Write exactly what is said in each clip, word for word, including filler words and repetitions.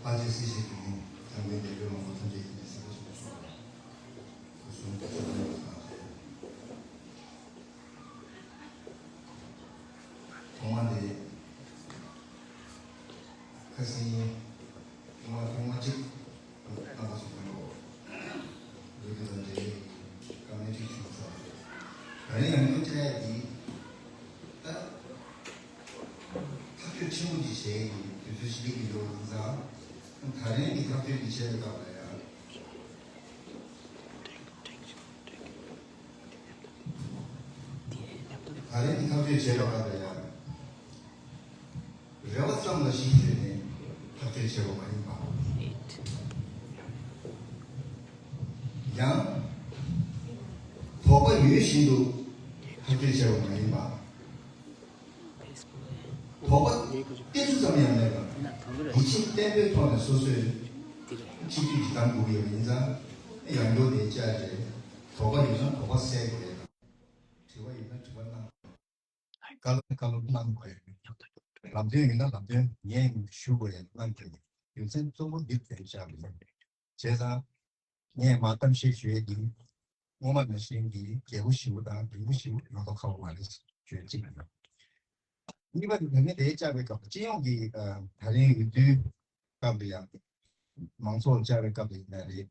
ཕལ་ཆེར་སྲིད་ཞིའི་དུས་ནི་འཇམ་དཔལ་དཔལ་ལྡན་མང་པོ་ཐམས་ཅད་ཀྱིས་ནི་གསལ་པོ་ཞིག་གསུངས་པ། སྐུ་གསུང་ཐུགས་རྗེ་ཆེ། ཐོག་མ་དེ་ཁ་སང་ཉིན་ཐོག་མ་ཐོག་མ་གཅིག་རྣམ་པ་ཚོ་ཕན་པོ་ལུས་ཀྱི་དང་འབྲེལ་བའི་བཀའ་མོལ་གཅིག་བྱུང་ཚར། ད་རིང་ཡང་སྙིང་རྗེ་འདི་ད་ཐག་གཅོད་ཆེན་པོ་ཅིག་བྱས་ཡིན། དུས་ཚོད་ཞིག་ལས་ཀྱི་ཡོད་ཡིན་ཙང་། ད་རིང་གི་ཐག་གཅོད་འདི་བྱས་པའི་སྐབས་ལ་ཡང་། ད་རིང་གི་ཐག་གཅོད་བྱས་པའི་སྐབས་ལ་ཡང་། རེ་བ་ཙམ་ལ་གཞི་བཅོལ་ནས་ཐག་གཅོད་བྱས་པ་མ་ཡིན་པ། ཡང་། དོགས་པ་ཡོད་བཞིན་དུ་ཐག་གཅོད་བྱས་པ་མ་ཡིན་པ། དོགས་པ་སྐྱེ་ཚུལ་ཙམ་ཡང་མེད་པར། ཡིད་ཆེས་བརྟན་པོའི་ཐོག་ནས་སོ་སོས་ཆིག་སྒྲིལ་གྱིས་གདམ་དགོས་ཀྱི་ཡོད་པ་ཡིན་ཙང་། ཡང་བསྐྱར་དེ་བཅར་ཏེ། དོགས་པ་ཡོད་ན་དོགས་པ་སེལ་དགོས་ཡ་དང་། དྲི་བ་ཡོད་ན་དྲི་བ་གནང་དགོས། བཀའ་སློབ་བཀའ་སློབ་གནང་དགོས་ཡ། ལམ་སྟོན་ཡོད་ན་ལམ་སྟོན་ངས་ཞུ་དགོས་ཡ་གནང་དགོས་ཡ། རྒྱུ་མཚན་གཙོ་བོ་འདི་དེ་བཞག་པ་ཡིན། བྱས་ཙང་། ངས་མ་གཏམ་བཤད་ཞུ་ཡས་ཀྱི། སྔོན་མ་ནང་བཞིན་གྱི་རྒྱལ་པོ་ཞི་བ་དང་རིན་པོ་ཆེ་ཡོང་མདོག་ཁ་པོ་མ་རེད་ཞུ་ཡས་གཅིག་ཡིན། གཉིས་པ་དེ་ད་ནི་དེ་བཅར་བའི་སྐབས་སྤྱི་ཡོངས་ཀྱི་ཨ་ད་རིང་འོས་བསྡུའི་སྐབས་ལ་ཡང་། མང་ཚོགས་བཅར་བའི་སྐབས་ལ་ཡིན་ན་རེད།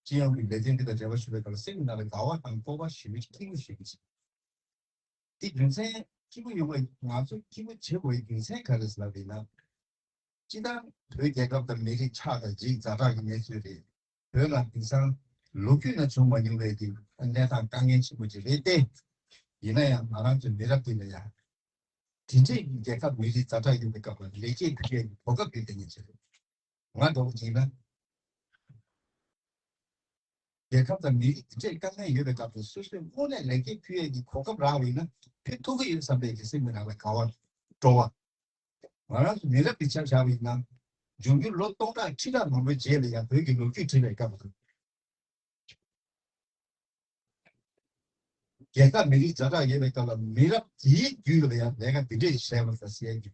སྤྱི་ཡོངས་ཀྱི་ལས་དོན་འདི་དང་འབྲེལ་བ་ཞུ་བའི་སྐབས་ལ་སེམས་ནང་ལ་དགའ་བ་དང་སྤོབས་པ་ཞེ་པོ་ཅིག་སྐྱེ་གི་ཞེ་གི་ཅིག་དེ་རྒྱུ་མཚན་སྐྱེ་གི་ཡོད་པ། ང་ཚོ་སྐྱེ་གི་བྱེད་དགོས་རྒྱུ་མཚན་ག་རེ་ཟེར་ལབ་ཡིན་ན། སྤྱི་བཏང་བོད་རྒྱལ་ཁབ་དང་མི་རིགས་ཆགས་དང་འཇིག་ཛ་དྲག་གི་གནས་ཚུལ་རེད། བོད་ལ་དེང་སང་ལོ་རྒྱུས་ནང་བྱུང་མ་མྱོང་བའི་གི་གནས་སྟངས་དཀའ་ངལ་ཆེན་པོ་ཅིག་རེད་དེ། ཡིན་ན་ཡང་ང་རང་ཚོའི་མི་རབས་འདི་ལ་ཡང་། དེ་འདྲའི་རྒྱལ་ཁབ་མི་རིགས་ཛ་དྲག་ཡོད་པའི་སྐབས་ལ་ལེགས་སྐྱེས་ཕུལ་ཡས་ཀྱི་གོ་སྐབས་ཡོད་དེ་ཉིད་ཅིག་རེད། ང་འདྲ་བོ་ཡིན་ན། རྒྱལ་ཁབ་དང་མི་རིགས་དེ་འདྲའི་དཀའ་ངལ་ཡོད་པའི་སྐབས་སུ་སོ་སོས་དངོས་གནས་ལེགས་སྐྱེས་ཕུལ་ཡས་ཀྱི་གོ་སྐབས་རག་པ་ཡིན་ན་ཕུལ་ཐུབ་ཀྱི་ཡོད་བསམ་པའི་གི་སེམས་ཀྱི་ནང་ལ་དགའ་བ་སྤྲོ་བ། ང་རང་ཚོ་མི་རབས་ཀྱི་ཆ་བཞག་པ་ཡིན་ན། འབྱུང་འགྱུར་ལོ་སྟོང་ཕྲག་ཁྲི་ཕྲག་མང་པོའི་རྗེས་ལ་ཡང་བོད་ཀྱི་ལོ་རྒྱུས་བྲིས་པའི་སྐབས་སུ། རྒྱལ་ཁབ་མི་རིགས་ཛ་དྲག་ཡོད་པའི་སྐབས་ལ་མི་རབས་དེའི་རྒྱུད་ལ་ཡང་ལས་ཀ་འདི་འདྲས་བྱས་པ་དང་ཟེར་ཡ་གི་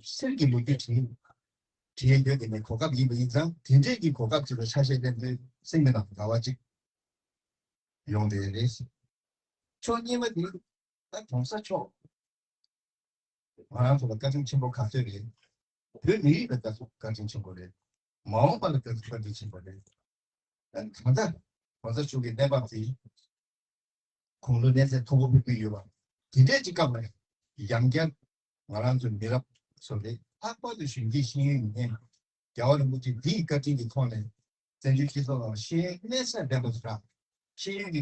གསེར་གྱི་ལོ་རྒྱུས་བྲིས། བྲིས་ཡ་ཡོད་དེ་ནས་གོ་སྐབས་ཡིན་པ་ཡིན་ཙང་དེ་འདྲས་ཀྱི་གོ་སྐབས་ཅིག་ལ་ཆ་ཤས་ལེན་དུས་སེམས་ཀྱི་ནང་དུ་དགའ་བ་ཅིག་ཡོང་བསྡད་ཡོད་རེད། ཕྱོགས་གཉིས་པ་དེ་ད་གོང་ས་མཆོག་ང་རང་ཚོ་ལ་བཀའ་དྲིན་ཆེན་པོ་ག་ཚོད་རེད། བོད་མི་རིགས་ལ་བཀའ་དྲིན་ཆེན་པོ་རེད། མ་འོངས་པ་ལ་བཀའ་དྲིན་ཆེན་པོ་རེད། ད་ལྟ་གོང་ས་མཆོག་གི་གནས་བབ་དེ་དགུང་ལོ་གནས་ཚད་མཐོ་པོ་ཕེབས་ཀྱི་ཡོད་པ། དེ་འདྲའི་ཅིག་སྐབས་ལ་ཡང་བསྐྱར་ང་རང་ཚོའི་མི་རབས་ཚོ་ལས་ལྷག་པར་དུ་གཞོན་སྐྱེས་ཤེས་ཡོན་ཡོད་མཁན། རྒྱལ་བ་རིན་པོ་ཆེ་འདིའི་བཀའ་དྲིན་གྱི་ཐོག་ནས་བཙན་བྱོལ་སྤྱི་ཚོགས་ནང་ཤེས་ཡོན་གནས་ཚད་ལྡན་པ་ཞིག་རག་ཤེས་ཡོན་གྱི་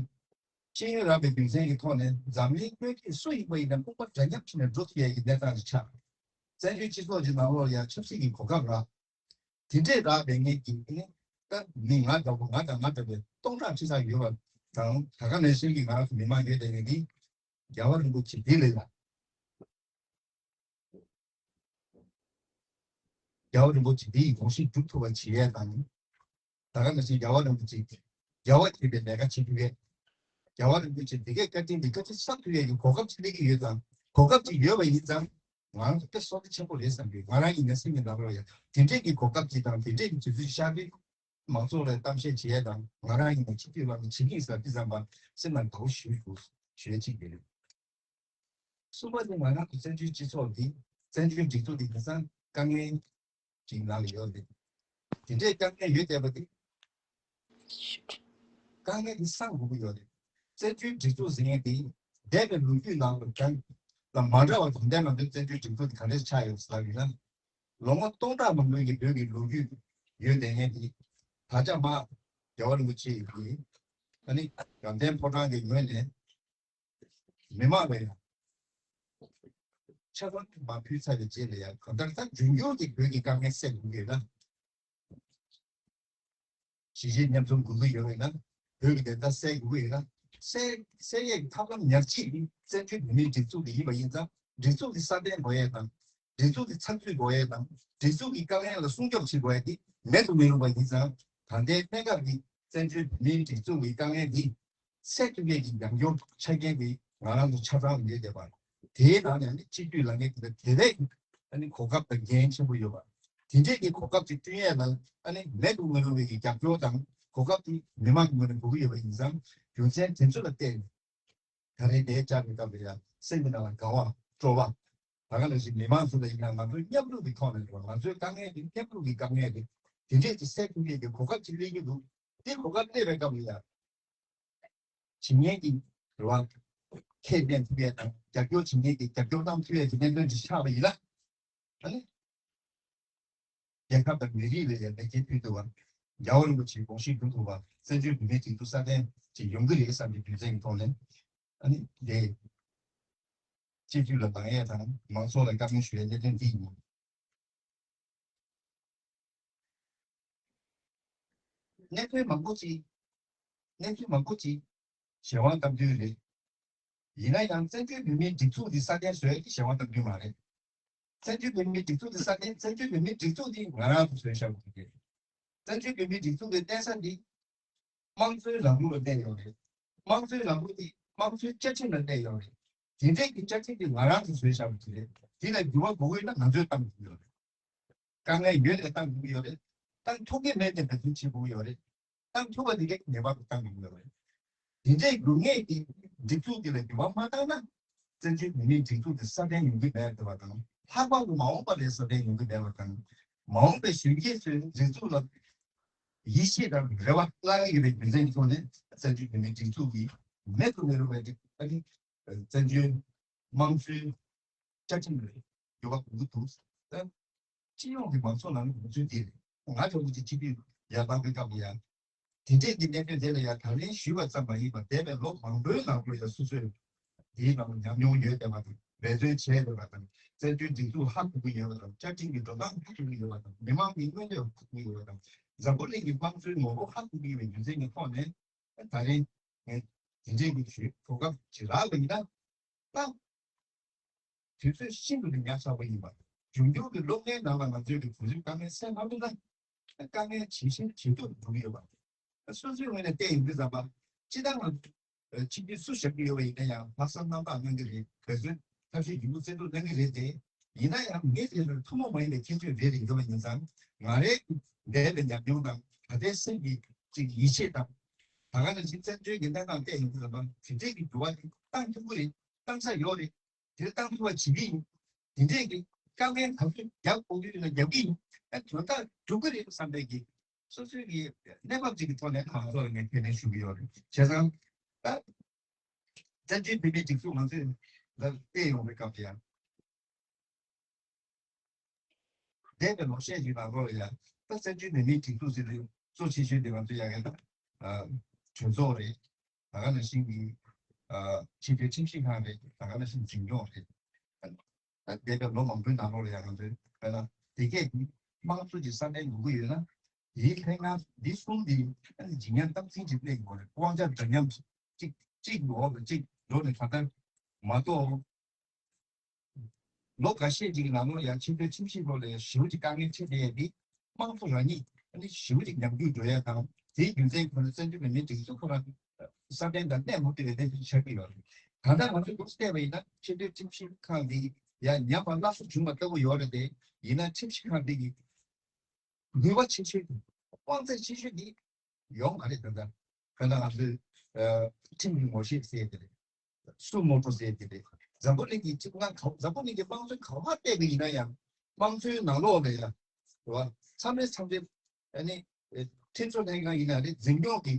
ཤེས་ཡོན་རག་པའི་རྒྱུ་མཚན་གྱི་ཐོག་ནས་འཛམ་གླིང་སྔོན་གྱི་སུ་ཡིན་པ་ཡིན་ན་དཔུང་པ་འདྲ་མཉམ་བྱས་ནས་འགྲོ་ཐུབ་ཡས་ཀྱི་གནས་སྟངས་ཤིག་ཆགས། བཙན་བྱོལ་སྤྱི་ཚོགས་ཀྱི་ནང་ལོགས་ལ་ཡང་ཆབ་སྲིད་ཀྱི་གོ་སྐབས་རག་དེ་འདྲས་རག་པའི་ངེད་ཀྱི་ནི་ད་མི་ང་འདྲ་པོ་ང་དང་ང་འདྲ་པའི་སྟོང་ཕྲག་ཁྲི་ཕྲག་ཡོད་པ་དང་། ད་ག་ནང་བཞིན་གྱི་ང་རང་ཚོ་མི་མང་ཡོད་དེ་ངེད་འདི་རྒྱལ་བ་རིན་པོ་ཆེ་འདི་ལས་ལ། རྒྱལ་བ་རིན་པོ་ཆེ་འདི་ཡི་དགོངས་གཞི་སྒྲུབ་ཐུབ་པ་བྱེད་ཡས་དང་། ད་ག་ནང་བཞིན་རྒྱལ་བ་རིན་པོ་ཆེ་རྒྱལ་བ་བྱེད་པའི་ལས་ཀ་བྱེད་ཐུབ་ཡས། རྒྱལ་བ་རིན་པོ་ཆེ་འདི་གའི་བཀའ་དྲིན་འདི་བཀའ་དྲིན་གསབ་ཐུབ་ཡས་ཀྱི་གོ་སྐབས་ཅིག་སླེབས་ཀྱི་ཡོད་ཙང་། གོ་སྐབས་ཅིག་ཡོད་པ་ཡིན་ཙང་། ང་རང་ཚོ་དཔེ་བསོད་བདེ་ཆེན་པོ་རེད་བསམ་གྱི། ང་རང་ཡིན་ན་སེམས་ཀྱི་ནང་ལ་ཡང་དེ་འདྲས་ཀྱི་གོ་སྐབས་ཅིག་དང་དེ་འདྲས་ཀྱི་དུས་ཚོད་ཤར་དུས། མང་ཚོགས་ལ་གཏམ་བཤད་བྱེད་ཡས་དང་། ང་རང་ཡིན་ན་སྤྱི་འཐུས་ལངས་ནས་བྱེད་ཀྱི་ཡིན་ཟེར་དུས་ཙམ་པ་སེམས་ལ་དགའ་བོ་ཞེ་པོ་ཞེ་པོ་ཅིག་ཡོད་རེད། གསུམ་པ་ནི་ང་རང་ཚོ་བཙན་བྱོལ་སྤྱི་ཚོགས་འདི། བཙན་བྱོལ་སྒྲིག་འཛུགས་འདི་དེང་སང་དཀའ་ངལ་ཅིག་ནང་ལ་ཡོད་རེད། དེ་འདྲའི་དཀའ་ངལ་ཡོད་བསྡད་པ་འདི། དཀའ་ངལ་འདི་སངས་དགོས་ཀྱི་ཡོད་རེད། བཙན་བྱོལ་སྒྲིག་འཛུགས་ཟེར་མཁན་འདི་འདས་པའི་ལོ་རྒྱུས་ནང་ལ་གང་ལ་མ་འདྲ་བ་དང་ལྡན་མ་གཏོགས། བཙན་བྱོལ་སྒྲིག་འཛུགས་འདི་ག་འདྲས་ཆགས་ཡོད་ཟེར་ལབ་ཡིན་ན། ལོ་ངོ་སྟོང་ཕྲག་མང་པོའི་གི་བོད་ཀྱི་ལོ་རྒྱུས་ཡོད་བསྡད་མཁན་འདི། ད་ཆ་མ་རྒྱལ་བ་རིན་པོ་ཆེ་ཡིས་ཨ་ནི་ཡོན་ཏན་ཕོ་བྲང་གི་ངོས་ནས། མི་མང་ལ་ཡང་ཆ་ཚང་མ་ཕུལ་ཚར་བའི་རྗེས་ལ་ཡང་གང་ལྟར་ད་འབྱུང་འགྱུར་གྱི་བོད་ཀྱི་དཀའ་ངལ་སེལ་དགོས་ཀྱི་ཡོད་ན། གཞིས་བྱེས་མཉམ་འཛོམས་དགོས་ཀྱི་ཡོད་པ་ཡིན་ན། བོད་ཀྱི་བདེན་མཐའ་གསལ་དགོས་ཀྱི་ཡོད་ན། གསལ་གསལ་ཡས་ཀྱི་ཐབས་ལམ་ཉག་གཅིག་ནི་བཙན་བྱོལ་བོད་མིའི་སྒྲིག་འཛུགས་དེ་ཡིན་པ་ཡིན་ཙང་། སྒྲིག་འཛུགས་དེ་སྲ་བརྟན་དགོས་ཡས་དང་། སྒྲིག་འཛུགས་དེ་ཚགས་ཚུད་དགོས་ཡས་དང་། སྒྲིག་འཛུགས་ཀྱི་དཀའ་ངལ་ལ་སྲུང་སྐྱོབ་བྱེད་དགོས་ཡས་དེ་མེད་དུ་མི་རུང་བ་ཡིན་ཙང་། ད་ལྟའི་གནས་སྐབས་ཀྱི་བཙན་བྱོལ་བོད་མིའི་སྒྲིག་འཛུགས་ཀྱི་དཀའ་ངལ་འདི་སེལ་ཐུབ་མཁན་གྱི་ཉམས་མྱོང་ཆ་རྐྱེན་འདི་ང་རང་ཚོ་ཆ་ཚང་ལ་ཡོད་བསྡད་པ། དེའི་ནང་ནས་ནི་སྤྱི་འཐུས་ལངས་མཁན་དེ་ལ་དེ་བས་ཨ་ནི་གོ་སྐབས་དང་འགན་ཆེན་པོ་ཡོད་པ། དེ་འདྲས་ཀྱི་གོ་སྐབས་ཅིག་བསྐྲུན་ཡས་ལ་ཨ་ནི་མེད་དུ་མི་རུང་བའི་རྒྱབ་སྐྱོར་དང་གོ་སྐབས་དེ་མི་མང་གི་ངོས་ནས་དགོས་ཀྱི་ཡོད་པ་ཡིན་ཙང་རྒྱུ་མཚན་དེ་ཚོ་ལ་བལྟས་ནས་ད་རེས་འདིར་བཅར་བའི་སྐབས་ལ་ཡང་སེམས་ཀྱི་ནང་ལ་དགའ་བ་སྤྲོ་བ། ད་ག་ནང་བཞིན་མི་མང་ཚོ་ལ་ཡིན་ན་ང་ཚོའི་མཉམ་རུབ་ཀྱི་ཐོག་ནས་རེད་བ། ང་ཚོའི་དཀའ་ངལ་དེ་མཉམ་རུབ་ཀྱི་དཀའ་ངལ་རེད། དེ་འདྲས་ཀྱི་སེལ་ཐུབ་ཡས་ཀྱི་གོ་སྐབས་ཅིག་སླེབས་ཀྱི་འདུག་དེ་གོ་སྐབས་སླེབས་པའི་སྐབས་ལ་ཡང་། བྱེད་མཁན་གྱི་རེ་བ་ཁས་ལེན་ཐུབ་ཡས་དང་རྒྱབ་སྐྱོར་བྱེད་མཁན་གྱི་རྒྱབ་སྐྱོར་གནང་ཐུབ་ཡས་ཀྱི་གནད་དོན་ཅིག་ཆགས་པ་ཡིན་ན། ཨ་ནི། རྒྱལ་ཁབ་དང་མི་རིགས་ལ་ཡང་ལེགས་སྐྱེས་ཕུལ་ཐུབ་པ། རྒྱལ་བ་རིན་པོ་ཆེའི་དགོངས་གཞི་སྒྲུབ་ཐུབ་པ། བཙན་བྱོལ་བོད་མིའི་སྒྲིག་འཛུགས་སྲ་བརྟན་ཅིག་ཡོང་གི་རེད་བསམ་པའི་རྒྱུ་མཚན་གྱི་ཐོག་ནས། ཨ་ནི་འདི། སྤྱི་འཐུས་ལ་ལངས་ཡས་དང་མང་ཚོགས་ལ་བཀའ་མོལ་ཞུ་ཡས་གནད་དོན་འདི་ཡིན། གནད་དོན་མང་པོ་ཅིག་གནད་དོན་མང་པོ་ཅིག་གཞན་དབང་གཏམ་རྒྱུད་རེད། ཡིན་ན་ཡང་བཙན་བྱོལ་བོད་མིའི་སྒྲིག་འཛུགས་འདི་སྲ་བརྟན་བཟོ་ཡས་ཀྱི་གཞན་དབང་གཏམ་རྒྱུད་མ་རེད། བཙན་བྱོལ་བོད་མིའི་སྒྲིག་འཛུགས་འདི་སྲ་བརྟན། བཙན་བྱོལ་བོད་མིའི་སྒྲིག་འཛུགས་འདི་ང་རང་ཚོ་བཟོས་བཞག་པ་རེད། བཙན་བྱོལ་བོད་མིའི་སྒྲིག་འཛུགས་ཀྱི་གནས་ས་འདི་དམངས་གཙོའི་ལམ་ལུགས་ལ་གནས་ཡོད་རེད། དམངས་གཙོའི་ལམ་ལུགས་འདི་དམངས་གཙོའི་བཅའ་ཁྲིམས་ལ་གནས་ཡོད་རེད། དེ་འདྲའི་གི་བཅའ་ཁྲིམས་འདི་ང་རང་ཚོ་བཟོས་བཞག་པ་རེད། འདི་ལ་འགྱུར་བ་དགོས་ཀྱི་ཡོད་ན་ང་ཚོས་གཏང་དགོས་ཀྱི་ཡོད་རེད། དཀའ་ངལ་ཡོད་ནས་གཏང་དགོས་ཀྱི་ཡོད་རེད། གཏང་ཐུབ་ཀྱི་མེད་ནས་འབད་བརྩོན་བྱེད་དགོས་ཀྱི་ཡོད་རེད། གཏང་ཐུབ་པ་དེ་གའི་ངེས་པར་དུ་གཏང་དགོས་ཀྱི་ཡོད་རེད། དེ་འདྲའི་དགོས་ངེས་ཀྱི་སྒྲིག་འཛུགས་དེ་ལ་འགྱུར་བ་མ་བཏང་ན། བཙན་བྱོལ་བོད་མིའི་སྒྲིག་འཛུགས་དེ་སྲ་བརྟན་ཡོང་གི་མེད་པ་དང་། ལྷག་པར་དུ་མ་འོངས་པ་ལ་སྲ་བརྟན་ཡོང་གི་མེད་པ་དང་། མ་འོངས་པའི་གཞོན་སྐྱེས་ཚོའི་སྒྲིག་འཛུགས་ལ་ཡིད་ཆེས་དང་རེ་བ་བརླག་གི་ཡོད་པའི་རྒྱུ་མཚན་གྱི་ཐོག་ནས། བཙན་བྱོལ་བོད་མིའི་སྒྲིག་འཛུགས་ཀྱི་མེད་དུ་མི་རུང་བའི་སྒྲིག་ཨ་ནི་བཙན་བྱོལ་དམངས་གཙོའི་བཅའ་ཁྲིམས་ལ་འགྱུར་བ་གཏོང་གི་འདུག་ད་སྤྱི་ཡོངས་ཀྱི་མང་ཚོགས་ནང་ལ་ངོས་འཛིན་དེ་རེད། ང་ཚོ་གི་སྤྱི་འཐུས་ཡར་ལངས་པའི་སྐབས་ལ་ཡང་དེ་འདྲས་ཀྱི་གནད་དོན་དེ་ལ་ཡང་ད་ལན་ཞུས་པ་ཙམ་མ་ཡིན་པར། འདས་པའི་ལོ་མང་པོའི་ནང་ལ་ཡང་སོ་སོས་དེའི་ནང་ལ་ཉམས་མྱོང་ཡོད་བསྡད་པ་དང་། འབད་བརྩོན་བྱས་བསྡད་པ་དང་། བཙན་བྱོལ་སྒྲིག་འཛུགས་ཧ་གོ་གི་ཡོད་པ་དང་། བཅའ་ཁྲིམས་ཀྱི་འགྲོ་སྟངས་ཧ་གོ་གི་ཡོད་པ་དང་། མི་མང་གི་མངོན་འདོད་ཧ་གོ་གི་ཡོད་པ་དང་། འཛམ་བུ་གླིང་གི་དམངས་གཙོའི་ངོ་བོ་ཧ་གོ་གི་ཡོད་པའི་རྒྱུ་མཚན་གྱི་ཐོག་ནས། ད་རེས་ངས་དེ་འདྲའི་གི་ཞུས་གོ་སྐབས་ཅིག་རག་པ་ཡིན་ན། ད་དུས་ཚོད་ཤིན་ཏུ་ནས་ཉག་ཕྲ་བ་ཡིན་པ། འབྱུང་འགྱུར་གྱི་སློབ་གཉེར་ནང་ལ་ང་ཚོའི་གི་བོད་རིགས་དཀའ་ངལ་སེལ་མ་ཐུབ་ན། དཀའ་ངལ་ཇེ་ཞན་ཇེ་སྡུག་ཏུ་འགྲོ་གི་ཡོད་པ། སོ་སོའི་ངོས་ནས་བལྟས་ཡོང་དུས་ཙམ་པ། སྤྱིར་བཏང་ང་ཚོ་ཆིབས་བསྒྱུར་སུ་བཞག་གི་ཡོད་པ་ཡིན་ན་ཡང་ལྷག་བསམ་རྣམ་དག་གནང་གི་རེད། འབད་བརྩོན་ཐབས་ཤེས་ཡོད་རྒུ་བརྩོན་འགྲུས་གནང་གི་རེད་དེ། ཡིན་ན་ཡང་མི་དེ་ཚོའི་ཐུན་མོང་མ་ཡིན་པའི་ཁྱད་ཆོས་རེ་རེ་ཡོད་པ་ཡིན་ཙང་། ང་རའི་འདས་པའི་ཉམས་མྱོང་དང་། ད་ལྟའི་སེམས་ཀྱི་ཅིག་ཡིད་ཆེས་དང་། ད་ག་ནང་བཞིན་བཙན་བྱོལ་གྱི་གནས་སྟངས་བལྟས་ཡོང་དུས་ཙམ་པ། དེ་འདྲས་ཀྱི་འགྱུར་བ་དེ་བཏང་ཐུབ་ཀྱི་རེད། གཏང་ས་ཡོད་རེད། དེ་བཏང་ཐུབ་པ་བྱེད་ཀྱི་ཡིན། དེ་འདྲས་ཀྱི་དཀའ་ངལ་ག་ཚོད་རྒྱབ་དགོས་ཀྱི་ཡོད་ན་རྒྱབ་ཀྱི་ཡིན། ཨ། དོན་དག་འགྲུབ་ཀྱི་རེད་བསམ་པའི་གི་སོ་སོའི་གི་གནས་བབ་ཅིག་གི་ཐོག་ནས་ང་ཚོ་ལ་ངས་ཁས་ལེན་ཞུ་གི་ཡོད་རེད། བྱས་ཙང་ད་བཙན་བྱོལ་བོད་མིའི་སྒྲིག་འཛུགས་ང་ཚོས་ལ་བལྟས་ཡོང་བའི་སྐབས་དེ་ཡང་། འདས་པའི་ལོ་ཤས་ཀྱི་ནང་ལོགས་ལ་ཡང་ད་བཙན་བྱོལ་བོད་མིའི་སྒྲིག་འཛུགས་ཟེར་དུས་གཙོ་ཆེ་ཤོས་དེ་ང་ཚོ་ཡ་གི་ད་གྲོས་ཚོགས་རེད། ད་ག་ནང་བཞིན་གྱི་ཨ་ཕྱི་དྲིལ་ཁྲིམས་ཞིབ་ཁང་རེད། ད་ག་ནང་བཞིན་འཛིན་སྐྱོང་རེད། ད་འདས་པའི་ལོ་མང་པོའི་ནང་ལོགས་ལ་ཡང་ང་ཚོས་དཔེར་ན་དེ་གས་ཀྱི་དམངས་གཙོ་གྱི་ས་གནས་ཡོང་གི་ཡོད་ན། དེའི་ལྷན་ཁང་འདི་གསུམ་འདི་ཨ་ནི་ཇེ་ཉུང་སྟངས་འཛིན་གྱི་སླེབས་ཡོད་རེད། དབང་ཆ་འདྲ་མཉམ་གཅིག་གཅིག་འོག་ཏུ་གཅིག་འགྲོ་ནས་ད་ལྟ་མ་གཏོགས། ལོ་འགའ་ཤས་ཅིག་གི་ནང་ལོགས་ཡང་ཕྱི་དྲིལ་ཁྲིམས་ཞིབ་ལོགས་ལ་ཡང་ཞེ་པོ་ཅིག་དཀའ་ངལ་འཕྲད་བསྡད་ཡས་འདི་དམངས་གཙོ་རང་ཉིད་ཨ་ནི་ཞེ་པོ་ཅིག་ཉམས་རྒུད་འགྲོ་ཡས་དང་། དེའི་རྒྱུ་མཚན་ཁོ་ན་བཙན་བྱོལ་བོད་མིའི་སྒྲིག་འཛུགས་ཁོ་རང་སྲ་བརྟན་དང་གནས་མུ་མཐུད་ལས་དོན་ཞིག་བྱ་གི་ཡོད་རེད། ད་ལྟ་ང་ཚོས་འདུག་བལྟས་པ་ཡིན་ན། ཕྱི་དྲིལ་ཁྲིམས་ཞིབ་ཁང་འདི་ཡང་ཉམས་པ་སླར་གསོ་བྱུང་བ་ལྟ་བུ་ཡོད་རེད་དེ། ཡིན་ན་ཁྲིམས་ཞིབ་ཁང་འདི་གི་ནུས་པ་ཆེ་ཤོས་དང་དབང་ཚད་ཆེ་ཤོས་འདི་ཡོད་མ་རེད། ད་ལྟ་ཁ་ན་ང་ཚོས་ཨ་ཁྲིམས་ཀྱི་ངོ་ཤེས་ཟེར་དེ་རེད། སུ་མོ་ཊོ་ཟེར་དེ་རེད། འཛམ་བུ་གླིང་གི་སྤྱི་ང་ག་འཛམ་བུ་གླིང་གི་དམངས་གཙོའི་ག་བ་བལྟས་པ་ཡིན་ན་ཡང་། དམངས་གཙོའི་ནང་ལོགས་ལ་ཡང་རེད་བ། མཚམས་རེ་མཚམས་རེ་ཨ་ནི་ཨེ་ཁྲིམས་བཟོ་ལྷན་ཁང་ཡིན་ན་རེད། འཛིན་སྐྱོང་གི་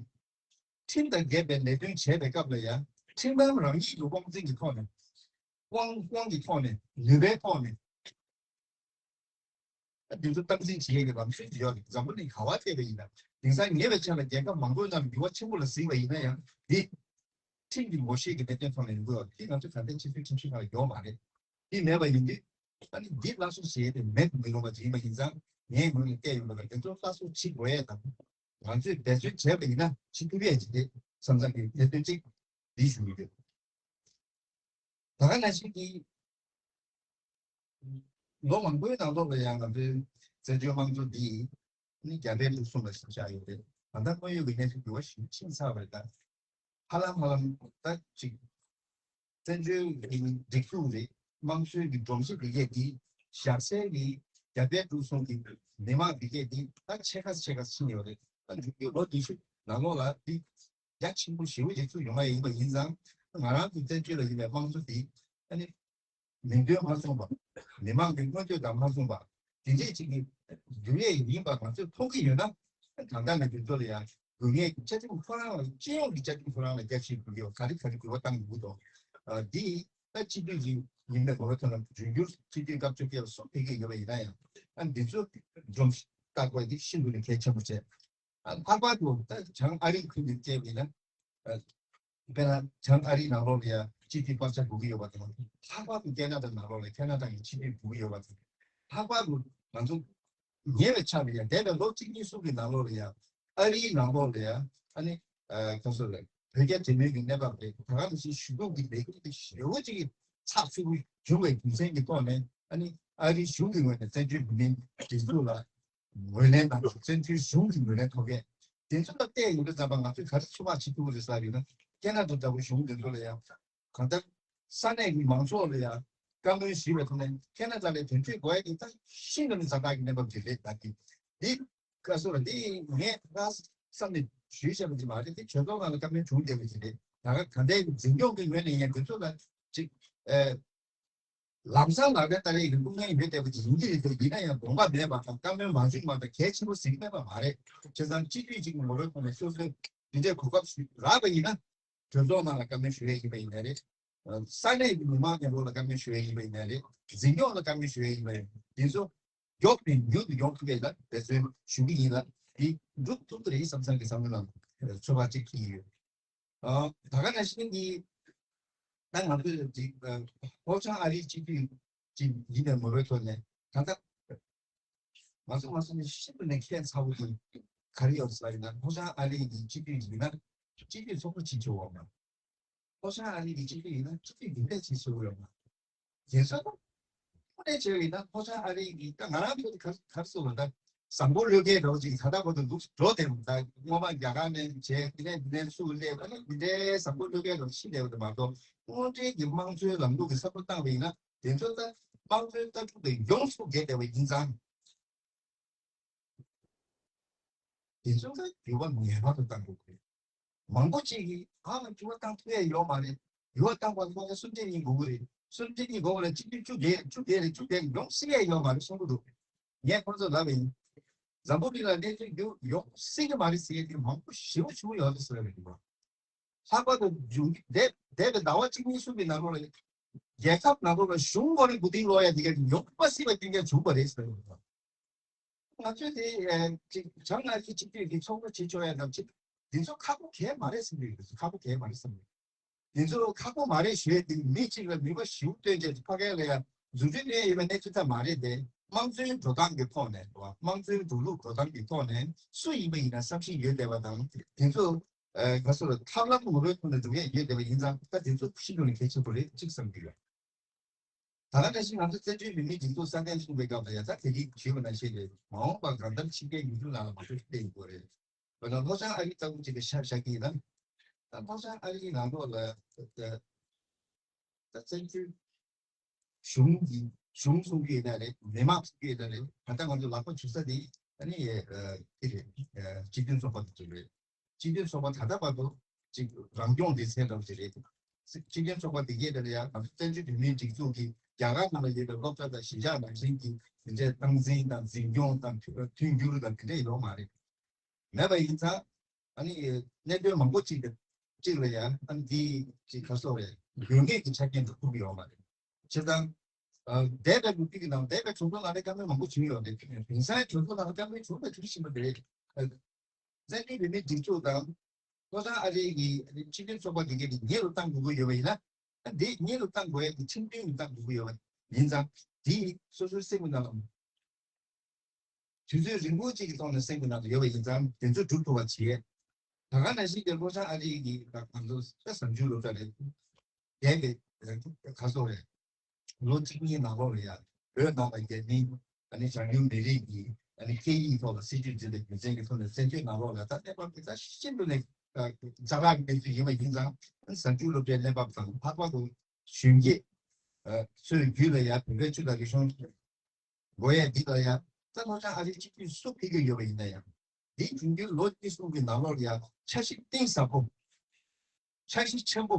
ཁྲིམས་དང་འགལ་བའི་ལས་དོན་བྱས་པའི་སྐབས་ལ་ཡང་། ཁྲིམས་ཁང་རང་ཉིད་ཀྱི་དབང་འཛིན་གྱི་ཐོག་ནས། དབང་དབང་གི་ཐོག་ནས། ནུས་པའི་ཐོག་ནས། ཨ། དེ་ཚོ་སྟངས་འཛིན་བྱེད་ཡས་ཀྱི་ལམ་སྲོལ་ཅིག་ཡོད་རེད། འཛམ་བུ་གླིང་ག་བ་བལྟས་པ་ཡིན་ན། དེང་སང་ཉེ་བའི་ཆར་ལ་རྒྱལ་ཁབ་མང་པོའི་ནང་འགྱུར་བ་ཆེན་པོ་ལ་ཟིན་པ་ཡིན་ན་ཡང་། འདི་ཁྲིམས་ཀྱི་ངོ་ཤེས་ཀྱི་གནད་དོན་ཐོག་ནས་ཡོང་གི་ཡོད་རེད། འདི་ང་ཚོ་ད་ལྟའི་ཕྱི་སྲིད་ཁྲིམས་ཞིབ་ཁང་ལ་ཡོད་མ་རེད། འདི་མེད་པ་ཡིན་དུས། ཨ་ནི་འདི་སླར་གསོ་བྱེད་ཡས་དེ་མེད་དུ་མི་རུང་བ་ཅིག་ཡིན་པ་ཡིན་ཙང་། ངའི་ངོས་ནས་བལྟས་ཡོང་བ་ལ། དེ་ཚོ་སླར་གསོ་བྱེད་དགོས་ཡས་དང་། ང་ཚོས་འབད་བརྩོན་བྱས་པ་ཡིན་ན་བྱེད་ཐུབ་ཡས་ཅིག་རེད་བསམ་བསམ་གྱི་གནད་དོན་གཅིག་འདི་ཞུ་གི་ཡོད། ད་ག་ནང་བཞིན་གྱི་ལོ་མང་པོའི་ནང་ལོགས་ལ་ཡང་ང་ཚོའི་བཙན་བྱོལ་དམངས་གཙོ་འདི་ནི་རྒྱ་བལ་འབྲུག་གསུམ་ལ་ཞེན་ཆགས་ཡོད་རེད། ད་ལྟ་དངོས་ཡོད་ཀྱི་གནས་ཚུལ་འགྱུར་བ་ཞིག་ཕྱིན་ཚར་བ་རེད། ད་ཧ་ལམ་ཧ་ལམ་ད་ཅིག་བཙན་བྱོལ་གྱི་སྒྲིག་འཛུགས་རེད། དམངས་གཙོའི་གི་སྒྲོམ་གཞི་འདི་གས་ཀྱི་བཞག་སའི་གི་ རྒྱ་བལ་འབྲུག་གསུམ་གྱི་མི་མང་འདི་གས་འདི་ད་ཕྱེད་ཀ་ཕྱེད་ཀ་ཕྱིན་ཡོད་རེད། ད་མཇུག་རྒྱུ་ལོ་བདུན་ཅུ་ནང་ལོགས་ལ་འདི་རྒྱ་ཆེན་པོ་ཞེ་པོ་ཅིག་ཚུགས་ཡོང་བ་ཡིན་པ་ཡིན་ཙང་། ང་རང་ཚོ་བཙན་བྱོལ་ལ་ཡིན་པའི་དམངས་གཙོ་འདི་ཨ་ནི་མིང་དོན་མ་མཚུངས་པ། མི་མང་གི་མངོན་འདོད་དང་མ་མཚུངས་པ། དེ་འདྲས་ཅིག་གི་འགྱུར་ཡས་ཡིན་པ་ང་ཚོས་མཐོང་གི་ཡོད་ན། ད་ལྟ་ནས་དུས་ཚོད་ལ་ཡང་དགོས་ངེས་ཀྱི་བཅའ་ཁྲིམས་ཁོ་རང་ལ། སྤྱི་ཡོངས་ཀྱི་བཅའ་ཁྲིམས་ཁོ་རང་ལ་རྒྱ་ཆེའི་དགོས་ཡོད། ག་རེ་ག་རེ་དགོས་པ་བཏང་དགོས་དོ། འདི་ད་སྤྱི་འཐུས་ཀྱི་ཡིན་པའི་ངོ་བོ་ཐོག་ལ་འབྱུང་འགྱུར་སྤྱི་འཐུས་སྐབས་བཅོ་བརྒྱད་ལ་སུ་ཕེབས་ཀྱི་ཡོད་པ་ཡིན་ན་ཡང་། ཨ་འདི་ཚོ་སྒྲོམ་བཏགས་པ་འདི་ཤིན་ཏུ་ནས་གལ་ཆེན་པོ་བྱས། ཨ་ལྷག་པར་དུ་ད་བྱང་ཨ་རིའི་ཁུལ་དུ་བལྟས་པ་ཡིན་ན། ཨ་དཔེར་ན་བྱང་ཨ་རིའི་ནང་ལོགས་ལ་ཡང་སྤྱི་འཐུས་སྤར་ཆ་དགོས་ཀྱི་ཡོད་པ་དང་། ལྷག་པར་དུ་ཁེ་ན་ཌ་ནང་ལོགས་ལ་ཁེ་ན་ཌ་ཡི་སྤྱི་འཐུས་དགོས་ཀྱི་ཡོད་པ་དང་། ལྷག་པར་དུ་ང་ཚོ་ཉེ་བའི་ཆར་ལ་ཡང་འདས་པའི་ལོ་གཅིག་གཉིས་གསུམ་གྱི་ནང་ལོགས་ལ་ཡང་ཨ་རིའི་ནང་ལོགས་ལ་ཡང་ཨ་ནི་ཨ་ག་ཚོད་རེད། བོད་རྒྱ་འབྲེལ་མོལ་གྱི་གནས་བབ་རེད། ད་ག་ནང་བཞིན་ཞུ་གཏུག་གི་ལས་འགུལ་དེ་ཞེ་པོ་ཅིག་གི་ཚགས་ཚུད་པོ་བྱུང་བའི་རྒྱུ་མཚན་གྱི་ཐོག་ནས། ཨ་ནི་ཨ་རིའི་གཞུང་གི་ངོས་ནས་བཙན་བྱོལ་བོད་མིའི་སྒྲིག་འཛུགས་ལ་ངོས་ལེན་དང་། བཙན་བྱོལ་གཞུང་གི་ངོས་ལེན་ཐོབ་མཁན་དེ་ཚོ་ལ་བལྟས་ཡོང་དུས་ཙམ་པ། ང་ཚོས་ག་རེ་ཚོད་དཔག་བྱེད་ཐུབ་ཀྱི་རེད་ཟེར་ཡོད་ན། ཁེ་ན་ཌ་འདྲ་བོ་གཞུང་དེ་ཚོ་ལ་ཡང་གང་ལྟར་ས་གནས་ཀྱི་མང་ཚོགས་ལ་ཡང་བཀའ་མོལ་ཞུས་པའི་ཐོག་ནས་ཁེ་ན་ཌ་ལ་དོན་འཁྱོལ་དགོས་ཡ་དེ་ད་ཤིན་ཏུ་ནས་ཛ་དྲག་གི་གནས་བབ་ཅིག་རེད། ད་དེ་འདི་སྐབས་སུ་ལ་འདི་ངས་ད་བསམ་ནས་ཞུས་བཞག་པ་ཅིག་མ་རེད། དེ་གྲོས་ཚོགས་ནང་ལ་བཀའ་མོལ་བྱུང་བསྡད་པ་ཅིག་རེད། ད་ག་གང་ལྟར་འཛིན་སྐྱོང་གི་ངོས་ནས་ཡང་དེ་ཚོ་ལ་ཅིག་ཨེ། ལམ་སང་ལག་ལེན་བསྟར་ཡས་ཀྱི་དཀའ་ངལ་ཡོད་བསྡད་པ་ཅིག་ཡིན་གྱི་རེད་དེ། ཡིན་ན་ཡང་དགོངས་པ་མེད་པ་དང་བཀའ་མོལ་མ་བྱུང་བ་དང་གལ་ཆེན་པོ་ཟིན་མེད་པ་མ་རེད། བྱས་ཙང་སྤྱི་འཐུས་གཅིག་གི་ངོ་བོའི་ཐོག་ནས་སོ་སོའི་འདི་འདྲའི་གོ་སྐབས་ཤིག་རག་པ་ཡིན་ན། གྲོས་ཚོགས་ནང་ལ་བཀའ་མོལ་ཞུ་ཡས་ཡིན་པ་ཡིན་ན་རེད། ས་གནས་ཀྱི་མི་མང་མཉམ་རུབ་ལ་བཀའ་མོལ་ཞུ་ཡས་ཡིན་པ་ཡིན་ན་རེད། འཛིན་སྐྱོང་ལ་བཀའ་མོལ་ཞུ་ཡས་ཡིན་པ་ཡིན་ན། འདི་ཚོ་མགྱོགས་ནས་མྱུར་དུ་ཡོང་ཐུབ་ཡས་ལ་འབད་བརྩོན་ཞུ་གི་ཡིན་ལ། འདི་འགྲུབ་ཐུབ་ཀྱི་རེད་བསམ་བསམ་གྱི་བསམ་བློ་ནང་ཚོད་དཔག་ཅིག་འཁྱེར་གྱི་ཡོད། ཨ་ད་ག་ནང་བཞིན་གྱི་ད་ང་ཚོས་ཅིག་ཨ་ལྷོ་བྱང་ཨ་རིའི་སྤྱི་འཐུས་ཅིག་ཡིན་པའི་ངོ་བོའི་ཐོག་ནས། ད་ལྟ་ང་ཚོ་ང་ཚོ་ནས་ཤིན་ཏུ་ནས་ཁྱད་མཚར་པོ་ཅིག་ག་རེ་ཡོད་ཟེར་ན། ལྷོ་བྱང་ཨ་རི་གི་སྤྱི་འཐུས་ཡིན་ན་སྤྱི་འཐུས་ཚོགས་པ་ཆེ་ཆེ་བ་མ། ལྷོ་བྱང་ཨ་རི་གི་སྤྱི་འཐུས་ཡིན་ན་སྤྱི་འཐུས་རྒྱུན་ལས་ཆེ་ཆེ་བ་ཡོད་མ། རྒྱལ་ས་དང་། དངོས་གནས་བྱས་པ་ཡིན་ན་ལྷོ་བྱང་ཨ་རི་གི་ད་ང་རང་ཚོ་ག་ག་རེ་ཟེར་བ་ད། བཟང་པོ་བློས་འགེལ་འདྲ་བོ་ཅིག་ད་ལྟ་བར་དུ་འདུག་འགྲོ་བསྡད་པ། ད་སྔོན་མ་རྒྱ་གར་ནས་བྱས། དེ་ནས་དེ་ནས་ཚུར་སླེབས། ཨ་ནི་འདི་འདྲའི་བཟང་པོ་བློས་འགེལ་འདྲ་བོ་ཕྱིན་བསྡད་པ་དེ་མ་གཏོགས། དངོས་འབྲེལ་གྱི་དམངས་གཙོའི་ལམ་ལུགས་ཀྱི་བསམ་བློ་བཏང་བ་ཡིན་ན། དེ་ཚོ་ད་དམངས་གཙོའི་ལྟ་གྲུབ་དང་ཡོངས་སུ་འགལ་བསྡད་པ་ཡིན་ཙང་། དེ་ཚོ་ད་འགྱུར་བ་ངེས་པར་དུ་གཏང་དགོས་ཀྱི་རེད། མང་པོ་ཅིག་གིས་ཨ་མ་འགྱུར་བ་གཏང་ཐུབ་ཡས་ཡོད་མ་རེད། འགྱུར་བ་གཏང་པར་ཁོང་ཚོ་སུམ་ཆ་གཉིས་དགོས་ཀྱི་རེད། སུམ་ཆ་གཉིས་དགོས་པ་ལ་སྤྱི་འཐུས་བཅུ་བརྒྱད་བཅུ་བརྒྱད་རེད། བཅུ་བརྒྱད་ཡོང་སྲིད་ཡས་ཡོད་མ་རེད་གསུང་གི་འདུག་ངས་ཁོང་ཚོར་ལབ་པ་ཡིན། འཛམ་བུ་གླིང་ལ་གནས་ཚུལ་འགྱུར་ཡོང་སྲིད་ཀྱི་མ་རེད་ཟེར་མཁན་དེ་མང་པོ་ཞེ་པོ་ཞེ་པོ་ཡོད་རེད་ཟེར་བ་རེད་འདུག་ལྷག་པར་དུ་འབྱུང་འདས་འདས་པའི་ཟླ་བ་གཅིག་གཉིས་གསུམ་གྱི་ནང་ལོགས་ལ་རྒྱལ་ཁབ་ནང་ལོགས་ལ་གཞུང་ངོ་རེ་མགོ་རྟིང་སློག་ཡ་དེ་ག་ཡོང་མ་སྲིད་པ་རྐྱང་རྐྱང་བྱུང་བ་རེད་ཟེར་བ་རེད། ང་ཚོས་དེ་ཨེ་ཅིག་བྱང་ཨ་རིའི་སྤྱི་འཐུས་ཀྱི་ཚོགས་པ་བྱེད་ཆོག་ཡ་དང་ཅིག་འདི་ཚོ་ཁག་པོ་གང་ཡང་མ་རེད་བསམ་གྱི་ཡོད། འདི་ཚོ་ཁག་པོ་གང་ཡང་མ་རེད་བསམ་གྱི་ཡོད། འདི་ཚོ་ཁག་པོ་མ་རེད་ཞུ་ཡས་དེ་མི་གཅིག་ལ་ནུས་པ་ཞེ་པོ་བཏོན་བྱས་ཕ་གི་ལ་ཡ་རྫུ་འཕྲུལ་བཏོན་ཡོད་པའི་གནས་ཚུལ་ད་མ་རེད་དེ། དམངས་གཙོའི་འགྲོ་སྟངས་ཀྱི་ཐོག་ནས་རེད་བ། དམངས་གཙོའི་འགྲོ་ལུགས་འགྲོ་སྟངས་ཀྱི་ཐོག་ནས་སུ་ཡིན་པ་ཡིན་ན་བསམ་ཤེས་ཡོད་བསྡད་པ་དང་། དེ་ཚོ་ཨ་ག་སོ་ལ་ཐབས་ལམ་ངོ་བོའི་ཐོག་ནས་འགྲོ་ཡས་ཡོད་བསྡད་པ་ཡིན་ཙང་། ད་དེ་ཚོ་ཤིན་ཏུ་ནས་གལ་ཆེན་པོ་རེད་ཅིག་བསམ་གྱི་ཡོད། ད་ག་ནང་བཞིན་ང་ཚོ་བཙན་བྱོལ་བོད་མིའི་སྒྲིག་འཛུགས་གསར་བརྟན་བྱུང་བའི་སྐབས་ལ་ཡང་ད་དེ་རིང་བྱས་པ་ནང་བཞིན་རེད། མ་འོངས་པར་གང་ལྟར་ཕྱི་རྒྱལ་ཡུལ་གྲུ་ནང་ལ་མ་འགྲོ་ཤེས་ཡོད་དགོས་རེད། འོ་ན་ལྷོ་བྱང་ཨ་རི་ལྟ་བུ་ཅིག་ལ་ཤར་བཞག་གི་ཡིན་ན། ད་ལྷོ་བྱང་ཨ་རིའི་ནང་ལོགས་ལ་ད་ད་བཙན་བྱོལ་གཞུང་གི་གཞུང་གསུང་གི་ཡིན་ན་རེད། མི་མང་གསུང་གི་ཡིན་ན་རེད། ད་ལྟ་ང་ཚོ་ལག་པ་འཇུ་ས་དེ་ཨ་ནི་ཨ་དེ་རེད། ཨ་སྤྱི་མཐུན་ཚོགས་པ་དེ་ཚོ་རེད། སྤྱི་མཐུན་ཚོགས་པ་ད་ལྟ་བར་དུ་ཅིག་རང་སྐྱོང་སྡེ་ཚན་འདྲ་བོ་ཞིག་རེད། སྤྱི་མཐུན་ཚོགས་པ་འདི་གས་དེ་ལ་ཡང་ང་ཚོ་བཙན་བྱོལ་བོད་མིའི་སྒྲིག་འཛུགས་ཀྱི་རྒྱ་གར་ནང་ལ་ཡོད་པའི་སློབ་གྲྭ་དང་གཞིས་ཆགས་ནང་བཞིན་གྱི་དེ་འདྲའི་སྟངས་འཛིན་དང་འཛིན་སྐྱོང་དང་མཐུན་འགྱུར་དང་དེ་འདྲ་ཡོད་མ་རེད། མེད་པ་ཡིན་ཙང་ཨ་ནི་གནད་དོན་མང་པོ་ཅིག་གཅིག་ལ་ཡང་ཨ་ནི་འདི་ཅིག་ག་སོགས་རེད། དགོས་ངེས་ཀྱི་ཆ་རྐྱེན་དུ་ཐུག་གི་ཡོད་མ་རེད། བྱས་ཙང་། ཨ་འདས་པའི་ལོ་རྒྱུས་ཀྱི་ནང་འདས་པའི་གྲོས་ཚོགས་ནང་ལ་བཀའ་མོལ་མང་པོ་བྱུང་ཡོད་རེད། དེང་སང་གྲོས་ཚོགས་ནང་ལ་བཀའ་མོལ་བྱུང་བའི་དུས་ཕྱིན་པ་རེད། ཨ་བཙན་བྱོལ་བོད་མིའི་སྒྲིག་འཛུགས་དང་། ལྷོ་བྱང་ཨ་རི་གི་སྤྱི་མཐུན་ཚོགས་པ་འདི་གའི་ཉེ་རུ་བཏང་དགོས་ཀྱི་ཡོད་པ་ཡིན་ན། ཨ་འདི་ཉེ་རུ་བཏང་དགོས་ཡ་གི་ཁྲིམས་མཐུན་རུ་བཏང་དགོས་ཀྱི་ཡོད་པ་ཡིན་ཙང་། འདི་སོ་སོའི་སེམས་ཀྱི་ནང་ལ་དུས་ཚོད་རིང་པོ་གཅིག་གི་ཐོག་ནས་སེམས་ཀྱི་ནང་དུ་ཡོད་པ་ཡིན་ཙང་། དེ་ཚོ་སྒྲུབ་ཐུབ་པ་བྱེད། ད་ག་ནང་བཞིན་གྱི་ལྷོ་བྱང་ཨ་རི་གི་ང་ཚོ་ས་བཟང་ཆུ་སློབ་གྲྭ་རེད། རྒན་པའི་ཁ་སོ་རེད། ལོ་གཅིག་གཉིས་ནང་ལོགས་ལ་ཡང་བོད་ནང་ལ་རྒྱ་མིའི་ཨ་ནི་བྱང་ཡུལ་མི་རིགས་ཀྱི་ཨ་ནི་སྐད་ཡིག་ཐོག་ལ་སྲིད་ཇུས་འཛིན་པའི་རྒྱུ་མཚན་གྱི་ཐོག་ནས་བཙན་བྱོལ་ནང་ལོགས་ལ་ད་གནས་བབ་དེ་ད་ཤིན་ཏུ་ནས་ཛ་དྲག་གི་གནས་ཚུལ་ཡིན་པ་ཡིན་ཙང་། བཟང་ཆུ་སློབ་གྲྭའི་གནས་བབ་དང་ལྷག་པར་དུ་གཞོན་སྐྱེས་ཚོའི་རྒྱུད་ལ་ཡང་བོད་པའི་ཆོས་དང་རིག་གཞུང་ དགོས་ཡས་འདི་ལ་ཡང་ད་ལྷོ་བྱང་ཨ་རིའི་སྤྱི་འཐུས་སུ་ཕེབས་ཀྱི་ཡོད་པ་ཡིན་ན་ཡང་འདི་འབྱུང་འགྱུར་ལོ་གཉིས་གསུམ་གྱི་ནང་ལོགས་ལ་ཡང་འཆར་གཞི་གཏིང་ཟབ་པོ། འཆར་གཞི་ཆེན་པོ།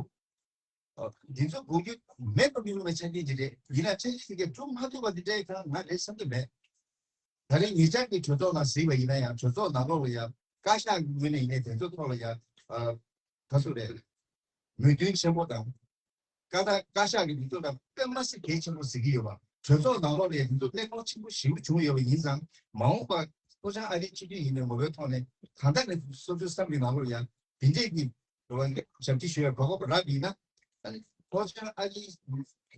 འདི་ཚོ་དགོས་རྒྱུ་མེད་པ་མི་རུང་བའི་ཆ་རྐྱེན་ཅིག་རེད། ཡིན་ན་འཆར་གཞི་དེ་ག་སྒྲུབ་མ་ཐུབ་པ་འདི་འདྲའི་ཐང་ང་རེད་བསམ་གྱི་མེད། ད་རེས་ཉེ་ཆར་གྱི་གྲོས་ཚོགས་ནང་གཟིགས་པ་ཡིན་ན་ཡང་གྲོས་ཚོགས་ནང་ལོགས་ལ་ཡང་བཀའ་ཤག་གི་ངོས་ནས་ཡིན་ནའི་དེ་ཚོ་ཐོག་ལ་ཡང་ཨ་ག་ཚོད་རེད། མོས་མཐུན་ཆེན་པོ་དང་། བཀའ་ད་བཀའ་ཤག་གི་འདི་ཚོ་ལ་དཔེ་མ་སྲིད་གལ་ཆེན་པོ་གཟིགས་ཀྱི་ཡོད་པ། གྲོས་ཚོགས་ནང་ལོགས་ལ་ཡང་འདི་ཚོ་གནད་དོན་ཆེན་པོ་ཞེ་པོ་བྱུང་ཡོད་པ་ཡིན་ཙང་མ་འོངས་པ་ལྷོ་བྱང་ཨ་རིའི་སྤྱི་འཐུས་ཡིན་ནའི་ངོ་བོའི་ཐོག་ནས་གང་ལྟར་ནས་སོ་སོའི་བསམ་པའི་ནང་ལོགས་ལ་ཡང་དེ་འདྲས་ཀྱི་རེ་བ་ཞབས་ཕྱི་ཞུ་ཡ་གོ་སྐབས་རག་ཡིན་ན། ཨ་ནི་ལྷོ་བྱང་ཨ་རིའི་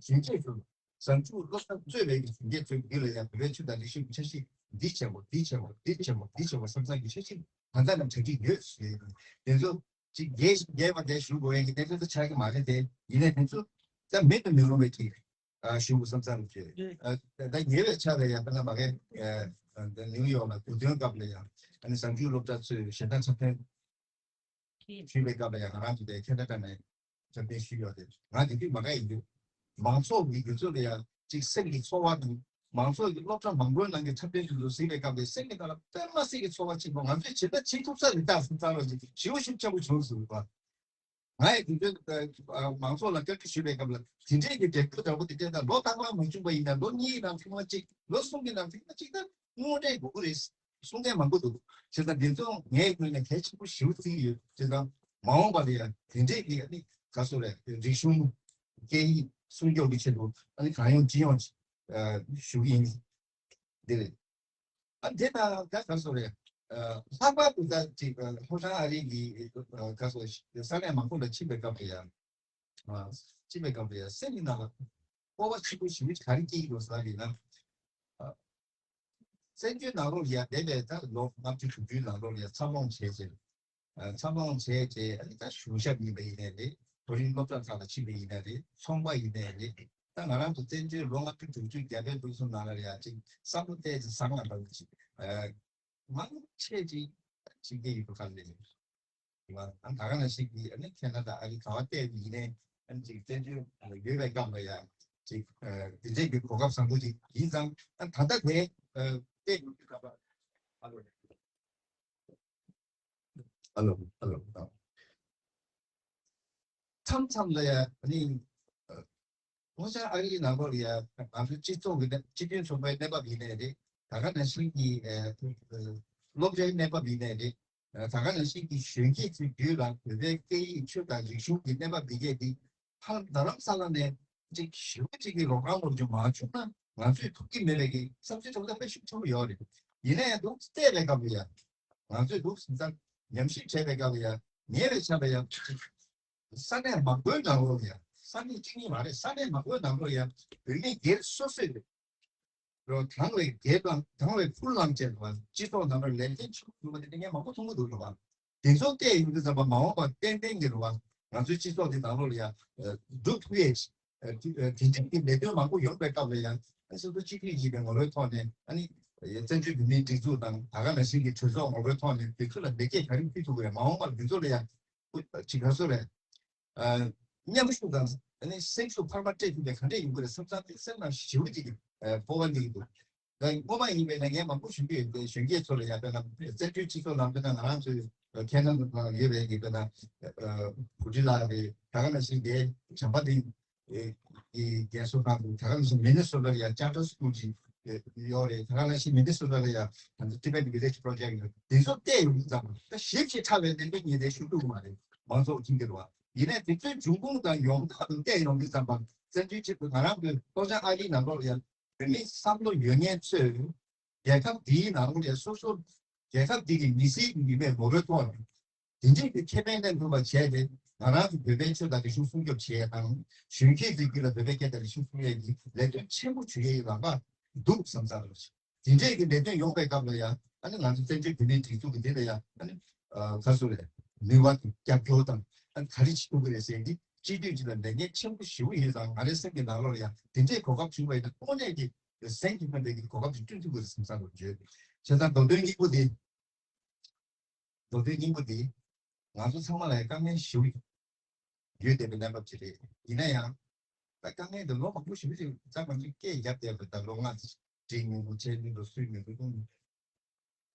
གཞོན་སྐྱེས་ཚོ་བཟང་ཕྱུག་བློ་བཟང་གཙོས་པའི་གི་གཞོན་སྐྱེས་ཚོའི་མདུན་ལ་ཡང་བོད་པའི་ཆོས་དང་རིག་གཞུང་གི་འཆར་གཞི་འདི་ཆེན་པོ་འདི་ཆེན་པོ་འདི་ཆེན་པོ་འདི་ཆེན་པོ་བསམ་བསམ་གྱི་འཆར་གཞི་གང་ལྟར་ནས་གྲ་སྒྲིག་ཡོད་ཟེར་ཡོད། དེ་ཚོ་ཅིག་རྒྱས་རྒྱས་པ་དེ་ཞུ་དགོས་ཡ་གི་གནད་དོན་དུ་ཆགས་ཀྱི་མ་རེད་དེ། ཡིན་ནའི་དེ་ཚོ་ད་མེད་དུ་མི་རུང་བའི་གི་ཞུ་དགོས་བསམ་བསམ་གྱི། ད་ཉེ་བའི་ཆར་ལ་ཡང་དཔེར་ན་མ་གི་ནིའུ་ཡོག་ལ་དགུན་སྟོན་སྐབས་ལ་ཡང་ཨ་ནི་བཟང་སྤྱོད་སློབ་གྲྭ་ཚོས་ཞལ་ཏ་འཁྲབ་སྟོན་ཞུས་པའི་སྐབས་ལ་ཡང་ང་རང་ཚོ་དེ་ཁེ་ན་ཌ་ནས་འཁྲབ་སྟོན་ཞུས་ཡོད་དེ། ང་དེ་དུས་མ་ག་ཡིན་དུས་མང་ཚོགས་ཀྱི་དུས་ཚོད་ལ་ཡང་ཅིག་སེམས་ཀྱི་ཚོར་བ་དང་མང་ཚོགས་ཀྱི་སློབ་གྲྭ་མང་པོའི་ནང་གི་འཁྲབ་སྟོན་དེ་ཚོ་གཟིགས་པའི་སྐབས་ལ་སེམས་ཀྱི་ནང་ལ་དཔེ་མ་སྲིད་ཀྱི་ཚོར་བ་ཆེན་པོ། ང་ཚོས་བྱེད་ད་བྱེད་ཐུབ་ས་རེད་ད་བསམ་བསམ་ལ་ཅིག་ཞེ་པོ་ཤུགས་ཆེན་པོ་བྱུང་སོང་བ། ང་ཡི་དུས་ཚོད་མང་ཚོགས་ལ་བཀའ་འདྲི་ཞུས་པའི་སྐབས་ལ་དེ་འདྲས་ཀྱི་འབྲེལ་མཐུད་འདྲ་པོ་དེ་འདྲས་དང་ལོ་རྟག་པར་མ་བྱུང་པ་ཡིན་ན་ལོ་གཉིས་ནང་ཐེངས་མ་གཅིག་ལོ་གསུམ་གྱི་ནང་ཐེངས་མ་གཅིག་ད་དངོས་འབྲེལ་དགོས་ཀྱི་རེད། གསུང་མཁན་མང་པོ་འདུག་བྱས་ཙང་འདི་ཚོ་ངའི་ངོས་ནས་གལ་ཆེན་པོ་ཞེ་པོ་བརྩི་གི་ཡོད། བྱས་ཙང་མ་འོངས་པ་ལ་ཡང་དེ་འདྲས་ཀྱི་ཨ་ནི་ག་སོ་རེད་རིག་གཞུང་སྐད་ཡིག་སྲུང་སྐྱོབ་ཀྱི་ཆེད་དུ་ཨ་ནི་གང་ཡོང་ཅི་ཡོང་ཞུ་གི་ཡིན། འདི་རེད། ཨ་འདི་ན་ད་ག་སོ་རེད། ལྷག་པར་དུ་ད་ཅིག་ལྷོ་བྱང་ཨ་རི་གི་ག་སོ་ས་གནས་མང་པོ་ལ་ཕྱིན་པའི་སྐབས་ལ་ཡང་ཕྱིན་པའི་སྐབས་ལ་ཡང་སེམས་ཀྱི་ནང་ལ་སྤོབས་པ་ཆེན་པོ་ཞེ་པོ་ག་རེ་སྐྱེ་ཡི་འདུག་ཟེར་བ་ཡིན་ན། བཙན་བྱོལ་ནང་ལོགས་ལ་ཡང་འདས་པའི་ད་ལོ་ལྔ་བཅུ་དྲུག་ཅུའི་ནང་ལོགས་ལ་ཡང་འཚར་ལོངས་བྱས་རྗེས། འཚར་ལོངས་བྱས་རྗེས་ཨ་ནི་ད་གཞུང་ཞབས་ཡིན་པ་ཡིན་ནའི་རེད། མཐོ་རིམ་སློབ་གྲྭ་ཁག་ལ་ཕྱིན་པ་ཡིན་ནའི་རེད། ཚོང་པ་ཡིན་ནའི་རེད། ད་ང་རང་ཚོ་བཙན་བྱོལ་ལོ་ལྔ་བཅུ་དྲུག་ཅུ་རྒྱལ་བའི་ལུགས་སྲོལ་ནང་ལ་ཡང་ཅིག་བསམ་བློ་གཏད་ཅིག་བཟང་ང་འདྲ་བོ་ཅིག་མང་ཆེ་ཅིག་ཅིག་གི་ཡིན་པ་ག་ལ་ལས་ཡིན་པ། ད་ག་ནང་བཞིན་གྱི་ཨ་ནི་ཁེ་ན་ཌ་ཨ་རི་ག་བ་བལྟས་པ་ཡིན་ནའི་ཨ་ནི་ཅིག་བཙན་བྱོལ་ཡོད་པའི་སྐབས་ལ་ཡང་ཅིག་དེ་འདྲས་ཀྱི་གོ་སྐབས་བཟང་པོ་ཅིག་ཡིན་ཙང་ཨ་ད་ལྟ་དེ་བལྟས་ཡོང་དུས་སྐབས་ཨ་ལོ། ཨ་ལོ་ཨ་ལོ། མཚམས་མཚམས་ལ་ཡ་ཨ་ནི་ལྷོ་བྱང་ཨ་རིའི་ནང་ལོགས་ལ་ཡ་ང་ཚོའི་སྤྱི་ཚོགས་ཀྱི་གནས་སྤྱི་མཐུན་ཚོགས་པའི་གནས་བབ་ཡིན་ནའི་རེད། ད་ག་ནང་བཞིན་གྱི་སློབ་གྲྭའི་གནས་བབ་ཡིན་ནའི་རེད། ད་ག་ནང་བཞིན་གྱི་གཞོན་སྐྱེས་ཚོའི་རྒྱུད་ལ་བོད་པའི་སྐད་ཡིག་ཆོས་དང་རིག་གཞུང་གི་གནས་བབ་འདི་གས་འདི་ཧ་ལམ་རྡ་རམ་ས་ལ་ནས་ཅིག་ཞེ་པོ་ཅིག་གི་ལོག་རང་ལོག་རྒྱུ་མ་བྱུང་ན་ང་ཚོས་ཐུབ་ཀྱི་མེད་པའི་གི་བསམ་ཚུལ་དྲང་པོ་དཔེ་ཤུགས་ཆེན་པོ་ཡོད་རེད། ཡིན་ན་ཡང་འདུག་བལྟས་པའི་སྐབས་ལ་ཡ། ང་ཚོས་འདུག་ཟིན་ཙང་ཉམས་ཞིབ་བྱས་པའི་སྐབས་ལ་ཡ། ཉེ་བའི་ཆར་ལ་ཡ། ས་གནས་མང་པོའི་ནང་ལོགས་ལ་ཡ། ས་གནས་གཅིག་གཉིས་མ་རེད། ས་གནས་མང་པོའི་ནང་ལོགས་ལ་ཡ། བོད་མི་སྒེར་སོ་སོས་རོ་དང་བའི་སྒེར་དང་དང་བའི་ཁུར་བླངས་བྱས་པ་སྤྱི་ཚོགས་ནང་ལ་ལས་དོན་ཆེན་པོ་བྱུང་བ་དེ་ངས་མང་པོ་མཐོང་གི་འདུག་རོ་བ། དེ་ཚོ་བལྟས་ཡོང་དུས་ཙམ་པ་མ་འོངས་པར་ཏན་ཏན་གྱི་རོ་བ་ང་ཚོའི་སྤྱི་ཚོགས་འདི་ནང་ལོགས་ལ་ཡ། སྒྲུབ་ཐུབ་ཡས། དེ་འདྲའི་གི་ལས་དོན་མང་པོ་ཡོང་པའི་སྐབས་ལ་ཡང་སོ་སོ་གཅིག་སྒྲིལ་བྱེད་པའི་ངོ་བོའི་ཐོག་ནས་ཨ་ནི་བཙན་བྱོལ་བོད་མིའི་སྒྲིག་འཛུགས་དང་ད་ག་ནང་བཞིན་གྱི་གྲོས་ཚོགས་ངོ་བོའི་ཐོག་ནས་དེ་ཚོ་ལ་ལེགས་སྐྱེས་ག་རེ་ཕུལ་ཐུབ་ཀྱི་རེད། མ་འོངས་པར་དེ་ཚོ་ལ་ཡང་ཅིག་ག་ཚོད་རེད། མཉམ་ཞུགས་དང་ཨ་ནི་སེམས་ཤུགས་འཕར་མ་སྤྲད་ཐུབ་པའི་ག་འདྲས་ཡོང་གི་རེད་བསམ་བསམ་དེ་སེམས་ནང་ཞེ་པོ་ཅིག་གི་སྤོབས་པ་སླེབས་ཀྱི་འདུག་ད་སྔོན་མ་ཡིན་པས་ན་ངས་མང་པོ་ཞུ་གི་ཡོད་དེ་གཞོན་སྐྱེས་ཚོ་ལ་ཡང་དཔེར་ན་བཙན་བྱོལ་སྤྱི་ཚོགས་ནང་དཔེར་ན་ང་རང་ཚོའི་ཁེ་ན་ཌ་ནང་ཡོད་པའི་གི་དཔེར་ན་བུ་ཁྲིད་ལགས་རེད། ད་ག་ནང་བཞིན་དེ་བྱམས་པ་དེ་གི་རྒན་གསོ་ཁང་དུ་ད་ག་ནང་བཞིན་མི་ནི་སོ་ཊ་ལ་ཡང་ཅར་ཊར་སི་ཀུལ་ཅིག་ཡོད་རེད། ད་ག་ནང་བཞིན་མི་ནི་སོ་ཊ་ལ་ཡང་ད་ལྟ་Tibet Village Project་ཡོད། དེ་ཚོ་བལྟས་ཡོང་དུས་ཙམ་ད་ཞིབ་ཅིག་ཕྲ་བའི་གནད་དོན་ངས་དེ་ཞུ་ཐུབ་ཀྱི་མ་རེད། མང་ཚོགས་མཐུན་འགྱུར་བ་ཡིན་ནའི་དེ་ཚོའི་འབྱུང་ཁུངས་དང་ཡོང་སྟངས་དང་བལྟས་ཡོང་དུས་ཙམ་པ་བཙན་བྱོལ་སྤྱི་ཚོགས་ང་རང་གི་ལྷོ་བྱང་ཨ་རིའི་ནང་ལོགས་ལ་ཡང་བོད་མི་བསམ་བློ་ཡོད་མཁན་ཚོས་རྒྱལ་ཁབ་འདིའི་ནང་ལོགས་ལ་སོ་སོ་རྒྱལ་ཁབ་འདི་གི་མི་སེར་གྱི་ཡིན་པའི་ངོ་བོའི་ཐོག་ནས་དེ་འདྲའི་གི་ཁེ་ཕན་ལེན་ཐུབ་པ་བྱས་ཏེ་ང་རང་ཚོ་བོད་པའི་ཆོས་དང་རིག་གཞུང་སྲུང་སྐྱོབ་བྱེད་ཡས་དང་གཞོན་སྐྱེས་ཚོའི་རྒྱུད་ལ་བོད་པའི་སྐད་དང་རིག་གཞུང་སྲུང་ཡས་ཀྱི་ལས་དོན་ཆེན་པོ་བྱེད་ཡས་ཀྱི་ལམ་ཁ་འདུག་བསམ་ཚར་རོགས། དེ་འདྲས་ཀྱི་ལས་དོན་ཡོང་པའི་སྐབས་ལ་ཡང་ཨ་ནི་ང་ཚོ་བཙན་བྱོལ་བོད་མིའི་སྒྲིག་འཛུགས་ཀྱི་འདི་ལ་ཡང་ཨ་ནི་ཨ་ག་ཚོད་རེད། ནུས་པ་དང་རྒྱབ་སྐྱོར་དང་ཨ་ནི་ག་རེ་བྱེད་ཐུབ་ཀྱི་རེད་ཟེར་འདི་སྤྱི་འཐུས་ཀྱི་ལ་ལས་འགན་ཆེན་པོ་ཞེ་པོ་ཡིན་ཙང་ང་རའི་སེམས་ཀྱི་ནང་ལོགས་ལ་ཡང་དེ་འདྲས་གོ་སྐབས་བྱུང་བ་ཡིན་ན་དངོས་གནས་ཀྱི་གཟན་གྱི་ཕན་པའི་གི་གོ་སྐབས་ཅིག་བསྐྲུན་ཐུབ་ཀྱི་རེད་བསམ་བསམ་རུ་བརྗོད། བྱས་ཙང་མདོ་དོན་སྙིང་པོ་འདི་མདོ་དོན་སྙིང་པོ་འདི་ང་ཚོ་ཚང་མ་ལ་ཡང་དཀའ་ངལ་ཞེ་པོ་ཡོད་བསྡད་པའི་གནས་བབ་ཅིག་རེད། ཡིན་ན་ཡང་ད་དཀའ་ངལ་འདི་ལོ་མང་པོ་ཞེ་པོ་ཅིག་ཙམ་ང་ཚོས་སྐད་བརྒྱབ་བསྡད་པ་ད་ལོ་ལྔ་ཙམ། འགྲིག་མི་འདུག་བྱས་མི་འདུག་སུས་མི་འདུག་གཏོང་མི་འདུག་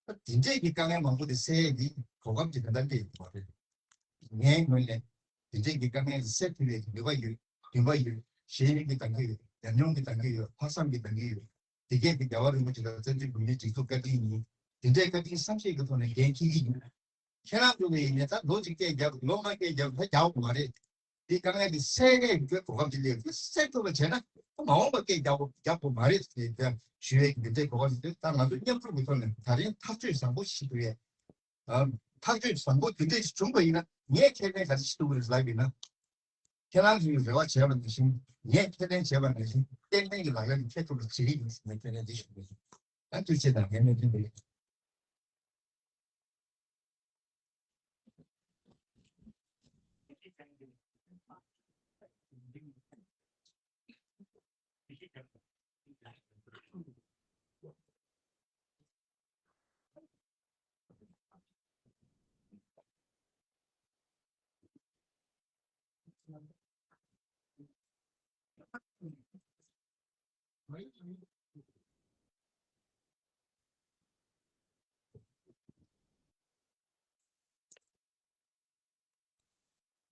ད་དེ་འདྲས་ཀྱི་དཀའ་ངལ་མང་པོ་དེ་སེལ་ཡས་ཀྱི་གོ་སྐབས་ཅིག་ད་ལྟ་སྤྲད་ཡོད་པ་རེད། ངའི་ངོས་ནས་དེ་འདྲས་ཀྱི་དཀའ་ངལ་དེ་སེལ་ཐུབ་ཡས་ཀྱི་ནུས་པ་ཡོད། འདུན་པ་ཡོད། ཤེས་ཡོན་གྱི་འདང་གི་ཡོད། ཉམས་མྱོང་གི་འདང་གི་ཡོད། ལྷག་བསམ་གྱི་འདང་གི་ཡོད། དེ་གས་ཀྱི་རྒྱལ་བ་རིན་པོ་ཆེ་དང་བཙན་བྱོལ་བོད་མིའི་སྒྲིག་འཛུགས་བཀའ་དྲིན་ཡིན། དེ་འདྲའི་བཀའ་དྲིན་བསམ་ཤེས་ཀྱི་ཐོག་ནས་འགན་འཁྱེར་གྱི་ཡིན། ཁྱེད་རང་ཚོ་ལ་ཡིན་ནའི་ད་ལོ་གཅིག་སྐད་རྒྱབ། ལོ་ལྔ་སྐད་རྒྱབ། ད་རྒྱག་དགོས་མ་རེད། དེ་དཀའ་ངལ་དེ་སེལ་ཡས་ཀྱི་གོ་སྐབས་དེ་སླེབས། དེ་སེལ་ཐུབ་པ་བྱས་ན་མ་འོངས་པ་སྐད་རྒྱག་དགོས་རྒྱག་དགོས་མ་རེད་ཟེར་ཏེ་ཞུ་ཡས་ཀྱི་འདི་འདྲའི་གོ་སྐབས་དེ། ད་ང་ཚོ་མཉམ་རུབ་ཀྱི་ཐོག་ནས་ད་རིང་ཐག་གཅོད་བཟང་པོ་ཞིག་ཕུལ་ཡས། ཨ། ཐག་གཅོད་བཟང་པོ་དེ་འདྲ་ཞིག་བྱུང་པ་ཡིན་ན་ངས་ཁེ་ཕན་ག་རེ་ཞིག་ཐོབ་ཀྱི་རེད་ལབ་ཡིན་ན། ཁྱེད་རང་ཚོས་རེ་བ་བྱས་པ་ནང་བཞིན། ངས་ཁས་ལེན་བྱས་པ་ནང་བཞིན་ཏན་ཏན་གྱི་ལག་ལེན་དུ་འཁེལ་ཐུབ་པ་བྱེད་ཀྱི་ཡིན་ཟེར་ནས་ཁས་ལེན་འདི་ཞུ་གི་ཡིན། ད་ཐུགས་རྗེ་དང་ངས་གནས་ཚུལ་འདི།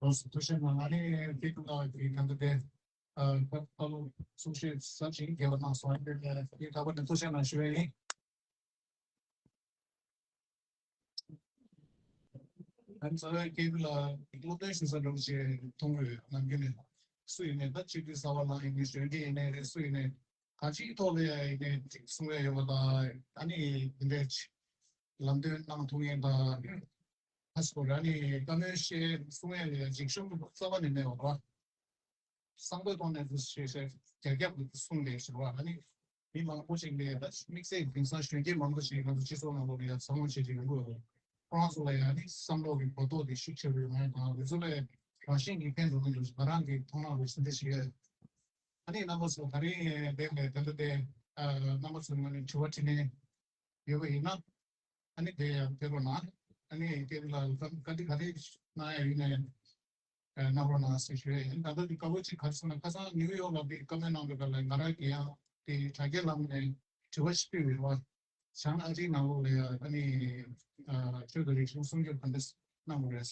ཐུགས་རྗེ་གནང་། ཨ་ནི་དེ་ཀུན་ལ་དེ་གང་དུ་དེ་ཨ་ཁ་ཁ་ལོ་གསུང་བཤད་ཟབ་ཅིང་རྒྱས་པ་གནང་སོང་། ཨ་ནི་དེ་ད་བར་ནས་ཐུགས་རྗེ་གནང་ཞུ་བ་ཡིན། ཨ་ནི་རྩ་བའི་སྐད་འབོད་ལ་སློབ་སྟོན་ཞུ་ས་འདྲ་བོ་ཞིག་མཐོང་གི་ཡོད། ནམ་རྒྱུན་ནས་སུ་ཡིན་ནའི་ད་སྤྱི་འཐུས་གསར་པ་ལངས་ཡིན་ནའི་གཞོན་སྐྱེས་ཡིན་ནའི་རེད། སུ་ཡིན་ནའི་གང་ཅིའི་ཐོག་ལ་ཡ་ཡིན་ནའི་ཅིག་གསུང་ཡ་ཡོད་པ་དང་། ཨ་ནི་འདི་འདྲའི་ལམ་སྟོན་གནང་ཐུབ་མཁན་དང་། ཨ་སོ་ར་ནི་བཀའ་མོལ་བཤད་གསུང་ཡ་ལ་ཡ་འཇིགས་ཞུམ་རྩ་བ་ནས་མེད་པ་རེད། གསང་པོའི་ཐོག་ནས་ཞེས་ཞེས་རྒྱ་ཁྱབ་ཀྱི་གསུང་ལས་ཞེས་པ། ཨ་ནི་མི་མང་པོ་ཞིག་ལས་ད་དམིགས་བསལ་དེང་སང་གཞོན་སྐྱེས་མང་པོ་ཞིག་ང་ཚོ་སྤྱི་ཚོགས་ནང་ལོགས་ལ་ཡང་བསམ་བློ་བྱེད་ཀྱི་ཡོང་གི་ཡོད། ཁོ་རང་ཚོ་ལ་ཡང་ནི་བསམ་བློ་གི་གོ་རྟོགས་དེ་ཤུགས་ཆེ་རུ་ཡོང་ཡ་དང་། དེ་ཚོ་ལ་རང་བཞིན་གྱིས་ཕན་ཐོགས་ཀྱི་འདུག་ང་རང་གི་མཐོང་སྣང་རུ་ཞུ་འདོད་ཞིག་ཡོད། ཨ་ནི་རྣམ་པ་ཚོ་ད་རིང་འདིར་ནས་དེ་འདྲ་དེ་རྣམ་པ་ཚོ་ངོས་ནས་དྲི་བ་དྲིས་ནས་ཡོད་པ་ཡིན་ན། ཨ་ནི་དེ་ཡང་ཕེབས་རོགས་གནང་། ཨ་ནི་སྐད་ལ་བཀའ་འདྲི་ག་རེ་གནང་ཡ་ཡོད་ནའི་གནང་རོགས་གནང་ཟེར་ཞུ་ཡ་ཡིན། ད་ལྟ་དེ་དཀའ་བོ་གཅིག་ག་རེ་ཟེར་ན། ཁ་སང་ནིའུ་ཡོག་ལ་དེ་བཀའ་མོལ་གནང་པའི་སྐབས་ལ་ང་རང་གིས་ཡང་དེ་དྲ་རྒྱའི་ལམ་ནས་དྲི་བ་ཞིག་ཕུལ་ཡོད་པ། བྱང་ཨ་རིའི་ནང་ལོགས་ལ་ཡང་ཨ་ནི་ཆོས་དང་རིག་གཞུང་སྲུང་སྐྱོབ་ག་འདྲ་གནང་དགོས་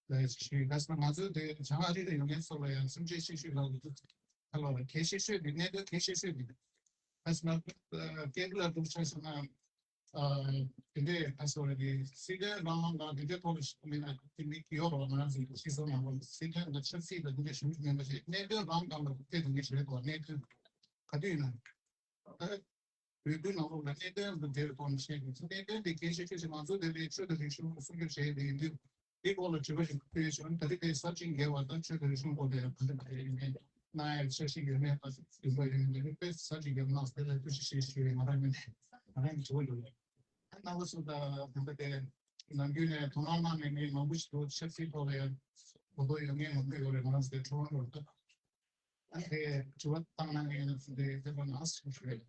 རེད་ལབ་ཞུ་ཡ་ཡིན། ག་རེ་ཟེར་ན་ང་ཚོའི་དེ་བྱང་ཨ་རི་ལ་ཡོད་མཁན་ཚོ་ལ་ཡང་སེམས་ཅན་ཤེས་ཤོས་ལ་ཁ་ལོ་ལ་གལ་ཆེ་ཤོས་དེ་གནད་དོན་གལ་ཆེ་ཤོས་དེ། ཨ་སི་ན་སྐད་ལ་འདུག་ཆ་སོང་ན། དེ་འདྲས་ཨ་སོ་རེ་དེ་སྲིད་དོན་རང་དབང་དང་དེ་འདྲས་ཐོག་ལ་ཞིག་མིན་ན་དེ་མིག་ཡོད་རོགས་ང་རང་ཚོའི་སྤྱི་ཚོགས་ནང་ལ་སྲིད་དོན་དང་ཆབ་སྲིད་དང་དེ་འདྲས་ཞུ་རྒྱུ་མིན་པ་ཞིག་གནད་དོན་རང་དབང་ལ་དེ་དེ་འདྲས་རེད་དོ། གནད་དོན་ག་དུས་ཡིན་ན་ད། འོས་བསྡུ་ནང་ལོགས་ལ་གནད་དོན་དང་འབྲེལ་བའི་ཐོག་ནས་བཤད་དགོས། གནད་དོན་དེ་གལ་ཆེ་ཤོས་ཤིག་ང་ཚོ་དེ་ལས་ཆོས་དང་རིག་གཞུང་སྲུང་སྐྱོབ་བྱེད་ཡས་དེ་ཡིན་དུས། འདི་སྐོར་ལ་དྲི་བ་ཞིག་ཕུལ་ཞོར་ད་རེས་དེ་ཟབ་ཅིང་རྒྱས་པ་དང་ཆོས་དང་རིག་གཞུང་སྐོར་ལ་ཡང་ག་འདྲ་ཡོད་མེད། གནང་ཡ་འཆར་གཞི་ཡོད་མེད་དང་འདུན་པ་ཡོད་མེད་དེ་དཔེ་ཟབ་ཅིང་རྒྱས་པ་གནང་སོང་། དེ་ལ་ཐུགས་རྗེ་ཆེ་ཞུ་ཡས་ང་རང་ངོས་ནས་ང་རང་གི་དྲི་བ་ཡོད་རེད། ཨ་རྣམ་པ་ཚོ་ད་ད་ལྟ་དེ་ནམ་རྒྱུན་ནས་དོ་སྣང་གནང་མེད་མཁན་མང་པོ་ཞིག་འདུག་ཆབ་སྲིད་ཐོག་ལ་ཡང་གོ་རྟོགས་ཡོད་མཁན་མང་པོ་ཡོད་རེད། ང་རང་ཚོའི་ཁྲོད་ནང་ལ་ད། ཨ་ནི་དྲི་བ་བཏང་གནང་མཁན་ཡིན་ན་དེ་དེ་ལ་ནང་སེམས་ཤིག་རེད།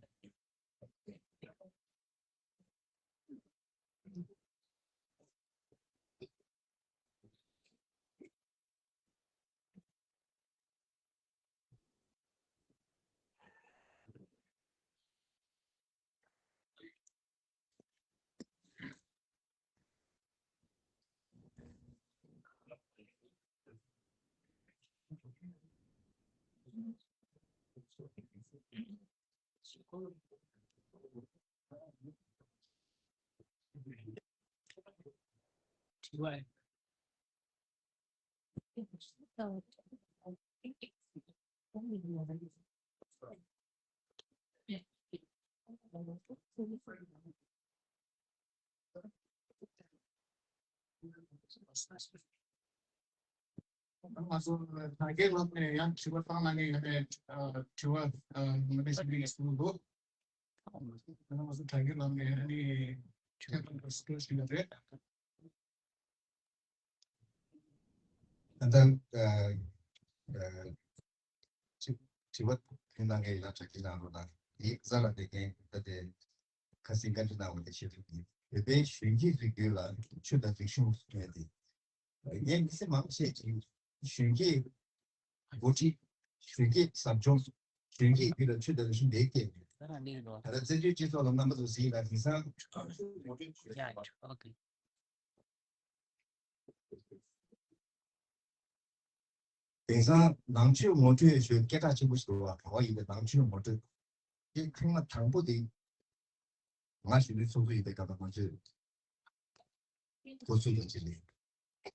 ང་ཚོ་དྲ་རྒྱའི་ལམ་ནས་ཡང་དྲི་བ་བཏང་གནང་མཁན་ཡོད་པའི་དྲི་བ་ང་ཚོ་ཞིག་གིས་གསུངས་འདུག་ང་ཚོ་དྲ་རྒྱའི་ལམ་ནས་ཨ་ནི་ཁྱོད་ཚོ་སྐད་ཆ་ཞུ་ཡ་རེད། ད་ལྟ་ཨ་ཨ་དྲི་དྲི་བ་དེ་གནང་མཁན་ཡིན་ན་དྲ་རྒྱའི་ནང་ལོགས་ན་ཡིག་གཟའ་ལ་བསྡད་མཁན་ད་ལྟའི་ཁ་སང་བཀའ་འདྲི་གནང་བ་དེ་བཤད་ཐུབ་ཀྱི། བོད་པའི་གཞོན་སྐྱེས་རིགས་རྒྱུད་ལ་ཆོས་དང་རིག་གཞུང་ཟེར་དེ། ངས་མི་ཚེ་མང་ཆེ་ཅིག་གཞོན་སྐྱེས་འགོ་ཁྲིད། གཞོན་སྐྱེས་ཟབ་སྦྱོང་། གཞོན་སྐྱེས་རྒྱུད་ལ་ཆོས་དང་རིག་གཞུང་འདི་སྐྱེས་ཡོད། ད་རང་ལེགས་འགྲོ། ད་ལྟ་བཙན་བྱོལ་སྤྱི་ཚོགས་ལ་རྣམ་པ་ཚོ་གཟིགས་ལ་དེང་སང་། ཡ་ཨོ་ཁེ། དེང་སང་ནང་ཆོས་ངོ་སྤྲོད་ཞུ་སྐད་གྲགས་ཆེན་པོ་ཞིག་འདུག་བ། ག་བ་ཡིན་པའི་ནང་ཆོས་ངོ་སྤྲོད། དེ་ཐེངས་མ་དང་པོ་དེ་ང་གཞོན་ནུའི་ཚོགས་གཙོ་ཡིན་པའི་སྐབས་ལ་ང་ཚོས་འགོ་ཚུགས་ཡོད་ཅེས་ལས།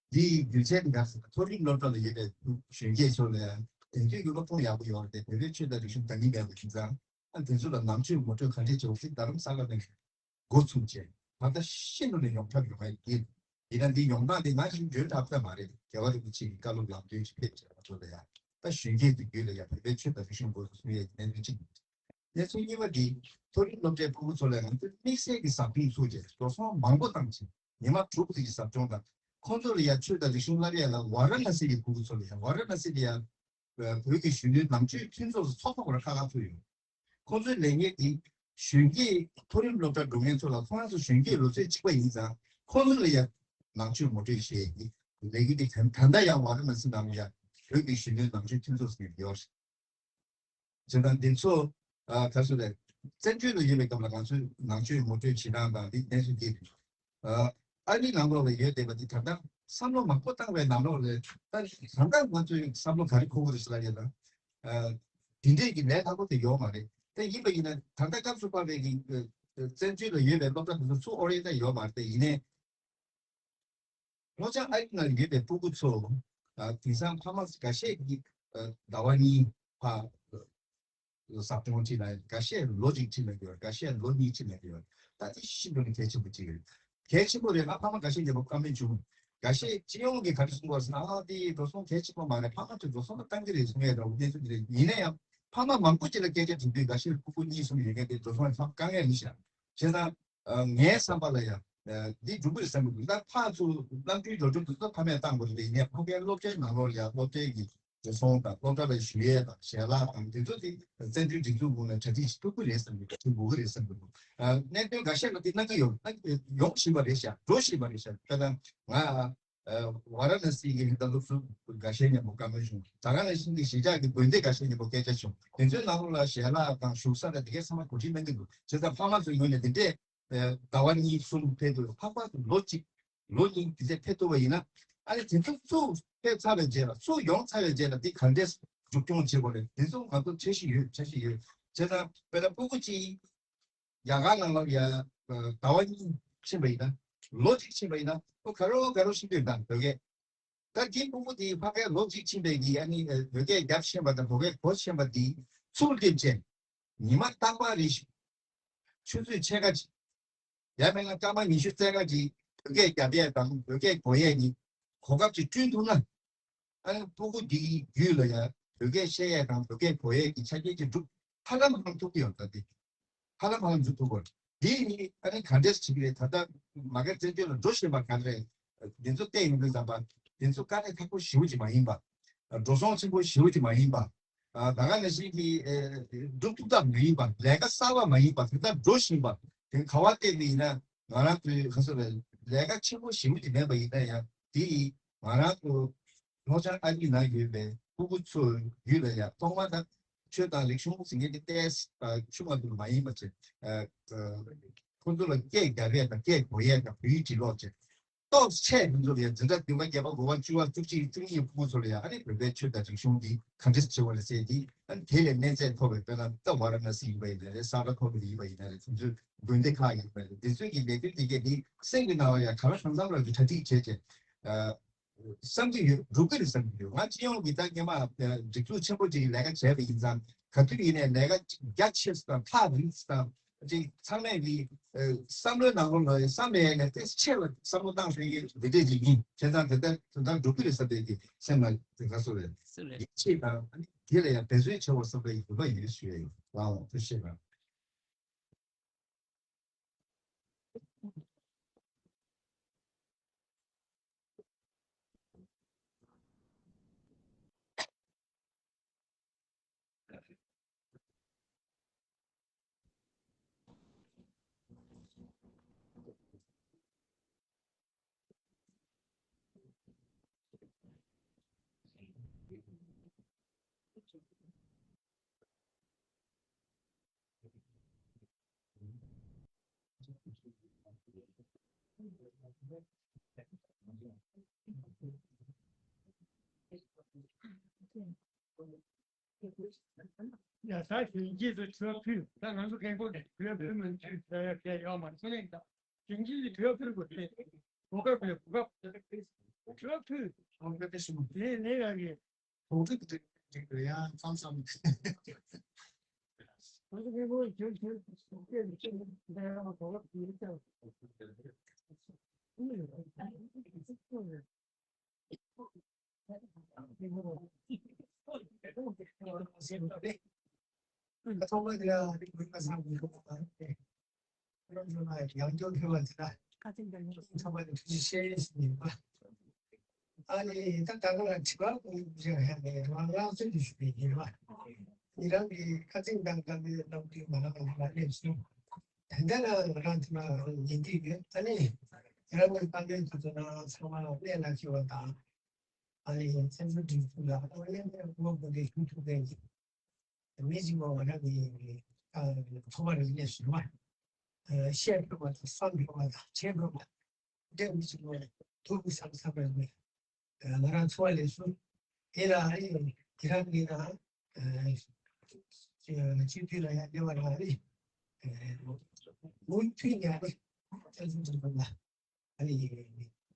འདིའི་རྒྱུ་མཚན་འདི་ག་ཟེར་ན། མཐོ་རིམ་སློབ་གྲྭ་ལ་ཡོད་པའི་གཞོན་སྐྱེས་ཚོ་ལ་ཡང་དེང་དུས་ཀྱི་སློབ་སྦྱོང་ཡག་པོ་ཡོད་རེད་དེ། བོད་པའི་ཆོས་དང་རིག་གཞུང་འདྲ་མིན་མེད་པ་ཡིན་ཙང་། ཨ་དེ་ཚོ་ལ་ནང་ཆོས་ངོ་སྤྲོད་ག་འདྲས་བྱེད་དགོས་ཟེར་རྡ་རམ་ས་ལ་ནས་འགོ་ཚུགས་རྗེས་ད་ལྟ་ཤིན་ཏུ་ནས་ཡོངས་ཁྱབ་ཡོང་ཡ་ཡིན། ཡིན་ན་འདི་ཡོང་སྟངས་དེ་ང་ཞིག་འཇོན་ཐབས་ད་མ་རེད། རྒྱལ་བ་རིན་པོ་ཆེ་གི་བཀའ་སློབ་ལམ་སྟོན་ཞིག་ཕེབས་བྱས་པ་ཚོ་ལ་ཡང་། ད་གཞོན་སྐྱེས་ཀྱི་རྒྱུད་ལ་ཡང་བོད་པའི་ཆོས་དང་རིག་གཞུང་སྐོར་སོགས་གསུང་ཡས་ཀྱི་གནད་དོན་གཅིག་ཡིན། གནས་ཚུལ་གཉིས་པ་འདི། མཐོ་རིམ་སློབ་གྲྭའི་ཕྲུ་གུ་ཚོ་ལ་ང་ཚོས་དམིགས་བསལ་གྱི་ཟབ་སྦྱོང་བཙུགས་རྗེས་འགྲོ་སོང་མང་པོ་བཏང་ཕྱིན། ཉི་མ་དྲུག་ཙམ་གྱི་ཟབ་སྦྱོང་དང་། ཁོང་ཚོ་ལ་ཡང་ཆོས་དང་རིག་གཞུང་བསླབ་ཡས་ལ་ཝཱ་ར་ཎ་སི་གི་ཕྲུ་གུ་ཚོ་ལ་ཡང་ཝཱ་ར་ཎ་སི་ལ་ཡང་བོད་ཀྱི་གཞོན་ནུའི་ནང་ཆོས་མཐུན་ཚོགས་སུ་ཚོགས་ཐོག་ལ་ཁག་ཁག་ཚུད་ཡོད། ཁོང་ཚོའི་ལས་འགན་དེ་གཞོན་སྐྱེས་མཐོ་རིམ་སློབ་གྲྭ་འགྲོ་མཁན་ཚོ་ལ། ཁོང་རང་ཚོ་གཞོན་སྐྱེས་ལོ་ཚོད་གཅིག་པ་ཡིན་ཙང་ཁོང་ཚོ་ལ་ཡང་ནང་ཆོས་ངོ་སྤྲོད་བྱེད་ཡས་ཀྱི་ལས་འགན་དེ་ད་ད་ལྟ་ཡང་ཝཱ་ར་ཎ་སི་ནང་ལ་ཡང་བོད་ཀྱི་གཞོན་ནུའི་ནང་ཆོས་མཐུན་ཚོགས་ཟེར་ཡོད་རེད། བྱས་ཙང་འདི་ཚོ་ཨ་ག་ཚོད་རེད། བཙན་བྱོལ་དུ་ཡོད་པའི་སྐབས་ལ་ང་ཚོས་ནང་ཆོས་ངོ་སྤྲོད་བྱེད་སྟངས་དང་འདི་གནས་ཚུལ་འདི་རེད། ཨ་ཨ་རིའི་ནང་ལོགས་ལ་ཡོད་བསྡད་པ་འདི་ད་ལྟ་བསམ་བློ་མང་པོ་བཏང་བའི་ནང་ལོགས་ལ། ད་ད་ལྟ་ང་ཚོའི་བསམ་བློ་ག་རེ་འཁོར་གྱི་རེད་ཟེར་ལབ་ཡོད་ན། ཨ་འདི་འདྲས་ཀྱི་ལས་སླ་པོ་དེ་ཡོད་མ་རེད། ད་ཡིན་པ་ཡིན་ན་ད་ལྟ་སྐབས་སུ་བབས་པའི་གི་ཨ་བཙན་བྱོལ་ལ་ཡོད་པའི་སློབ་གྲྭ་དེ་ཚོ་ཚུར་ཨོ་རེད་ད་ཡོད་མ་རེད། ད་ཡིན་ནའི། ལྷོ་བྱང་ཨ་རི་ནང་ཡོད་པའི་ཕྲུ་གུ་ཚོ། ཨ་དེང་སང་ཕ་མ་འགའ་ཤས་ཀྱིས་ཨ་ཟླ་བ་གཉིས་ཕར་ཟབ་སྦྱོང་ཁྲིད་ན་ཡོད། འགའ་ཤས་ལོ་གཅིག་ཁྲིད་ན་ཡོད། འགའ་ཤས་ལོ་གཉིས་ཁྲིད་ན་ཡོད། ད་དེ་ཤིན་ཏུ་ནས་གལ་ཆེན་པོ་གཅིག་རེད། གལ་ཆེན་པོ་རེད་ལ། ཕ་མ་འགའ་ཤས་ཀྱིས་བཀའ་མོལ་བྱུང་། འགའ་ཤས་སྤྱི་ཡོངས་ཀྱིས་ག་རེ་གསུངས་པ་ཟེར་ན། ཨ་དེ་འགྲོ་སོང་གལ་ཆེན་པོ་མ་རེད། ཕ་མ་ཚོས་འགྲོ་སོང་ལ་བཏང་གི་རེད་གསུང་ཡས་འདྲ་བོ་གནས་ཚུལ་དེ་རེད། ཡིན་ན་ཡང་ཕ་མ་མང་པོ་ཅིག་ལ་སྐད་ཆ་དྲིས་དུས་འགའ་ཤས་ཕྲུ་གུ་གཉིས་གསུམ་ཡོད་མཁན་དེ་འགྲོ་སོང་ལ་ཕར་བཀང་ཡས་མི་ཤེས། བྱས་ཙང་། ཨ་ངའི་བསམ་པ་ལ་ཡང་། ཨ་འདི་འགྲུབ་ཀྱི་རེད་བསམ་གྱི་འདུག་ད་ཕར་ཚུར་གནམ་གྲུའི་འགྲོ་གྲོན་དེ་ཚོ་ཕ་མས་བཏང་དགོས་རེད། ཡིན་ནའི་ཕ་གིའི་སློབ་གྲྭའི་ནང་ལོགས་ལ་ཡང་སློབ་གྲྭའི་གི་འགྲོ་སོང་དང་སློབ་གྲྭ་ལ་ཞུ་ཡས་དང་ཞལ་ལག་དང་དེ་ཚོ་དེ་བཙན་བྱོལ་སྒྲིག་འཛུགས་ངོས་ནས་གྲ་སྒྲིག་ཞིག་ཐུབ་ཀྱི་རེད་བསམ་གྱི་འདུག་ཐུབ་དགོས་ཀྱི་རེད་བསམ་གྱི་འདུག་ཨ་གནད་དོན་འགའ་ཤས་ལ་དེ་གནང་གི་ཡོད། གནང་ཡོང་བཞིན་པ་རེད་ཤག་འགྲོ་བཞིན་པ་རེད་ཤག་དཔེར་ན་ང་། ཝཱ་ར་ཎ་སི་གི་ད་སློབ་ཟུར་འགའ་ཤས་མཉམ་པོ་བཀའ་མོལ་བྱུང་། ད་ག་ནང་བཞིན་གྱི་གཞིས་ཆགས་ཀྱི་དགོན་སྡེ་འགའ་ཤས་མཉམ་པོ་སྐད་ཆ་བྱུང་། དེ་ཚོའི་ནང་ལོགས་ལ་ཞལ་ལག་དང་བཞུགས་ས་དང་དེ་གའི་ཚང་མ་གོ་སྒྲིག་གནང་གི་འདུག་བྱས་ཙང་ཕ་མ་ཚོའི་ངོས་ནས་དེ་འདྲས་ཟླ་བ་གཉིས་གསུམ་ཕེབས་དུས། ལྷག་པར་དུ་ལོ་གཅིག་ལོ་གཉིས་དེ་འདྲས་ཕེབས་ཐུབ་པ་ཡིན་ན། ཨ་ནི་དེ་ཚོ་ཚུར་ཕེབས་ཚར་བའི་རྗེས་ལ། ཚུར་ཡོང་ཚར་བའི་རྗེས་ལ་འདི་ག་འདྲས་མཇུག་སྐྱོང་བྱེད་དགོས་རེད། དེ་ཚོ་ང་ཚོ་འཆར་གཞི་ཡོད། འཆར་གཞི་ཡོད། བྱས་ཙང་དཔེར་ན་ཕྲུ་གུ་གཅིག་རྒྱ་གར་ནང་ལ་ཡ་ཟླ་བ་གཉིས་ཕྱིན་པ་ཡིན་ན། ལོ་གཅིག་ཕྱིན་པ་ཡིན་ན་ཁོ་ག་རེ་ག་རེ་ཤེས་ཀྱི་ཡོད་ན་བོད་སྐད། ད་དེ་ཕྲུ་གུ་དེ་ཕ་གིར་ལོ་གཅིག་ཕྱིན་པའི་གི་ཨ་ནི་བོད་སྐད་རྒྱབ་ཤེས་པ་དང་བོད་སྐད་གོ་ཤེས་པ་དེ་ཚུར་སླེབས་རྗེས་ཉི་མ་རྟག་པར་རེ་བཞིན་ཆུ་ཚོད་ཕྱེད་ཀ་ཅིག་ཡང་མིན་ན་སྐར་མ་ཉི་ཤུ་རྩ་ལྔ་ཅིག་བོད་སྐད་རྒྱབ་ཡས་དང་བོད་སྐད་གོ་ཡས་ཀྱི་གོ་སྐབས་ཅིག་བསྐྲུན་ཐུབ་ན། ཨ་ནི་ཕྲུ་གུ་འདིའི་རྒྱུད་ལ་ཡང་བོད་སྐད་བཤད་ཡས་དང་བོད་སྐད་གོ་ཡས་ཀྱི་ཆ་རྐྱེན་ཅིག་འགྲུབ། ཧ་ལམ་ཧ་ལམ་ཐུབ་ཀྱི་ཡོད། ད་འདི་ཧ་ལམ་ཧ་ལམ་འགྲུབ་ཐུབ་དགོས། འདི་ནི་ཨ་ནི་ག་འདྲས་བྱེད་ཀྱི་རེད། ད་ལྟ་མ་གིར་བཙན་བྱོལ་ལ་འགྲོ་བཞིན་པ་ག་རེ་རེད། འདི་ཚོ་བལྟས་ཡོང་དུས་ཙམ་པ་འདི་ཚོ་དཀའ་ལས་ཁག་པོ་ཞེ་པོ་ཅིག་མ་ཡིན་པ། འགྲོ་སོང་ཆེན་པོ་ཞེ་པོ་ཅིག་མ་ཡིན་པ། ད་ག་ནང་བཞིན་གྱི་སྒྲུབ་ཐུབ་ཐབས་མ་ཡིན་པ། ལས་ཀ་གསར་པ་མ་ཡིན་པ། དེ་ལྟར་འགྲོ་བཞིན་པ། དེ་ག་བ་བལྟས་པ་ཡིན་ན་ང་རང་ཚོའི་ག་ཚོད་རེད། ལས་ཀ་ཆེན་པོ་ཞེ་པོ་ཅིག་མེད་པ་ཡིན་ན་ཡང་། དེ་ཡིས་ང་རང་ཚོ་ལྷོ་བྱང་ཨ་རི་ནང་ཡོད་པའི་ཕྲུ་གུ་ཚོའི་རྒྱུད་ལ་ཡང་ཐོག་མ་ད་ཆོས་དང་རིག་གཞུང་ཟེར་མཁན་དེ་ཏོག་ཙམ་ཆུང་བ་དེ་མ་ཡིན་པ་བྱས། ཁོ་ཚོ་ལ་སྐད་རྒྱབ་ཡས་དང་སྐད་གོ་ཡས་དང་བོད་ཡིག་འབྲི་ཀློག་བྱས། ཏོག་ཙམ་ཆེ་མི་ཚོ་ལ་ཡང་འཛིན་གྲྭ་བདུན་པ་བརྒྱད་པ་དགུ་པ་བཅུ་པ་བཅུ་གཅིག་བཅུ་གཉིས་ཕྲུ་གུ་ཚོ་ལ་ཡང་ཨ་ནི་བོད་པའི་ཆོས་དང་རིག་གཞུང་འདི་ག་འདྲས་བྱེད་པ་རེད་ཟེར་འདི། ཨ་ནི་དེ་ལས་གནས་ཚད་མཐོ་བའི་དཔེར་ན་ད་ཝཱ་ར་ཎ་སི་ཡིན་པ་ཡིན་ན་རེད། ས་རཱ་ཐོག་ཏུ་ཡིན་པ་ཡིན་ན་རེད། དེ་ཚོའི་དགོན་སྡེ་ཁག་ཡིན་པ་རེད། དེ་ཚོའི་གི་ལས་དོན་དེ་གས་འདི་སེམས་ཀྱི་ནང་ལ་ཡང་གང་ལ་གང་འཚམ་ལ་གི་གྲ་སྒྲིག་བྱས་བྱས། བསམ་གྱི་ཡོད། འགྲུབ་ཀྱི་རེད་བསམ་གྱི་ཡོད། ང་སྤྱི་ཡོངས་ཀྱི་ད་སྔོན་མ་སྒྲིག་འཛུགས་ཆེན་པོ་ཅིག་གི་ལས་ཀ་བྱས་པ་ཡིན་ཙང་། ག་དུས་ཡིན་ནའི་ལས་ཀ་རྒྱ་ཆེ་ཙམ་དང་ཐག་རིང་ཙམ་དང་། ཅིག་ཚང་མས་ཀྱི་བསམ་བློའི་ནང་ལོགས་ལ་བསམ་ཡས་ནས་ཏོག་ཙམ་ཆེ་བ་བསམ་བློ་བཏང་ཤེས་ཀྱི་འདི་འདྲས་ཅིག་ཡིན། བྱས་ཙང་དེ་ལྟར་དོན་དག་འགྲུབ་ཀྱི་རེད་བསམ་པའི་གི་སེམས་ལ་དེ་ག་སོ་རེད། སུ་རེད། ཡིད་ཆེས་དང་ཨ་ནི་དེ་ལ་ཡང་འབད་བརྩོན་བྱེད་དགོས་བསམ་པའི་གི་འདུན་པ་ཡོད་ཞུ་ཡ་ཡིན། ལགས་འོང་། ཐུགས་རྗེ་ཆེ་གནང་། ཡ་ད་གཞོན་སྐྱེས་ཚོ་དྲི་བ་ཕུལ། ད་ང་ཚོ་རྒན་གོག་ནས་དྲི་བ་ཕུལ་མི་འདུག་ཟེར་ཡ་ཡོད་མ་རེད། ཁས་ལེན་དང་། གཞོན་སྐྱེས་ཚོ་དྲི་བ་ཕུལ་དགོས་རེད། གོ་སྐབས་རེད། གོ་སྐབས། དྲི་བ་ཕུལ། གོ་སྐབས་ཕུལ་ཞུ། ལས་ལས་ཀ་གི། གོ་སྐབས་ཀྱི་འགྲིག་འགྲིག་རེད་ཡ། ཁམས་བཟང་། ཐོག་མ་དེ་ལ་ནི་མི་ཁ་སང་མི་ཁོ་པ་དང་། ཁོ་རང་ཚོ་ལ་ཡང་བསྐྱར་ཕེབས་པ་དེ་ལ་ཐོག་མ་དེ་ཐུགས་རྗེ་ཆེ་ཞུ་ཡིན་པ། ཨ་ནི་ད་ད་ག་ལ་དྲི་བ་ཀུན་བཞག་ཡ་མེད། རང་རང་ཚོད་དུ་ཞུ་བའི་ཡིན་པ། ཡི་རང་གི་ཁ་ཚིག་དང་བཀའ་མོལ་གནང་དུས་མ་ལག་ལ་སླེབས་སོང་། ད་ལྟ་ང་རང་ཚོ་ལ་ཡིན་དུས་ཡོད། ད་ནི་ཡི་རང་གི་བཀའ་མོལ་དེ་ཚོ་ནང་ཚང་མ་གནད་ལ་འཁེལ་བ་དང་། ཨ་ནི་བཙན་བྱོལ་སྒྲིག་འཛུགས་ལ་ཨ་ནི་དངོས་པོ་འདི་ཞུ་ཐུབ་མཁན་གྱི་མི་གཅིག་པོ་ང་རང་གི་ཨ་ཐོག་མ་རེ་གནས་སུ་བ། ཨ་བཤད་ཕོད་པ་དང་བསམ་ཕོད་པ་དང་བྱེད་ཕོད་པ། འདྲ་མི་གཅིག་པོ་ཐུགས་བསམ་བསམ་པའི་མི། ང་རང་འཚོ་བ་ལས་སུ་དེ་ལ་ཨ་ནི་དེ་རང་གི་ན་སྤྱི་འཐུས་ལ་ཡང་བདེ་བ་རང་རེད། མུ་མཐུད་ནས་ཨ་ནི་བཙན་བྱོལ་སྒྲིག་འཛུགས་ལ། ཨ་ནི་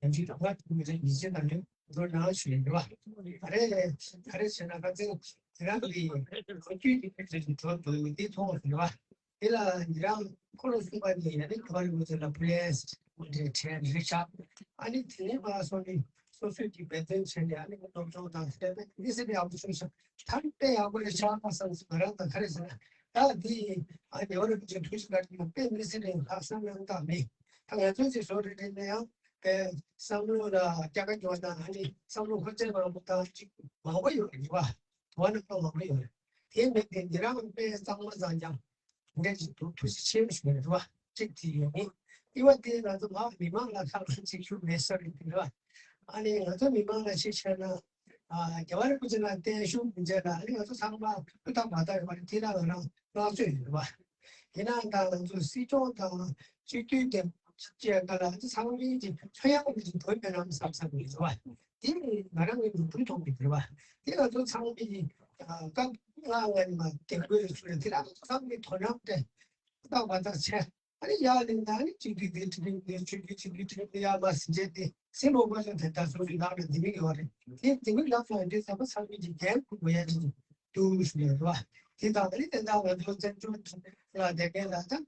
ཉམས་ཞིབ་དང་ལ་ཐུག་མི་རེ་ཡིན་ཕྱིར་དང་ལེན་འགྲོ་གནང་ཞུ་ཡིན་པ། ད་རེས་ད་རེས་བྱས་ན་ཁ་སང་དེ་རང་གི་ལོ་རྒྱུས་ཀྱི་ཕན་ཚུན་གྱི་གྲོགས་འདུག་དེ་མཐོང་བ་ཟིན་པ། དེ་ལ་ཉེ་རང་ཁོ་རང་གསུངས་པ་ནི་ཡ་ནི་ག་རེ་མོ་ཚོ་ལ་བུ་ལས་འདྲེ་དྲན་རེ་ཆགས། ཨ་ནི་དེ་ནས་མ་སོང་ནི་སོ་སོའི་གི་འབད་བརྩོན་བྱས་ནས་ཨ་ནི་སློབ་སྦྱོང་དང་བསྟན་པའི་མི་སེར་ཡག་པོ་བྱུང་ཤག་ད་དཔེ་ཡག་པོ་རེ་ཆགས་པ་བསམ་སོང་། ང་རང་དང་ག་རེ་ཟེར་ན། ད་འདི་ཨ་ཉེ་བར་བུ་ཆེན་ཐུགས་རྗེ་བཀའ་དྲིན་དཔེ་མི་སྲིད་ནས་ལྷག་བསམ་རྣམ་དག་མེད། ད་ང་ཚོའི་ཚེ་བཟོ་རེ་རེ་ནས་ཡང་དཔེ་བསམ་བློ་ལ་སྐྱ་ཀ་འགྱོ་དང་ཨ་ནི་བསམ་བློ་འཁོར་ཚད་མང་པོ་དང་ཅིག་མང་པོ་ཡོད་རེད་བ། དུ་བ་རྣམ་པ་མང་པོ་ཡོད་རེད། དེ་མེད་དེ་འདི་རང་དཔེ་གཙང་མ་གཙང་རྐྱང་འདྲ་ཅིག་འདུག་ཐུགས་རྗེ་ཆེ་ཞུ་རེད་བ། གཅིག་དེ་ཡོད་མེད། གཉིས་པ་དེ་ང་ཚོ་མ་མི་མང་ལ་ཁག་ཁག་ཅིག་ཞུ་མེད་ས་རེད་དེ་རེད་བ། ཨ་ནི་ང་ཚོ་མི་མང་ལ་ཤེས་བྱས་ན། ཨ་རྒྱལ་བ་རིན་པོ་ཆེ་ལ་བརྟན་བཞུགས་མི་བྱེད་ན་ཨ་ནི་ང་ཚོ་ཚང་མ་ཧུར་ཐག་མ་ཐག་ཡོད་པ་རེད། དེ་ལ་ང་རང་བསྔགས་བརྗོད་ཡོད་རེད་བ། ཡིན་ནའང་ད་ང་ཚོ་སྲིད་སྐྱོང་དང་སྤྱི་འཐུས་དེ་བཅས་ཀ་ལ་ཚང་མའི་གི་ལྷོད་ཡངས་ཀྱི་བོད་མི་རང་བསམ་བསམ་ཡོད་རེད་བ། དེ་ནི་ང་རང་གི་ནོར་འཁྲུལ་མཐོང་གི་རེད་བ། དེ་ང་ཚོ་ཚང་མའི་གི་སྐབས་ལྔ་ལྔ་ནི་མ་དེ་དགོས་རེད་ཚུལ་དེ་ལ་ཚང་མའི་དོ་སྣང་དེ་ཧུར་ཐག་མ་ཐག་བྱས། ཨ་ནི་ཡར་ལེན་ན་ཨ་ནི་གཅིག་སྡུད་དེ་ཁྲིམས་དེ་ཆོས་བརྒྱུད་གཅིག་སྡུད་ཁྲིམས་དེ་ཡར་མར་ཟིན་བྱས་ཏེ་སེམས་པ་དཔའ་ཤོས་དེ་ལྟར་སོང་ཞིག་ལག་ལ་འདི་མི་ཡོད་རེད། དེ་འདི་མི་ལག་ལ་འདི་ཚང་མ་ཚང་མི་གི་འགན་འཁུར་དགོས་ཡ་ཅིག་འདུག་ཞུ་ཡ་རེད་བ། དེ་དང་ཨ་ནི་དེ་འདྲ་ང་ཚོ་བཙན་བྱོལ་ལ་བསྡད་མཁན་ལ་ད་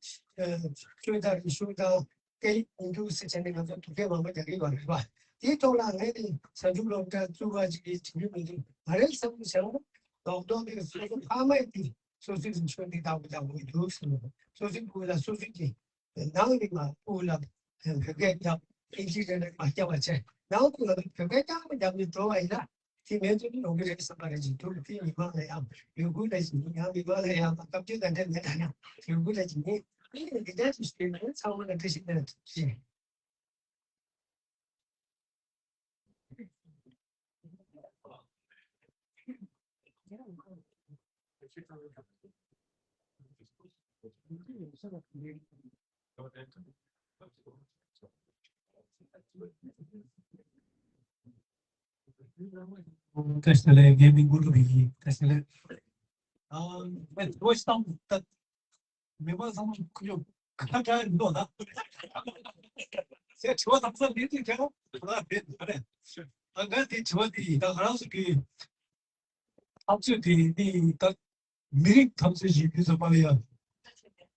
ཆོས་དང་རིག་གཞུང་དང་སྐད་ཡིག་མི་འདུག་ཟེར་བྱས་ནས་ང་ཚོ་སྡུག་སྐད་མང་པོ་རྒྱག་གི་ཡོད་རེད་བ། དེའི་ཐོག་ལ་ངས་ནི་གཟའ་མཇུག་སློབ་གྲྭ་བཙུགས་པ་ཅིག་གི་དྲན་རྒྱུ་མི་འདུག་ང་རའི་བསམ་བློ་བྱས་ན་རྡོག་རྡོག་དེ་སོ་སོ་ཕ་མས་དེ། སོ་སོའི་རིག་གཞུང་འདི་དག་པོ་དག་པོ་འདུག་ཟེར་ནས། སོ་སོའི་སྐུ་ལ་སོ་སོའི་གི་ནང་ནས་མ་སྐུ་ལ་བོད་སྐད་རྒྱབ། ཨིན་ཇི་རེ་རེ་མ་རྒྱབ་པ་བྱས། ནང་སྐུ་ལ་བོད་སྐད་རྐྱང་མ་རྒྱབ་ནས་འགྲོ་བ་ཡིན་ན། དེ་མེད་ཚུལ་ནི་ཡོང་གི་རེད་བསམ་པ་རེ་ཅིག་འདུག་དེ་མི་མང་ལ་ཡང་ལུས་ཁུར་ལ་ཅིག་ཡིན། ཡང་མི་མང་ལ་ཡང་བཀའ་བཀྱོན་དང་འབྲེལ་མེད་ད་ཡང་ལུས་ཁུར་ལ་ཅིག་ཡིན། ཨིན་ཇི་འདི་འདྲ་ཅིག་བྱས་ནས་ཚང་མ་ལ་བཀྲ་ཤིས་བདེ་ལེགས་ཞུ། བཀྲ་ཤིས་བདེ་ལེགས། ངའི་མིང་ཀུན་སྒྲུབ་ཡིན། བཀྲ་ཤིས་བདེ་ལེགས། ཨ་ངས་དྲི་བ་ཞིག་བཏང་། ད་མི་མང་ཚང་མ་ཁུ་ཆོ་ཁ་བྲལ་མི་འདུག་ན། ཟེར་དྲི་བ་དང་ས་ལེན་དུས་ཁྱེད་རང་ཁོ་ན་བེད་ཨ་རེད། ཨ་ང་དེ་དྲི་བ་དེ་ཡིན། ད་ང་རང་ཚོ་གི་འཐབ་རྩོད་དེ་ནི་ད་མི་རིགས་འཐབ་རྩོད་ཞིག་ཡིན་ཙམ་པ་ལ་ཡང་།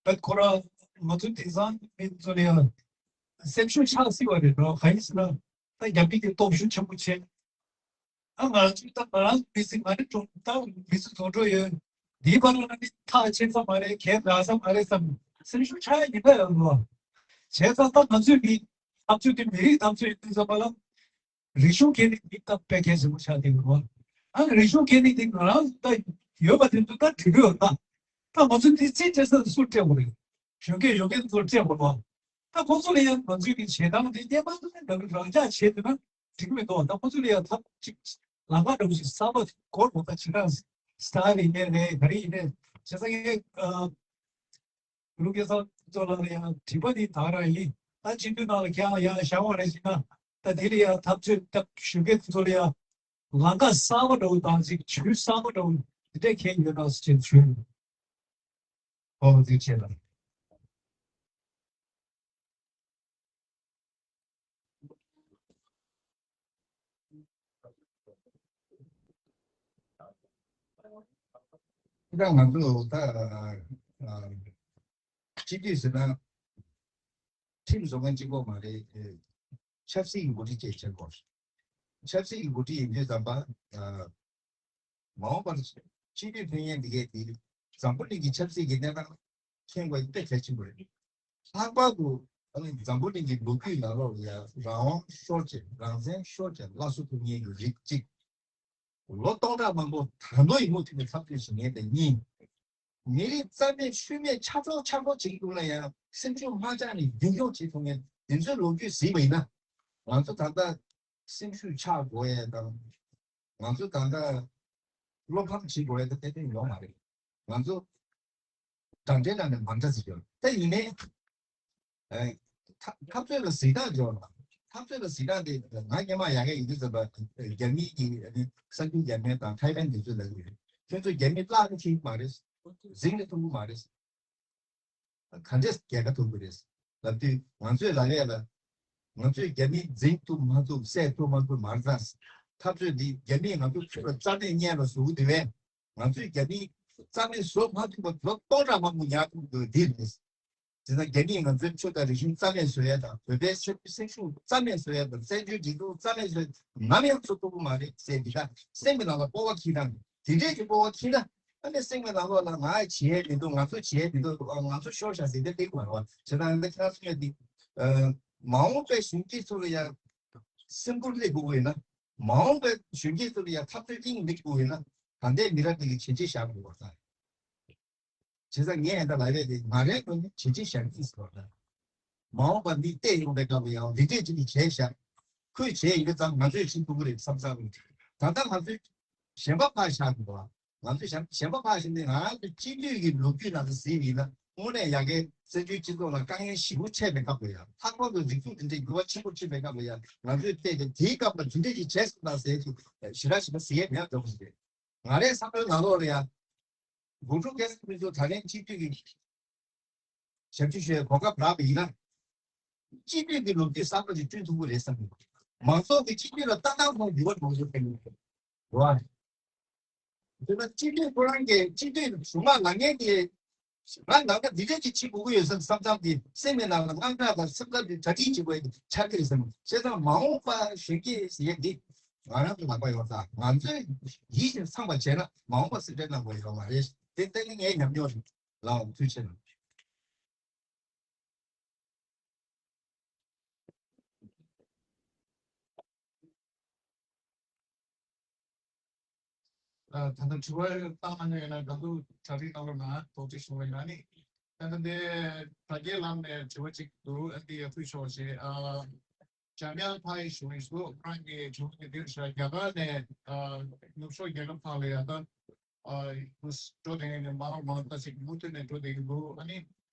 ད་ཁོ་རང་ང་ཚོ་དེང་སང་མི་ཚོ་ལ་ཡང་སེམས་ཤུགས་ཆག་སྲིད་པ་རེད་འགྲོ། གང་ཡིན་ཟེར་ན། ད་རྒྱ་མི་གི་སྟོབས་ཤུགས་ཆེན་པོ་བྱས། ཨ་ང་ཚོ་ད་ང་རང་མི་ཚེ་ང་ནི་གྲོང་ད་མི་ཚེ་རྫོགས་འགྲོ་ཡོད། འདིའི་བར་ལ་ནི་ཐག་ཆད་ས་མ་རེད། གས་འདྲ་ས་མ་རེད་བསམ་སེམས་ཤུགས་ཆག་ཡ་ཡིན་པ་ཡང་རེད། བྱས་ཙང་ད་ང་ཚོའི་མི་འཐབ་རྩོད་དེ་མི་རིགས་འཐབ་རྩོད་ཡིན་དུས་ཙམ་པ་ལ། རིག་གཞུང་སྐད་ཡིག་འདི་ད་དཔེ་གལ་ཆེན་པོ་ཆགས་བསྡད་ཡོད་རེད་བ། ཨ་རིག་གཞུང་སྐད་ཡིག་འདི་ང་རང་ད་ཡོད་པ་དེ་ཚོ་ད་འགྲིག་གི་ཡོད་ན། ད་ང་ཚོ་འདི་རྩིས་སྤྲད་ས་དེ་སུར་སྤྲད་དགོས་རེད། གཞོན་སྐྱེས་གཞོན་སྐྱེས་ཚོར་སྤྲད་དགོས་རེད་བ། ད་ཁོང་ཚོ་ལ་ཡང་ང་ཚོའི་གི་བྱེད་སྟངས་འདི་སྐྱེས་པ་ཚོ་ནས་འདྲ་གི་རང་འཇགས་བྱས་འདུག་ན་འགྲིག་གི་མི་འདུག་ད་ཁོང་ཚོ་ལ་ཡང་ཐབས་ཅིག་ལམ་ཁ་འདྲ་བོ་ཞིག་གསར་པ་དགོས་རེད་བ། ད་ཇི་ལྟར་སི་ཊལ་ཡིན་ནའི་རེད། ག་རེ་ཡིན་ནའི་བྱས་ཙང་ངས་ཨ། ལུགས་ཀྱི་ས་ ཚོ་ལ་ཡང་དྲི་བ་འདི་དག་རང་ཡིན། ད་སྤྱི་འཐུས་ནང་ལ་ཁྱེད་རང་ཡང་བཞག་པ་རེད་ཟེར་ན། ད་དེ་ལ་ཡང་འཐབ་རྩོད་སྐབས་ཞུ་མཁན་དེ་ཚོ་ལ་ཡང་ལམ་ཁ་གསར་པ་འདྲ་བོ་དང་ཅིག་ཇུས་གསར་པ་འདྲ་བོ་དེ་འདྲ་མཁན་ཡོད་ན་ཟེར་ཞུ། ཨོ་ཐུགས་རྗེ་ཆེ་ལགས། ད་ང་ཚོ་ད་ཨ་སྤྱི་འཐུས་ཟེར་ན་ཁྲིམས་བཟོ་མཁན་གཅིག་པོ་མ་རེད། ཆབ་སྲིད་ཀྱི་འགོ་ཁྲིད་བཅས་བྱེད་དགོས། ཆབ་སྲིད་ཀྱི་འགོ་ཁྲིད་ཡིན་དུས་ཙམ་པ་ཨ་མ་འོངས་པར་སྤྱི་འཐུས་ཕེབས་མཁན་འདི་གས་དེ་འཛམ་བུ་གླིང་གི་ཆབ་སྲིད་ཀྱི་གནས་སྟངས་མཁྱེན་དགོས་དཔེ་གལ་ཆེན་པོ་རེད། ལྷག་པར་དུ་ཨ་ནི་འཛམ་བུ་གླིང་གི་ལོ་རྒྱུས་ནང་ལོགས་ལ་ཡང་རང་དབང་ཤོར་བྱས་རང་བཙན་ཤོར་བྱས་སླར་གསོ་ཐུབ་མཁན་གྱི་རིགས་གཅིག་ལོ་སྟོང་ཕྲག་མང་པོ་ད་དུང་ཡིད་མུག་ཐུག་ནས་འཐབ་རྩོད་བྱེད་མཁན་དེ་གཉིས། མི་རིགས་རྩ་མེད་ཤུལ་མེད་ཆག་སྒྲོག་ཆག་སྒྲོག་བྱེད་ཀྱི་འདུག་ན་ཡང་སེམས་ཤུགས་མ་ཆག་ནས་རྒྱུན་སྐྱོང་བྱེད་ཐུབ་མཁན་དེ་ཚོའི་ལོ་རྒྱུས་གཟིགས་པ་ཡིན་ན། ང་ཚོ་ད་ལྟ་སེམས་ཤུགས་ཆག་དགོས་ཡས་དང་། ང་ཚོ་ད་ལྟ་བློ་ཕམ་བྱེད་དགོས་ཡས་ད་ཏན་ཏན་ཡོད་མ་རེད། ང་ཚོ་གྲངས་འདྲེན་ནང་ནས་མ་འདྲ་ཟིག་ཡོད་ད་ཡིན་ནའི། ཨེ། འཐབ་འཐབ་རྩོད་ལ་གཟིགས་སྟངས་འབྱོར་ལ། འཐབ་རྩོད་ལ་གཟིགས་སྟངས་དེ་ང་སྔོན་མ་ཡ་གི་ཡིན་དུས་ཙམ་པ་རྒྱ་མི་གི་ཨ་ནི་གསར་འགྱུར་རྒྱག་མཁན་དང་ཐའེ་ཝན་དེ་ཚོ་ལ་ཡོད། ཁྱོད་ཚོ་རྒྱ་མི་བརླག་ནི་ཁྱེད་མ་རེད། འཛིང་ནི་ཐུབ་ཀྱི་མ་རེད། ག་འདྲས་རྒྱལ་ཁ་ཐོབ་ཀྱི་རེད་ལབ་དུས་ང་ཚོས་ལབ་ཡས་ལ། ང་ཚོས་རྒྱ་མི་འཛིང་ཐུབ་མ་ཐུབ་བསད་ཐུབ་མ་ཐུབ་མ་རེད་ད། འཐབ་རྩོད་འདི་རྒྱ་མིས་ང་ཚོ་ཚུར་ལ་རྩ་མེད་བརྙས་ལ་བཟོ་གི་འདུག་བས། ང་ཚོས་རྒྱ་མི་རྩ་མེད་བཟོ་མ་ཐུབ་པ་ལོ་སྟོང་ཕྲག་མང་པོ་ཉར་ཐུབ་དགོས་འདི་རེད། དེ་ན་རྒྱ་མིས་ང་ཚོའི་ཆོས་དང་རིག་གཞུང་རྩ་མེད་བཟོ་ཡས་དང་བོད་པའི་ཆབ་སྲིད་སྲིད་གཞུང་རྩ་མེད་བཟོ་ཡས་དང་བཙན་བྱོལ་སྒྲིག་འཛུགས་རྩ་མེད་བཟོ་ཡས་ནམ་ཡང་བཟོ་ཐུབ་ཀྱི་མ་རེད་ཟེར་འདི་དག་སེམས་ཀྱི་ནང་ལ་སྤོབས་པ་འཁྱེར་དང་དེ་འདྲས་ཀྱི་སྤོབས་པ་འཁྱེར་ན་ཨ་ནི་སེམས་ཀྱི་ནང་ལོགས་ལ་ང་བྱེད་ཡས་མི་འདུག་ང་ཚོ་བྱེད་ཡས་མི་འདུག་ང་ཚོ་ཤོར་ཤག་ཟེར་ཏེ་སླེབས་མ་རེད་བ། བྱས་ཙང་འདི་ཁ་སང་ཡོད་འདི་མ་འོངས་པའི་གཞོན་སྐྱེས་ཚོ་ལ་ཡང་སེམས་ཁུར་སླེབས་དགོས་ཀྱི་ཡོད་ན། མ་འོངས་པའི་གཞོན་སྐྱེས་ཚོ་ལ་ཡང་འཐབ་རྩོད་གླེང་མི་དགོས་ཡོད་ན་ད་ལྟའི་མི་རབས་འདི་གི་བྱས་རྗེས་བཞག་དགོས་པ་རེད། བྱས་ཙང་ངས་ད་ལབ་ཡས་དེ་མ་རེད་དོན་ནི་བྱས་རྗེས་བཞག་གི་ཟེར་བ་རེད། མ་འོངས་པ་འདི་བལྟས་ཡོང་པའི་སྐབས་ལ་ཡང་འདི་འདྲས་ཅིག་གིས་བྱས་བཞག་ཁོས་བྱས་ཡོད་ཙང་ང་ཚོས་བྱེད་ཐུབ་ཀྱི་རེད་བསམ་བསམ་རེད། ད་ལྟ་ང་ཚོས་གཞན་པ་ཕར་བཞག་དགོས་པ། ང་ཚོས་གཞན་གཞན་པ་ཕར་བཞག་ནས་ང་རང་ཚོའི་སྤྱི་འཐུས་ཀྱི་ལོ་རྒྱུས་ནང་དུ་གཟིགས་ཡིན་ན་དངོས་གནས་ཡ་གིའི་བཙན་བྱོལ་སྤྱི་ཚོགས་ལ་དཀའ་ངལ་ཞེ་པོ་འཕྲད་པའི་སྐབས་ལ་ཡང་ལྷག་པར་དུ་སྒྲིག་འཛུགས་འདི་འདྲའི་འགྱུར་བ་ཆེན་པོ་ཕྱིན་པའི་སྐབས་ལ་ཡང་ང་ཚོས་བལྟས་ཏེ་དེའི་སྐབས་ལ་འདི་འདྲས་ཀྱི་བྱས་སོང་ན་ཟེར་དུས་ཞེ་དྲག་ཞེ་དྲག་ཟེར་ཡས་མེད་པ་འདྲ་པོ་ཞིག་རེད། ང་རའི་བསམ་བློའི་ནང་ལོགས་ལ་ཡང་། དགོང་དྲོ་སྐལ་བཟང་ཕུན་ཚོགས་ད་ལན་སྤྱི་འཐུས་ཀྱི་ཞབས་ཕྱི་ཞུ་བའི་གོ་སྐབས་རག་པ་ཡིན་ན། སྤྱི་འཐུས་ཀྱི་ལོ་རྒྱུས་གསར་པ་ཞིག་བསྐྲུན་ཐུབ་ཀྱི་རེད་བསམ་གྱི་འདུག་མང་ཚོགས་ཀྱི་སྤྱི་འཐུས་ལ་ལྟ་སྟངས་ཁོང་འགྱུར་བ་འགྲོ་རྒྱུ་ཕན་གྱི་འདུག་རེད་བ། དེ་ན་སྤྱི་འཐུས་ཁོ་རང་གིས་སྤྱི་འཐུས་གཞུང་མང་ལངས་མཁན་དེ། ང་ནང་ལ་འདི་འདྲས་ཅིག་བྱེད་དགོས་ཀྱི་ཡོད་བསམ་བསམ་བསམ་གྱི་སེམས་ཀྱི་ནང་ལ་དངངས་སྐྲག་དང་སེམས་ཁྲལ་དེ་གྲ་སྒྲིག་བྱེད་དགོས་ཡ་ཆགས་ཀྱི་རེད་བསམ། བྱས་ཙང་མ་འོངས་པ་གཞོན་སྐྱེས་ཟེར་ཡ་འདི་ང་རང་གི་ལག་པ་ཡོད་ཙང་ང་ཚོས་ཡིད་བཞིན་འཚམས་པ་བྱས་ན་མ་འོངས་པ་སེམས་ཁྲལ་གནང་དགོས་ཡོད་མ་རེད། དེ་ལྟ་ནི་ངའི་ཉམས་མྱོང་རེད། ལགས་འོང་ཐུགས་རྗེ་ཆེ། ཨ། ད་ལྟ་དྲི་བ་བཏང་གནང་མཁན་ཡོད་ན་དགའ་འདུག་གྲ་སྒྲིག་གནང་རོགས་གནང་། དོགས་འདྲི་བྱུང་བ་ཡིན་ན་ནི། ད་ལྟ་འདི་དྲ་རྒྱའི་ལམ་ནས་དྲི་བ་གཅིག་འདུག་ཨ་འདི་ཡར་ཕུལ་ཆོག་ཅེས། ཨ། འཇམ་དབྱངས་ཕ་ཡི་ཞུ་ཡིན་འདུག་ཁོ་རང་གི་དྲི་བ་འདི་འདིར་བཞག་རྒྱ་གར་ནས། ཨ། ནུབ་ཕྱོགས་རྒྱལ་ཁབ་ཁག་ལ་ཡང་ད། ཨ། འགྲོ་བསྡད་མཁན་གྱི་མང་རབས་མང་རབས་ཅིག་མུ་མཐུད་ནས་འགྲོ་བསྡད་ཀྱི་འདུག་ཨ་ནི།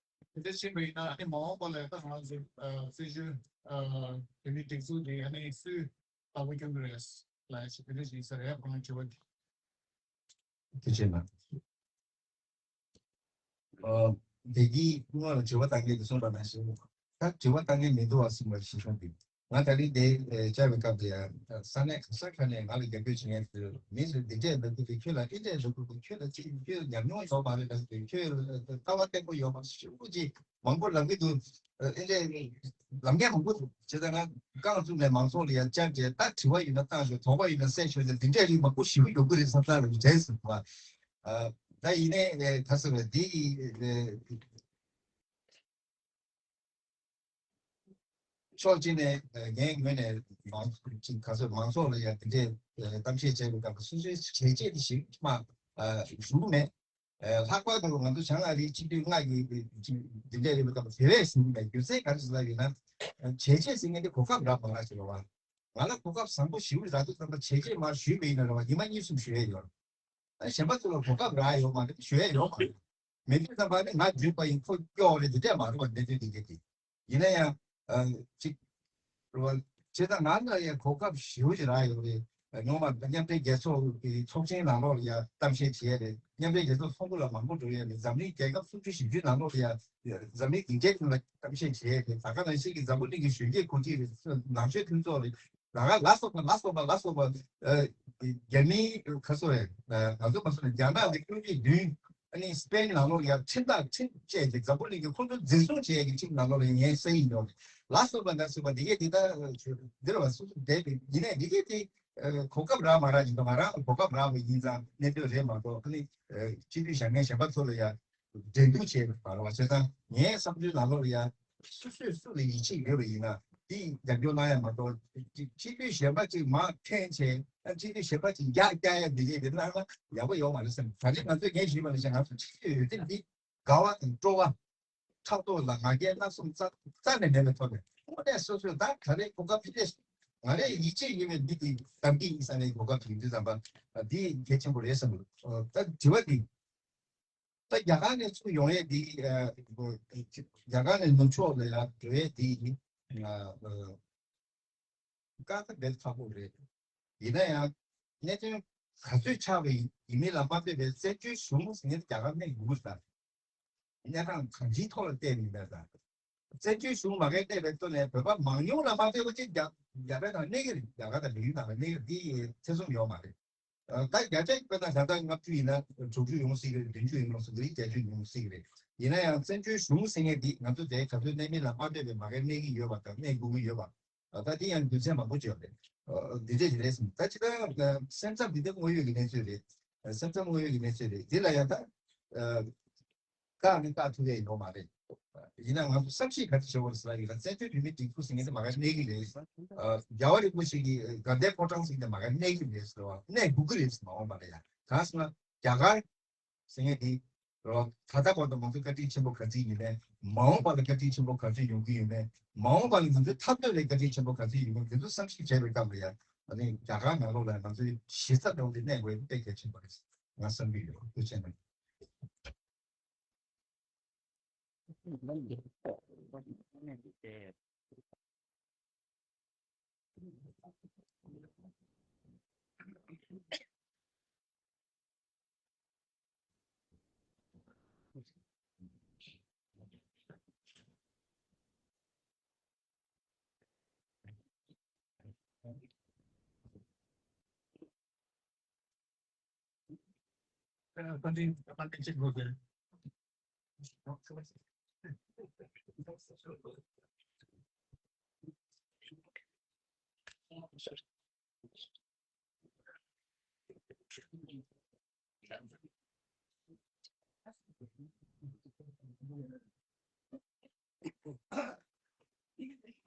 དེ་འདྲ་ཕྱིན་པ་ཡིན་ན་ཨ་ནི་མ་འོངས་པ་ལ་ད་ང་ཚོ་ཨ་སྲིད་བྱུས་ཨ་དེ་ནི་སྒྲིག་འཛུགས་དེ་ཨ་ནི་སུས་བདག་པོ་སྐྱོང་གི་རེད་ལབ་ཡ་ཞིག་དེ་འདྲ་ཞིག་ཡིན་ས་རེད། ཁོང་དྲི་བ་དེ། དེ་བྱས་ན། ཨ། བདེ་སྐྱིད་སྔོན་ལ་དྲི་བ་བཏང་མཁན་དེ་གསུངས་པ་ནང་བཞིན། ད་དྲི་བ་བཏང་མཁན་མི་འདུག་བ་གསུངས་པ་ཞིག་བྱུང་འདུག་ང་ད་རིང་འདིར་བཅར་བའི་སྐབས་དེ་ཡང་ས་གནས་ག་ས་ག་ནས་ང་ལ་རྒྱབ་སྐྱོར་བྱེད་མཁན་ཚོས་མི་ཚོས་འདི་འདྲས་ལབ་ཀྱི་འདུག་ཁྱོད་ལ་འདི་འདྲས་ལབ་ཀྱི་འདུག་ཁྱོད་ལ་ཅི་ཁྱོད་ཉམས་མྱོང་ཡོད་མ་རེད་ལབ་ཀྱི་འདུག་ཁྱོད་ལྟ་བ་བརྟན་པོ་ཡོད་མ་རེད་ཞེ་པོ་ཅིག་མང་པོ་ལབ་ཀྱི་འདུག་ཨེ་འདྲས་ལབ་མཁན་མང་པོ་འདུག་བྱས་ཙང་ང་རྐང་བཙུགས་ནས་མང་ཚོགས་ལ་ཡང་བཅར་བྱས་ད་དྲི་བ་ཡིན་ན་བཏང་ཤོག་དོགས་པ་ཡིན་ན་བསལ་ཤོག་ཟེར་འདི་འདྲས་རིགས་མང་པོ་ཞེ་པོ་ཡོང་གི་རེད་བསམ་བསམ་ལབ་ཀྱི་དྲན་སོང་བ། ད་ཡིན་ནའི་ཁ་སང་འདི་ཕྱོགས་གཅིག་ནས་ངའི་ངོས་ནས་མང་ཚོགས་ཀྱི་ག་ཚོད་མང་ཚོགས་ལ་ཡང་དེ་འདྲའི་གཏམ་བཤད་བྱས་པའི་སྐབས་སོ་སོའི་བྱས་རྗེས་དེ་ཞིག་མ་བཞུགས་མེད། ལྷག་པར་དུ་ང་ཚོ་བྱང་ཨ་རིའི་སྤྱི་འཐུས་ལྔ་ཡི་འདི་འདྲའི་རིམ་པའི་སྐབས་དེ་བས་བཞུགས་མེད། རྒྱུ་མཚན་ག་རེ་ཟེར་ཡིན་ན་བྱས་རྗེས་ཟེར་མཁན་དེ་གོ་སྐབས་རག་མ་རག་ཞིག་རེད་བ། ང་ལ་གོ་སྐབས་བཟང་པོ་ཞིག་རག་དུས་ཙམ་པ་བྱས་རྗེས་མར་ཞུས་པ་ཡིན་ན་རེད་བ་ཉི་མ་གཉིས་གསུམ་ཞུ་ཡས་ཡོད། གཞན་པ་ཚོ་ལ་གོ་སྐབས་རག་ཡོད་མ་རེད། ཞུ་ཡས་ཡོད་མ་རེད། མེད་དུས་ཙམ་པ་ནི་ང་བརྒྱུད་པ་ཡིན་ཁོ་སྐྱོ་བ་རེད་དེ་འདྲས་མ་རེད་པ། གནད་དོན་འདི་གས་དེ་ཡིན་ན་ཡང་ཅིག་རེད་བ། བྱས་ཙང་ང་ལ་ཡང་གོ་སྐབས་ཞེ་པོ་ཅིག་རག་ཡོད་རེད། སྔོན་མ་མཉམ་འབྲེལ་རྒྱལ་ཚོགས་ཀྱི་ཚོགས་ཆེན་ནང་ལོགས་ལ་ཡང་གཏམ་བཤད་བྱས་རེད། མཉམ་འབྲེལ་རྒྱལ་ཚོགས་ཚོགས་འདུ་ལ་མང་པོ་འགྲོ་ཡོད་རེད། འཛམ་གླིང་རྒྱལ་ཁབ་སུམ་ཅུ་བཞི་བཅུ་ནང་ལོགས་ལ་ཡང་འཛམ་གླིང་སྡིངས་ཆའི་སྟེང་ལ་གཏམ་བཤད་བྱས་རེད། ད་ག་ནང་བཞིན་གྱི་འཛམ་བུ་གླིང་གི་གཞོན་སྐྱེས་གོ་སྒྲིག་རེད། ནང་ཆོས་མཐུན་ཚོགས་རེད། ད་ག་ལ་སོགས་པ་ལ་སོགས་པ་ལ་སོགས་པ། ཨ། རྒྱ་མིའི་ཁ་སོ་རེད། ང་ཚོ་མ་སོང་ན་རྒྱ་ནག་གི་ཀུན་གྱིས་མདུན། ཨ་ནི་སི་པེན་ནང་ལོགས་ལ་ཡང་ཁྲིམས་ཐག་ཁྲིམས་བཅད་དེ་འཛམ་བུ་གླིང་གི་ཁོང་ཚོ་འཛིན་བཟུང་བྱས་ཀྱི་ཁྲིམས་ནང་ལོགས་ལ་ངས་ས་ཡིག་ཡོད་རེད། ལ་སོགས་པ་ལ་སོགས་པ་འདི་གས་འདི་ལྟ་འདིར་བ་སོ་སོ་བསྡད་པའི་ཡིན་ནའི་འདི་གས་དེ་གོ་སྐབས་རག་མ་རག་ཡིན་པ། ང་རང་ལ་གོ་སྐབས་རག་པ་ཡིན་ཙང་གནད་དོན་རེད་མ་གཏོགས། ཨ་ནི་སྤྱི་འཐུས་བཞེངས་མཁན་གཞན་པ་ཚོ་ལ་ཡང་འགྲན་བསྡུར་བྱས་པ་རེད་བ། བྱས་ཙང་ངའི་བསམ་ཚུལ་ནང་ལོགས་ལ་ཡང་སོ་སོས་སུ་ལ་ཡིད་ཆེས་ཡོད་པ་ཡིན་ན་དེ་རྒྱབ་སྐྱོར་གནང་ཡ་མ་གཏོགས། སྤྱི་འཐུས་གཞན་པ་ཅིག་མར་འཐེན་བྱས། ཨ། སྤྱི་འཐུས་གཞན་པ་ཅིག་རྒྱག་རྒྱག་ཡ་འདི་གས་དེ་གནང་ན་ཡག་པོ་ཡོད་མ་རེད་བསམ། ད་ལན་ང་ཚོས་ངས་ཞུས་པ་ནང་བཞིན་ང་ཚོ་སྤྱི་འཐུས་འོས་འདེམས་འདི་དགའ་བ་དང་སྤྲོ་བ། ཕྲག་དོག་ལ་ང་རྒྱལ་སྣ་གསུམ་རྩ་རྩ་ནས་མེད་པའི་ཐོག་ནས་དངོས་གནས་སོ་སོས་ད་ག་རེ་གོ་སྐབས་ཕི་ལེ་ང་རེ་ཡིད་ཆེས་ཡོད་པའི་མི་དེ་གདམ་གྱི་ཡིན་བསམ་པའི་གོ་སྐབས་ཡིན་དུས་ཙམ་པ། ཨ། འདི་གལ་ཆེན་པོ་རེད་བསམ་གྱི་འདུག་ད་དྲི་བ་འདི། ད་རྒྱ་གར་ནས་ཚུར་ཡོང་ཡས་འདི། ཨ། རྒྱ་གར་ནས་ནུབ་ཕྱོགས་ལ་ཡར་འགྲོ་ཡས་འདི། ཨ། དཀའ་ཁག་འདི་ཚ་པོ་རེད། ཡིན་ན་ཡང་གནད་དོན་ག་ཚོད་ཆགས་པ་ཡིན་མིན་ལ་མ་ལྟོས་པའི་བཙན་བྱོལ་གཞུང་ཟེར་མཁན་རྒྱ་གར་གནས་ཡོད་ཀྱི་རེད་ད། གནས་སྟངས་གང་ཅིའི་ཐོག་ལ་བལྟས་མིན་པས་ད། བཙན་བྱོལ་གཞུང་མ་གིར་གནས་པའི་ཐོག་ནས་བོད་པ་མང་ཉུང་ལ་མ་ལྟོས་པ་ཅིག་རྒྱ་རྒྱ་བལ་ནང་གནས་ཀྱི་རེད། རྒྱ་གར་དང་བལ་ཡུལ་ནང་ལ་གནས་ཀྱི་རེད། འདི་ཐེ་ཚོམ་ཡོད་མ་རེད། ཨ། ད་བརྒྱ་ཆ་དཔེར་ན་ད་ལྟ་ལྔ་བཅུ་ཡིན་ན་དྲུག་ཅུ་ཡོང་སྲིད་ཀྱི་རེད། བདུན་ཅུ་ཡོང་སྲིད་ཀྱི་རེད། བརྒྱད་ཅུ་ཡོང་སྲིད་ཀྱི་རེད། ཡིན་ན་ཡང་བཙན་བྱོལ་གཞུང་ཟེར་མཁན་འདི་ང་ཚོ་དེ་ག་ཚོད་གནས་མིན་ལ་མ་ལྟོས་པའི་མ་གིར་གནས་ཀྱི་ཡོད་པ་དང་གནས་དགོས་ཀྱི་ཡོད་པ། ཨ། ད་དེ་ཡང་རྒྱུ་མཚན་མང་པོ་ཅིག་ཡོད་རེད། ཨ། འདི་འདྲས་ཞིག་རེད་ཟེར། ད་ཅི་ལྟར་སེམས་འཚབ་འདི་ད་དངོས་ཡོད་ཀྱི་གནས་ཚུལ་རེད། སེམས་འཚབ་དངོས་ཡོད་ཀྱི་གནས་ཚུལ་རེད། འདི་ལ་ཡང་ད། ཨ། བཀག་ནི་བཀག་ཐུབ་ཡས་ཡོད་མ་རེད། ཡིན་ན་ང་ཚོ་བསམ་ཤེས་ག་ཚོད་བྱེད་དགོས་ཟེར་ཡིན་ན། བཙན་བྱོལ་བོད་མིའི་སྒྲིག་འཛུགས་ཟེར་མཁན་དེ་མ་ག་གནས་ཀྱི་རེད། ཨ། རྒྱལ་བ་རིན་པོ་ཆེ་གི་དགའ་ལྡན་ཕོ་བྲང་ཟེར་མཁན་དེ་མ་ག་གནས་ཀྱི་རེད་ཟེར་བ། གནས་དགོས་ཀྱི་རེད་ཟེར་མ་འོངས་པ་ལ་ཡང་། གང་ཟེར་ན་རྒྱ་གར་ཟེར་མཁན་དེ་རོ། ད་ལྟ་བར་དུ་ང་ཚོ་བཀའ་དྲིན་ཆེན་པོ་ག་ཚོད་ཡིན་ནའི། མ་འོངས་པ་ལ་བཀའ་དྲིན་ཆེན་པོ་ག་ཚོད་ཡོང་གི་ཡོད་ནའི། མ་འོངས་པ་ལ་ང་ཚོའི་འཐབ་རྩོད་ལ་བཀའ་དྲིན་ཆེན་པོ་ག་ཚོད་ཡོང་གི། དེ་ཚོ་བསམ་གཞིག་བྱས་པའི་སྐབས་ལ་ཡང་། ཨ་ནི་རྒྱ་གར་ནང་ལོགས་ལ་ང་ཚོའི་གཞི་རྩ་འདྲ་བོ་དེ་གནས་དགོས་དཔེ་གལ་ཆེན་པོ་རེད། ང་བསམ་གྱི་ཡོད། ཐུགས་རྗེ་གནང་།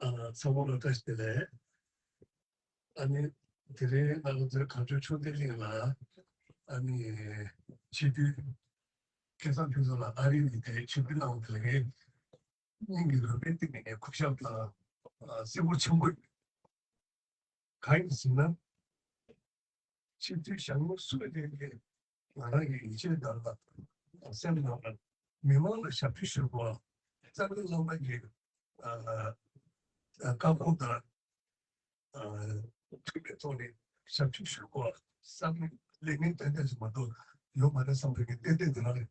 ཨ། ཚང་མ་ལ་བཀྲ་ཤིས་བདེ་ལེགས། ཨ་ནི་དེ་རིང་ང་ཚོའི་གངས་ལྗོངས་ཆོས་ལྡན་གླིང་ལ། ཨ་ནི་སྤྱི་འཐུས་སྐལ་བཟང་ཕུན་ཚོགས་ལགས་ཨ་རི་ནས་དེ་ཆིབས་བསྒྱུར་གནང་བ་དེ་ལ་ངས་སྙིང་གི་རུས་པའི་གཏིང་ནས་གུས་ཞབས་དང་། ཨ། བརྩི་བཀུར་ཆེན་པོ་ཡོད། གང་ཡིན་ཟེར་ན། ཆིབས་བསྒྱུར་བཞེངས་མཁན་སུ་ཡིན་ནའི་ང་རང་གི་ཡིད་ཆེས་དང་སེམས་ནང་ལ་མི་མང་ལ་ཞབས་ཕྱི་ཞུ་དགོས། རྩ་བའི་བླ་མ་གི། ཨ། ཨ། བཀའ་དགོངས་དང་། ཨ། མཐུན་པའི་ཐོག་ནས་ཞབས་ཕྱི་ཞུ་དགོས་བསམ། ལས་ངན་ཏན་ཏན་ཞིག་མ་གཏོགས་ཡོད་མ་རེད་བསམ་པའི་གི་ཏན་ཏན་དེ་རང་རེད།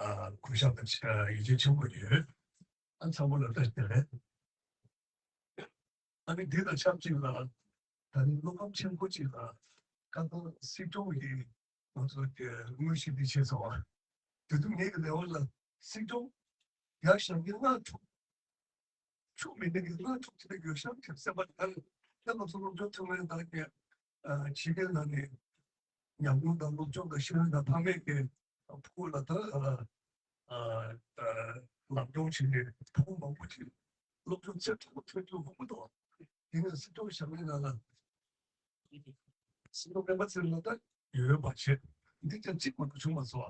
ཨ། གུས་ཞབས་དང་ཡིད་ཆེས་ཆེན་པོ་ཡོད། ཨ། ཚང་མ་ལ་བཀྲ་ཤིས་བདེ་ལེགས། ཨ་ནི་འདི་དང་ཆབས་ཅིག་ལ། ད་ནི་བློ་ཕམ་ཆེན་པོ་ཅིག་ལ། ཁ་སང་སྲིད་སྐྱོང་གིས་ང་ཚོ་དེ་དངོས་གཞི་འདི་བྱས་སོང་བ། དེ་དུས་ངེད་ཀྱི་ལས་བ་ལ་སྲིད་སྐྱོང་ཡར་བཞེངས་ཀྱི་སྔ་དྲོ། ཆུ་མི་འདི་གི་སྔ་དྲོ་དེ་འདྲ་ཡོད་ཤག་དེ་སེམས་པ་ལ། ད་ང་ཚོ་སློབ་སྦྱོང་ཐོན་མཁན་དག་གིས་ཕྱི་རྒྱལ་ནང་ནས་ཉམས་མྱོང་དང་སློབ་སྦྱོང་དང་ཤེས་ཡོན་དང་ཕ་མེས་ཀྱི་ཕྲུ་གུ་ལ་ད། ཨ། ཨ། ལམ་སྟོན་བྱས་ནས་ཕྲུ་གུ་མང་པོ་ཅིག་སློབ་སྦྱོང་ཚད་མཐོ་པོ་ཐོན་རྒྱུ་མང་པོ་འདུག་དེ་ནས་སྲིད་སྐྱོང་བཞེངས་མཁན་ནང་ལ་སྲིད་སྐྱོང་སྤེན་པ་ཚེ་རིང་ལགས་ད་ཡོད་པ་བྱས། འདི་ཀྱང་གཅིག་མ་གཏོགས་བྱུང་མ་སོང་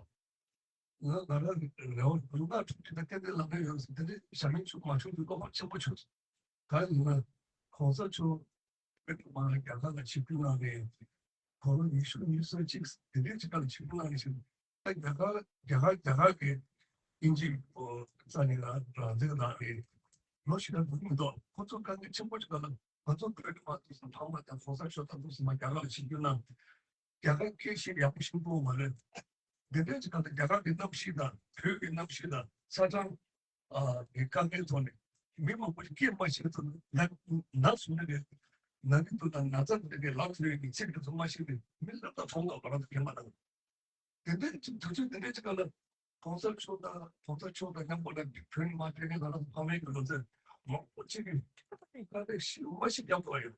བ། ང་ང་རང་རེ་བ་ལུང་ནག་འཁྲུག་དེ་ད་ཏན་ཏན་ལམ་སྟོན་ཡོད་ཟེར། དེ་འདྲ་བཞེངས་མིན་བྱུང་མ་བྱུང་དུས་བློ་ཕམ་ཆེན་པོ་བྱུང་སོང་། ད་ཡིན་ན་གོང་ས་མཆོག་དཔེ་མ་རྒྱ་གར་ལ་ཆིབས་བསྒྱུར་གནང་ནས་ལོ་ངོ་ཉི་ཤུ་ཉི་ཤུ་རྩ་གཅིག་དེ་འདྲའི་ཅིག་ལ་ཆིབས་བསྒྱུར་གནང་ནས་ཞིག་ད་རྒྱ་གར་རྒྱ་གར་རྒྱ་གར་གྱི་ དབྱིན་ཇི་ས་ནས་རང་རང་བཙན་གནང་རེད། ལོ་ཞིག་ལ་འགྲོ་གི་མི་འདུག་ཁོ་ཚོ་དཀའ་ངལ་ཆེན་པོ་ཞིག་ག་ལ་ང་ཚོ་བོད་ནས་མར་འདུག་སེ་ཕ་མ་དང་གོང་ས་མཆོག་དང་འདུག་སེ་མར་རྒྱ་གར་ལ་ཕྱིན་རྒྱུ་ན། རྒྱ་གར་སྐད་ཤེས་ཡག་པོ་ཤེས་པོ་མ་རེད། འདི་འདྲའི་ཅིག་ག་ལ་རྒྱ་གར་གྱི་གནམ་གཤིས་དང་བོད་ཀྱི་གནམ་གཤིས་དང་ས་གྲངས་ཨ་གི་དཀའ་ངལ་ཐོག་ནས་མི་མང་པོ་ཞིག་སྐད་མ་ཤེས་ཚུལ་ན་ན་སུ་འདི་གི་ན་གི་འདུག་དང་ན་ཚ་འདི་གི་ལག་ཐོག་གི་ཚིག་འདི་ཚོ་མ་ཤེས་ནས་མི་སླེབས་དང་མཐོང་ལ་བ་རང་དུ་གྱེན་མ་དང་། དེ་འདྲའི་ཅིག་དུས་ཚོད་དེ་འདྲའི་ཅིག་ག་ལ་གོང་ས་མཆོག་དང་གོང་ས་མཆོག་དང་མཉམ་པོ་ལ་བོད་ནས་མར་ཕེབས་མཁན་ང་རང་ཚོ་ཕ་མའི་གི་ལོ་ཚད་མང་པོ་ཅིག་གིས་ཁ་ཏས་ཤི་མ་ཤི་རྒྱབ་འགྲོ་བ་ཡོད།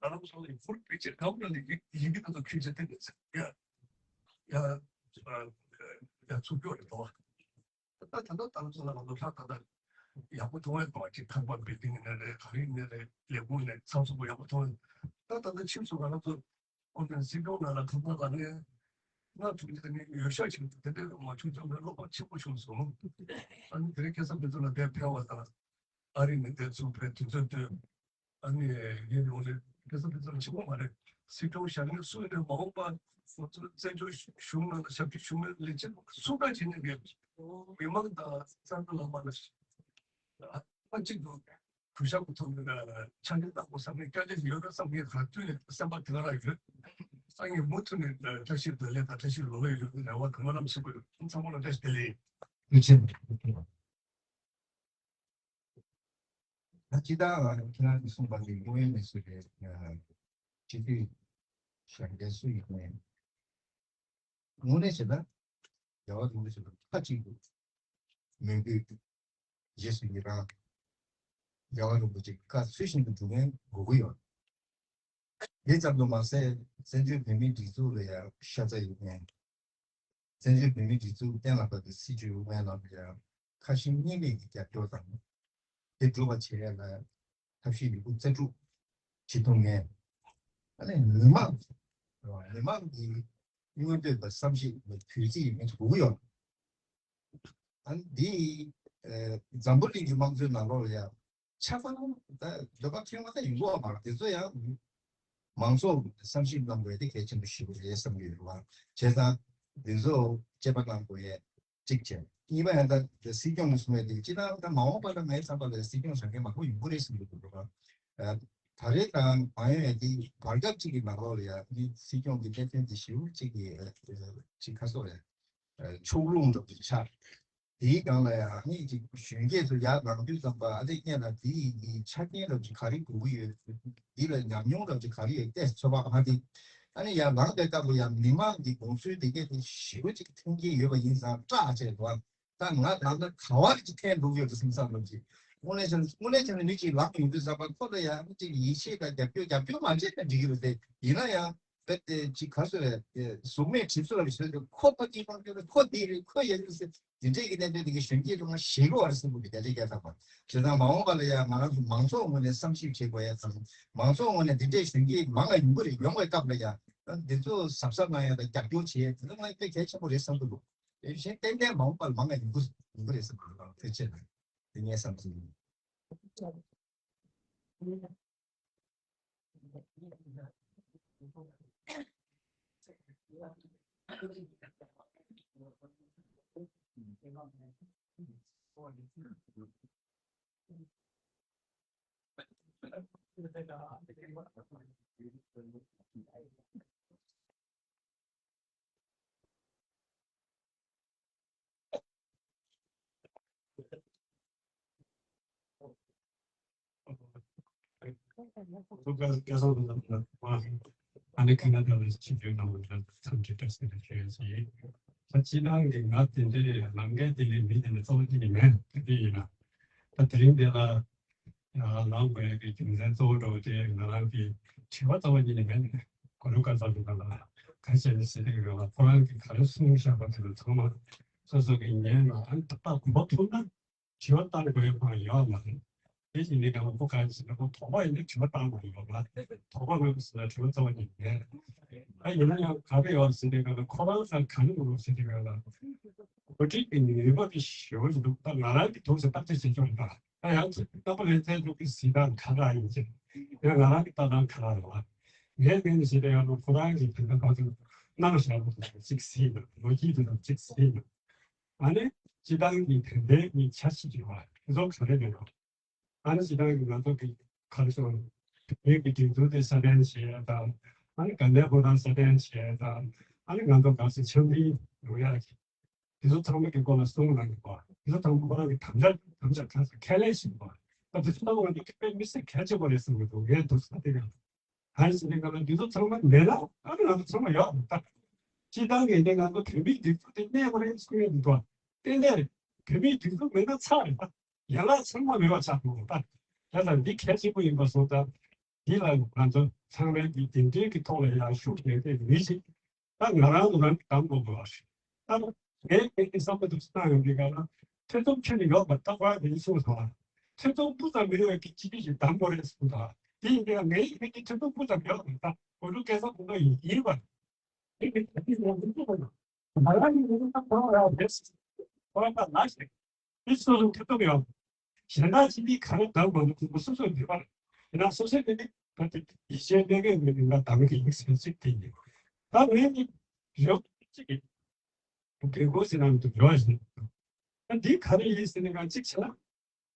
ང་རང་ཚོ་ལ་ཧྥུལ་པིག་ཅར་གང་འདྲ་ལ་ཡི་ཡི་གེ་དེ་ཚོ་ཁྱོད་ཅིག་བསྟན་ནས་ཡ་ཡ་ཡ་ཚུགས་སྐྱོ་རེད་དོ། ད་ད་ལྟ་ད་ལྟ་ཚོ་ལ་ང་ཚོ་ལྷག་ད་ལྟ་ཡག་པོ་མཐོང་ཡ་དོ་ཅིག་ཁང་པ་བིལ་ཌིང་ནས་རེད། ག་རེ་ནས་རེད། ལས་ཁུངས་ནས་ཚང་སོགས་པོ་ཡག་པོ་མཐོང་ཡ། ད་ད་ལྟ་ཕྱིན་སོང་ང་རང་ཚོ། ཁོང་ཚོས་སྲིད་སྐྱོང་ནང་ལ་ཁང་པ་ལ་ནས་ང་ཐུག་རྗེས་ནས་ཡོད་ཤག་ཆེན་པོ་དེ་འདྲ་མ་བྱུང་ཙང་ནས་བློ་ཕམ་ཆེན་པོ་བྱུང་སོང་། ཨ་ནི་དེ་རིང་ཁ་སང་ཕར་ཚུར་ལ་དེ་ཕེབས་པ་དང་ཨ་རི་ནས་དེ་ཚུར་ཕེབས་དུས་ཚོད་དེ་ཨ་ནི་ཡིན་རུང་ནས་ཁ་སང་ཕར་ཚུར་ལ་ཆེན་པོ་མ་རེད། སྲིད་སྐྱོང་བཞག་མཁན་སུ་ཡིན་རུང་མ་འོངས་པ་ང་ཚོ་བཙན་བྱོལ་གཞུང་ནང་ལ་ཞབས་ཕྱི་ཞུ་མཁན་ལས་བྱེད་སུ་འདྲ་བྱེད་ནས་མི་མང་དང་བཙན་བྱོལ་ལ་མ་ལ་ཨ་གཅིག་ཏུ། གུས་ཞབས་ཀྱི་ཐོག་ནས་ཆ་རྐྱེན་བདག་པོ་བསམ་ནས་སྐྱ་ལེ་ཡོད་པའི་བསམ་ངེས་ག་དུས་ནས་སེམས་པ་དེ་ག་རང་ཡོད། སང་ཉིན་མུ་མཐུད་ནས་བཀྲ་ཤིས་བདེ་ལེགས་དང་བཀྲ་ཤིས་ལོ་ལེགས་ཡོང་བའི་རེ་བ་དང་སྨོན་ལམ་ཞུ་གི་ཡོད། ཚང་མ་ལ་བཀྲ་ཤིས་བདེ་ལེགས། ཐུགས་རྗེ་ཆེ། ད་ཅི་ལྟར་ཁྱེད་རང་གིས་གསུངས་པ་ནི་དངོས་ཡོད་གནས་ཚུལ་རེད། སྤྱི་འཐུས་ཞབས་འདྲེན་སུ་ཡིན་ནའི། དངོས་གནས་བྱས་ན། རྒྱལ་བ་རིན་པོ་ཆེ་ལ་མཐའ་གཅིག་ཏུ་མོས་གུས་རྗེས་སུ་ཡི་རང་། རྒྱལ་བ་རིན་པོ་ཆེ་བཀའ་ཚུལ་བཞིན་དུ་སྒྲུབ་མཁན་དགོས་ཀྱི་ཡོད། འདི་ཙམ་དུ་མ་ཟད་བཙན་བྱོལ་བོད་མིའི་སྒྲིག་འཛུགས་ལ་ཡང་ཤ་ཚ་ཡོད་མཁན། བཙན་བྱོལ་བོད་མིའི་སྒྲིག་འཛུགས་གཏན་ལ་ཕབ་པའི་སྲིད་བྱུས་དབུ་མའི་ལམ་ལ་ཡང་ཁ་ཞེ་གཉིས་མེད་ཀྱི་རྒྱབ་སྐྱོར་དང་། དེ་སྒྲུབ་པ་བྱེད་ཡ་ལ་ཐབས་ཤེས་ཡོད་རྒུ་རྩལ་སྤྲུགས་བྱེད་ཐུབ་མཁན། ཨ་ནི་མི་མང་། མི་མང་གི་མངོན་འདོད་དང་བསམ་ཤེས་དང་གུས་བརྩི་ཡོད་མཁན་དགོས་ཀྱི་ཡོད། ཨ་ནི་འདི་ཨ་འཛམ་བུ་གླིང་གི་དམངས་གཙོའི་ནང་ལོགས་ལ་ཡང་ཆ་ཚང་ད་འདོད་པ་ཁེངས་པ་ད་ཡོང་གི་ཡོད་མ་རེད། དེ་ཚོ་ཡང་མང་ཚོགས་བསམ་ཤེས་གནང་དགོས་ཡ་དེ་གལ་ཆེན་པོ་ཞིག་རེད་བསམ་གྱི་ཡོད་རེད་བ། བྱས་ཙང་འདི་ཚོ་དཔྱད་པ་གནང་དགོས་ཡ། གཅིག་བྱས། གཉིས་པ་ཡང་ད་སྲིད་སྐྱོང་གིས་གསུངས་ཡ་དེ་སྤྱིར་བཏང་ད་མ་འོངས་པ་ལ་ངའི་བསམ་པ་ལ་སྲིད་སྐྱོང་བཟོ་མཁན་མང་པོ་ཡོང་གི་རེད་བསམ་གྱི་འདུག་རོགས། ད་རེས་དང་མ་ཡོང་ཡ་དེ་བར་སྐབས་གཅིག་གི་ནང་ལོགས་ལ་ཡ་ནི་སྲིད་སྐྱོང་གི་གནད་དོན་དེ་ཞེ་པོ་གཅིག་གི་ཅིག་ཁ་སོ་རེད། ཕྱོགས་ལྷུང་འདྲ་པོ་ཅིག་ཆགས། དེའི་སྒང་ལ་ཡ་ནི་ཅིག་གཞོན་སྐྱེས་ཚོ་ཡར་ལངས་དུས་ཙམ་པ་ཨ་དེ་སྔོན་ལ་དེ་ཡི་ཆ་རྐྱེན་འདྲ་པོ་ཅིག་ག་རེ་དགོས་ཀྱི་ཡོད། འདི་ལ་ཉམས་མྱོང་འདྲ་པོ་ཅིག་ག་རེ་ཡོད་ལྟས་ཚོད་དཔག་ཨ་དེ། ཨ་ནི་ཡར་ལངས་པའི་སྐབས་ལ་ཡང་མི་མང་གི་དགོངས་ཚུལ་དེ་གས་དེ་ཞེ་པོ་ཅིག་མཐུན་རྐྱེན་ཡོད་པ་ཡིན་ཙང་སྐྲག་བྱས་འགྲོ། ད་ང་ལངས་ན་ག་བ་ཅིག་འཐེན་འགྲོ་གི་ཡོད་པ་སེམས་བསམ་བློ་ཅིག་དངོས་གནས་བྱས་ན་དངོས་གནས་བྱས་ན་མི་གཅིག་ལངས་ཡོང་དུས་ཙམ་པ་ཁོ་ལ་ཡང་ཅིག་ཡིད་ཆེས་དང་རྒྱབ་སྐྱོར་རྒྱབ་སྐྱོར་མ་བྱས་ན་འགྲིག་གི་རེད་དེ། ཡིན་ན་ཡང་རྦད་དེ་ཅིག་ག་ཚོད་རེད། གཟུགས་མེད་གྲིབ་སོ་ལ་བཞོན་ཏེ་ཁོ་ཕ་གི་ཁང་ཁྱོད་ཁོ་འདི་རེད་ཁོ་ཡ་རེད་ཟེར་འདི་འདྲས་ཀྱི་གནད་དོན་དེ་གི་གཞོན་སྐྱེས་ཚོ་ང་ཞེད་གི་བར་སེམས་པོ་གི་བརྒྱ་ཆ་བརྒྱ་ཐམ་པ། བྱས་ཙང་མ་འོངས་པ་ལ་ཡང་ང་རང་ཚོ་མང་ཚོགས་ངོས་ནས་བསམ་ཞིབ་བྱེད་དགོས་ཡ་དང་། མང་ཚོགས་ངོས་ནས་འདི་འདྲས་གཞོན་སྐྱེས་མང་ང་ཡོང་གི་རེད། ཡོང་བའི་སྐབས་ལ་ཡང་འདི་ཚོ་གཟབ་གཟབ་གནང་ཡ་དང་རྒྱབ་སྐྱོར་བྱེད་ཡ་དེ་ཚོ་ང་དཔེ་གལ་ཆེན་པོ་རེད་བསམ་གི་འདུག་དེ་བཞིན་ཏན་ཏན་མ་འོངས་པ་ལ་མང་ང་ཡོང་གི་ཡོང་གི་རེད་བསམ་གི་འདུག་ཐུགས་རྗེ་ཆེ། དེ་ངའི་བསམ་ཚུལ་ཡིན། ཨ་ནི་ཁ་ན་ཌ་ལ་ཆིབས་བསྒྱུར་གནང་བ་ལ་འཚམས་འདྲི་བཀྲ་ཤིས་བདེ་ལེགས་ཞུ་ཡས་ཡིན། ད་སྤྱིར་བཏང་གི་ང་དེ་འདྲའི་ལམ་ཁའི་དེ་ལས་མི་དེ་ནི་གཙོ་བོ་དེ་ནི་མེད་དེ་འདྲ་ཡིན་ན། ད་དེ་རིང་འདི་ལ་ཡང་ལངས་དགོས་ཡ་གི་རྒྱུ་མཚན་གཙོ་བོ་འདྲ་བོ་དེ་ང་རང་གི་དྲི་བ་རྩ་བ་ཉིད་ནས་མེད་ནས་གོ་ལུགས་ག་ཚོད་འདུག་ག་ལ་ག་བྱས་ནས་ཟེར་དེ་གི་ལ་ཁོ་རང་གིས་ག་རེ་གསུངས་བཞག་པ་དེ་ཚོ་ཚང་མ་སོ་སོ་གི་ཉན་ན་ཨ་ནི་ཏག་ཏག་གོ་ཐུབ་ན། དྲི་བ་བཏང་དགོས་ཡ་ཁོ་རང་ཡོད་མ་རེད། དེ་བཞིན་ནི་ང་ལ་པོ་ག་རེ་ཟེར་ན་ཁོ་དོགས་པ་ཡིན་ན་དྲི་བ་བཏང་དགོས་ཡོད་མ་རེད། དོགས་པ་མེད་པ་ཟེར་ན་དྲི་བ་རྩ་བ་ཉིད་མེད། ཨ་ཡིན་ན་ཡང་ག་རེ་ཡོད་ཟེར་དེ་ག་ལ་ཁོ་རང་ལ་ག་རེ་ཡོད་ཟེར་དེ་ག་ལ་གོ་སྒྲིག་གི་ནུས་པ་དེ་ཞེ་པོ་ཞིག་འདུག་ད་ང་རང་གི་ཐུགས་སུ་བརྟག་དཔྱད་བྱེད་ཆོག་ད་ད་ཡང་ཚིག་རྣམ་པ་ལྷན་ཚོགས་ཀྱི་གཟིགས་སྟངས་ག་འདྲ་ཡིན་ཅེས་ཡང་ང་རང་གི་ལྟ་སྟངས་ག་འདྲ་རེད་བ། ངས་ངས་ནི་ཟེར་དེ་ག་ལ་ཁོ་རང་གི་དེ་འདྲ་བ་དེ་གནང་བཞག་པ་དེ་ཚོ་གཟིགས་ཟིན་ན་ལོ་རྒྱུས་དེ་ཚོ་གཟིགས་ཟིན་ན། ཨ་ནི། སྤྱི་བཏང་གི་དོན་ལྡན་གྱི་འཆར་གཞི་ཡོད་པ་དེ་ཚོ་ག་རེ་རེད་ལོ། ཨ་ནི་སྤྱི་བཏང་གི་ང་ཚོ་གི་ག་རེ་ཟེར་བ་རེད། བོད་ཀྱི་སྒྲིག་འཛུགས་དེ་སྲ་བརྟན་བྱེད་ཡ་དང་། ཨ་ནི་དགའ་ལྡན་ཕོ་བྲང་སྲ་བརྟན་བྱེད་ཡ་དང་། ཨ་ནི་ང་ཚོ་ག་ཚོད་འཆམ་མཐུན་ཡོང་ཡ་གི། དེ་ཚོ་ཚང་མ་གི་སྐོར་ལ་གསུང་གནང་གི་པ། དེ་ཚོ་ཚང་མ་ཁོ་རང་གི་དམ་བཅའ་དམ་བཅའ་ག་ཚོད་ཁས་ལེན་བཞིན་པ། ད་དེ་ཚོ་ཚང་མ་ང་ཚོ་ཁེ་ཕན་མི་སྲིད་གལ་ཆེན་པོ་རེད་བསམ་གི་འདུག་ངས་འདུག་ས་དེ་ག་གང་ཡིན་ཟེར་ན་ང་ཚོ་འདི་ཚོ་ཚང་མ་མེད་ན་ཨ་ནི་ང་ཚོ་ཚང་མ་ཡོད་རེད་ད། སྤྱི་བཏང་གི་ནས་ང་ཚོ་བོད་མིའི་སྒྲིག་འཛུགས་དེ་གནས་དགོས་རེད་གསུང་ཡོད་འདུག་ཏན་ཏན་རེད། བོད་མིའི་སྒྲིག་འཛུགས་མེད་ན་ཚར་རེད་ད། ཡན་ལག་ཚང་མ་མེད་པ་ཆགས་འདུག་ད། དེ་ལ་འདི་གལ་ཆེན་པོ་ཡིན་པ་སོང་ཙང་། འདི་ལ་ང་ཚོ་ཚང་མས་འདི་འདི་འདྲའི་གི་ཐོག་ལ་ཡང་ཤུགས་རྒྱག་མཁན་མི་ཞིག་ད་ང་རང་ལ་རང་གདམ་དགོས་པ་ཞིག་ད་ངས་ངས་ཀྱི་བསམ་པ་འདུག་སེ་བཏང་ཡོང་དུས་ག་ལ་ཐེ་ཚོམ་ཁྱོན་ནས་ཡོད་པ་རྟག་པར་དེ་གསུངས་སོང་ལ། ཐེ་ཚོམ་སྤུ་ཙམ་མེད་པའི་གི་སྤྱི་འཐུས་ཤིག་གདམ་དགོས་རེད་གསུངས་དང་། དེ་ཡིན་དུས་ངའི་ཡིད་ཀྱི་ཐེ་ཚོམ་སྤུ་ཙམ་ཡོད་པ་ད་གོ་ལུགས་སྐལ་བཟང་དུ་ཡིན་ཡིན་པ། དེ་གི་དེ་གི་ང་ཚོ་ཚོ་ང་རང་གི་ངོ་ཚ་གང་ཡང་མེད། ཁོ་རང་ད་ང་ཞིག་དེ་སོ་སོ་ཐེ་ཚོམ་ཡོད། གཞན་དག་ཅི་འདི་ག་རེ་གདམ་དགོས་འདུག་ཁོ་སོ་སོ་འདི་པར་ཡིན་ན་སོ་སོའི་དེ་ནི་ད་དེ་ཡིད་ཆེས་གནས་མཁན་མི་འདི་ང་གདམ་གི་ཡིན་ཟེར་ཚིག་དེ་ཡིན། ད་ངས་ནི་རེ་བ་གཅིག་གི་དགོས་མཁོ་ཟེར་ན་མི་འདུག་རེ་བ་ཞིག་ད་འདི་ག་རེ་ཡིན་ཟེར་ནས་ང་གཅིག་བྱས་ན།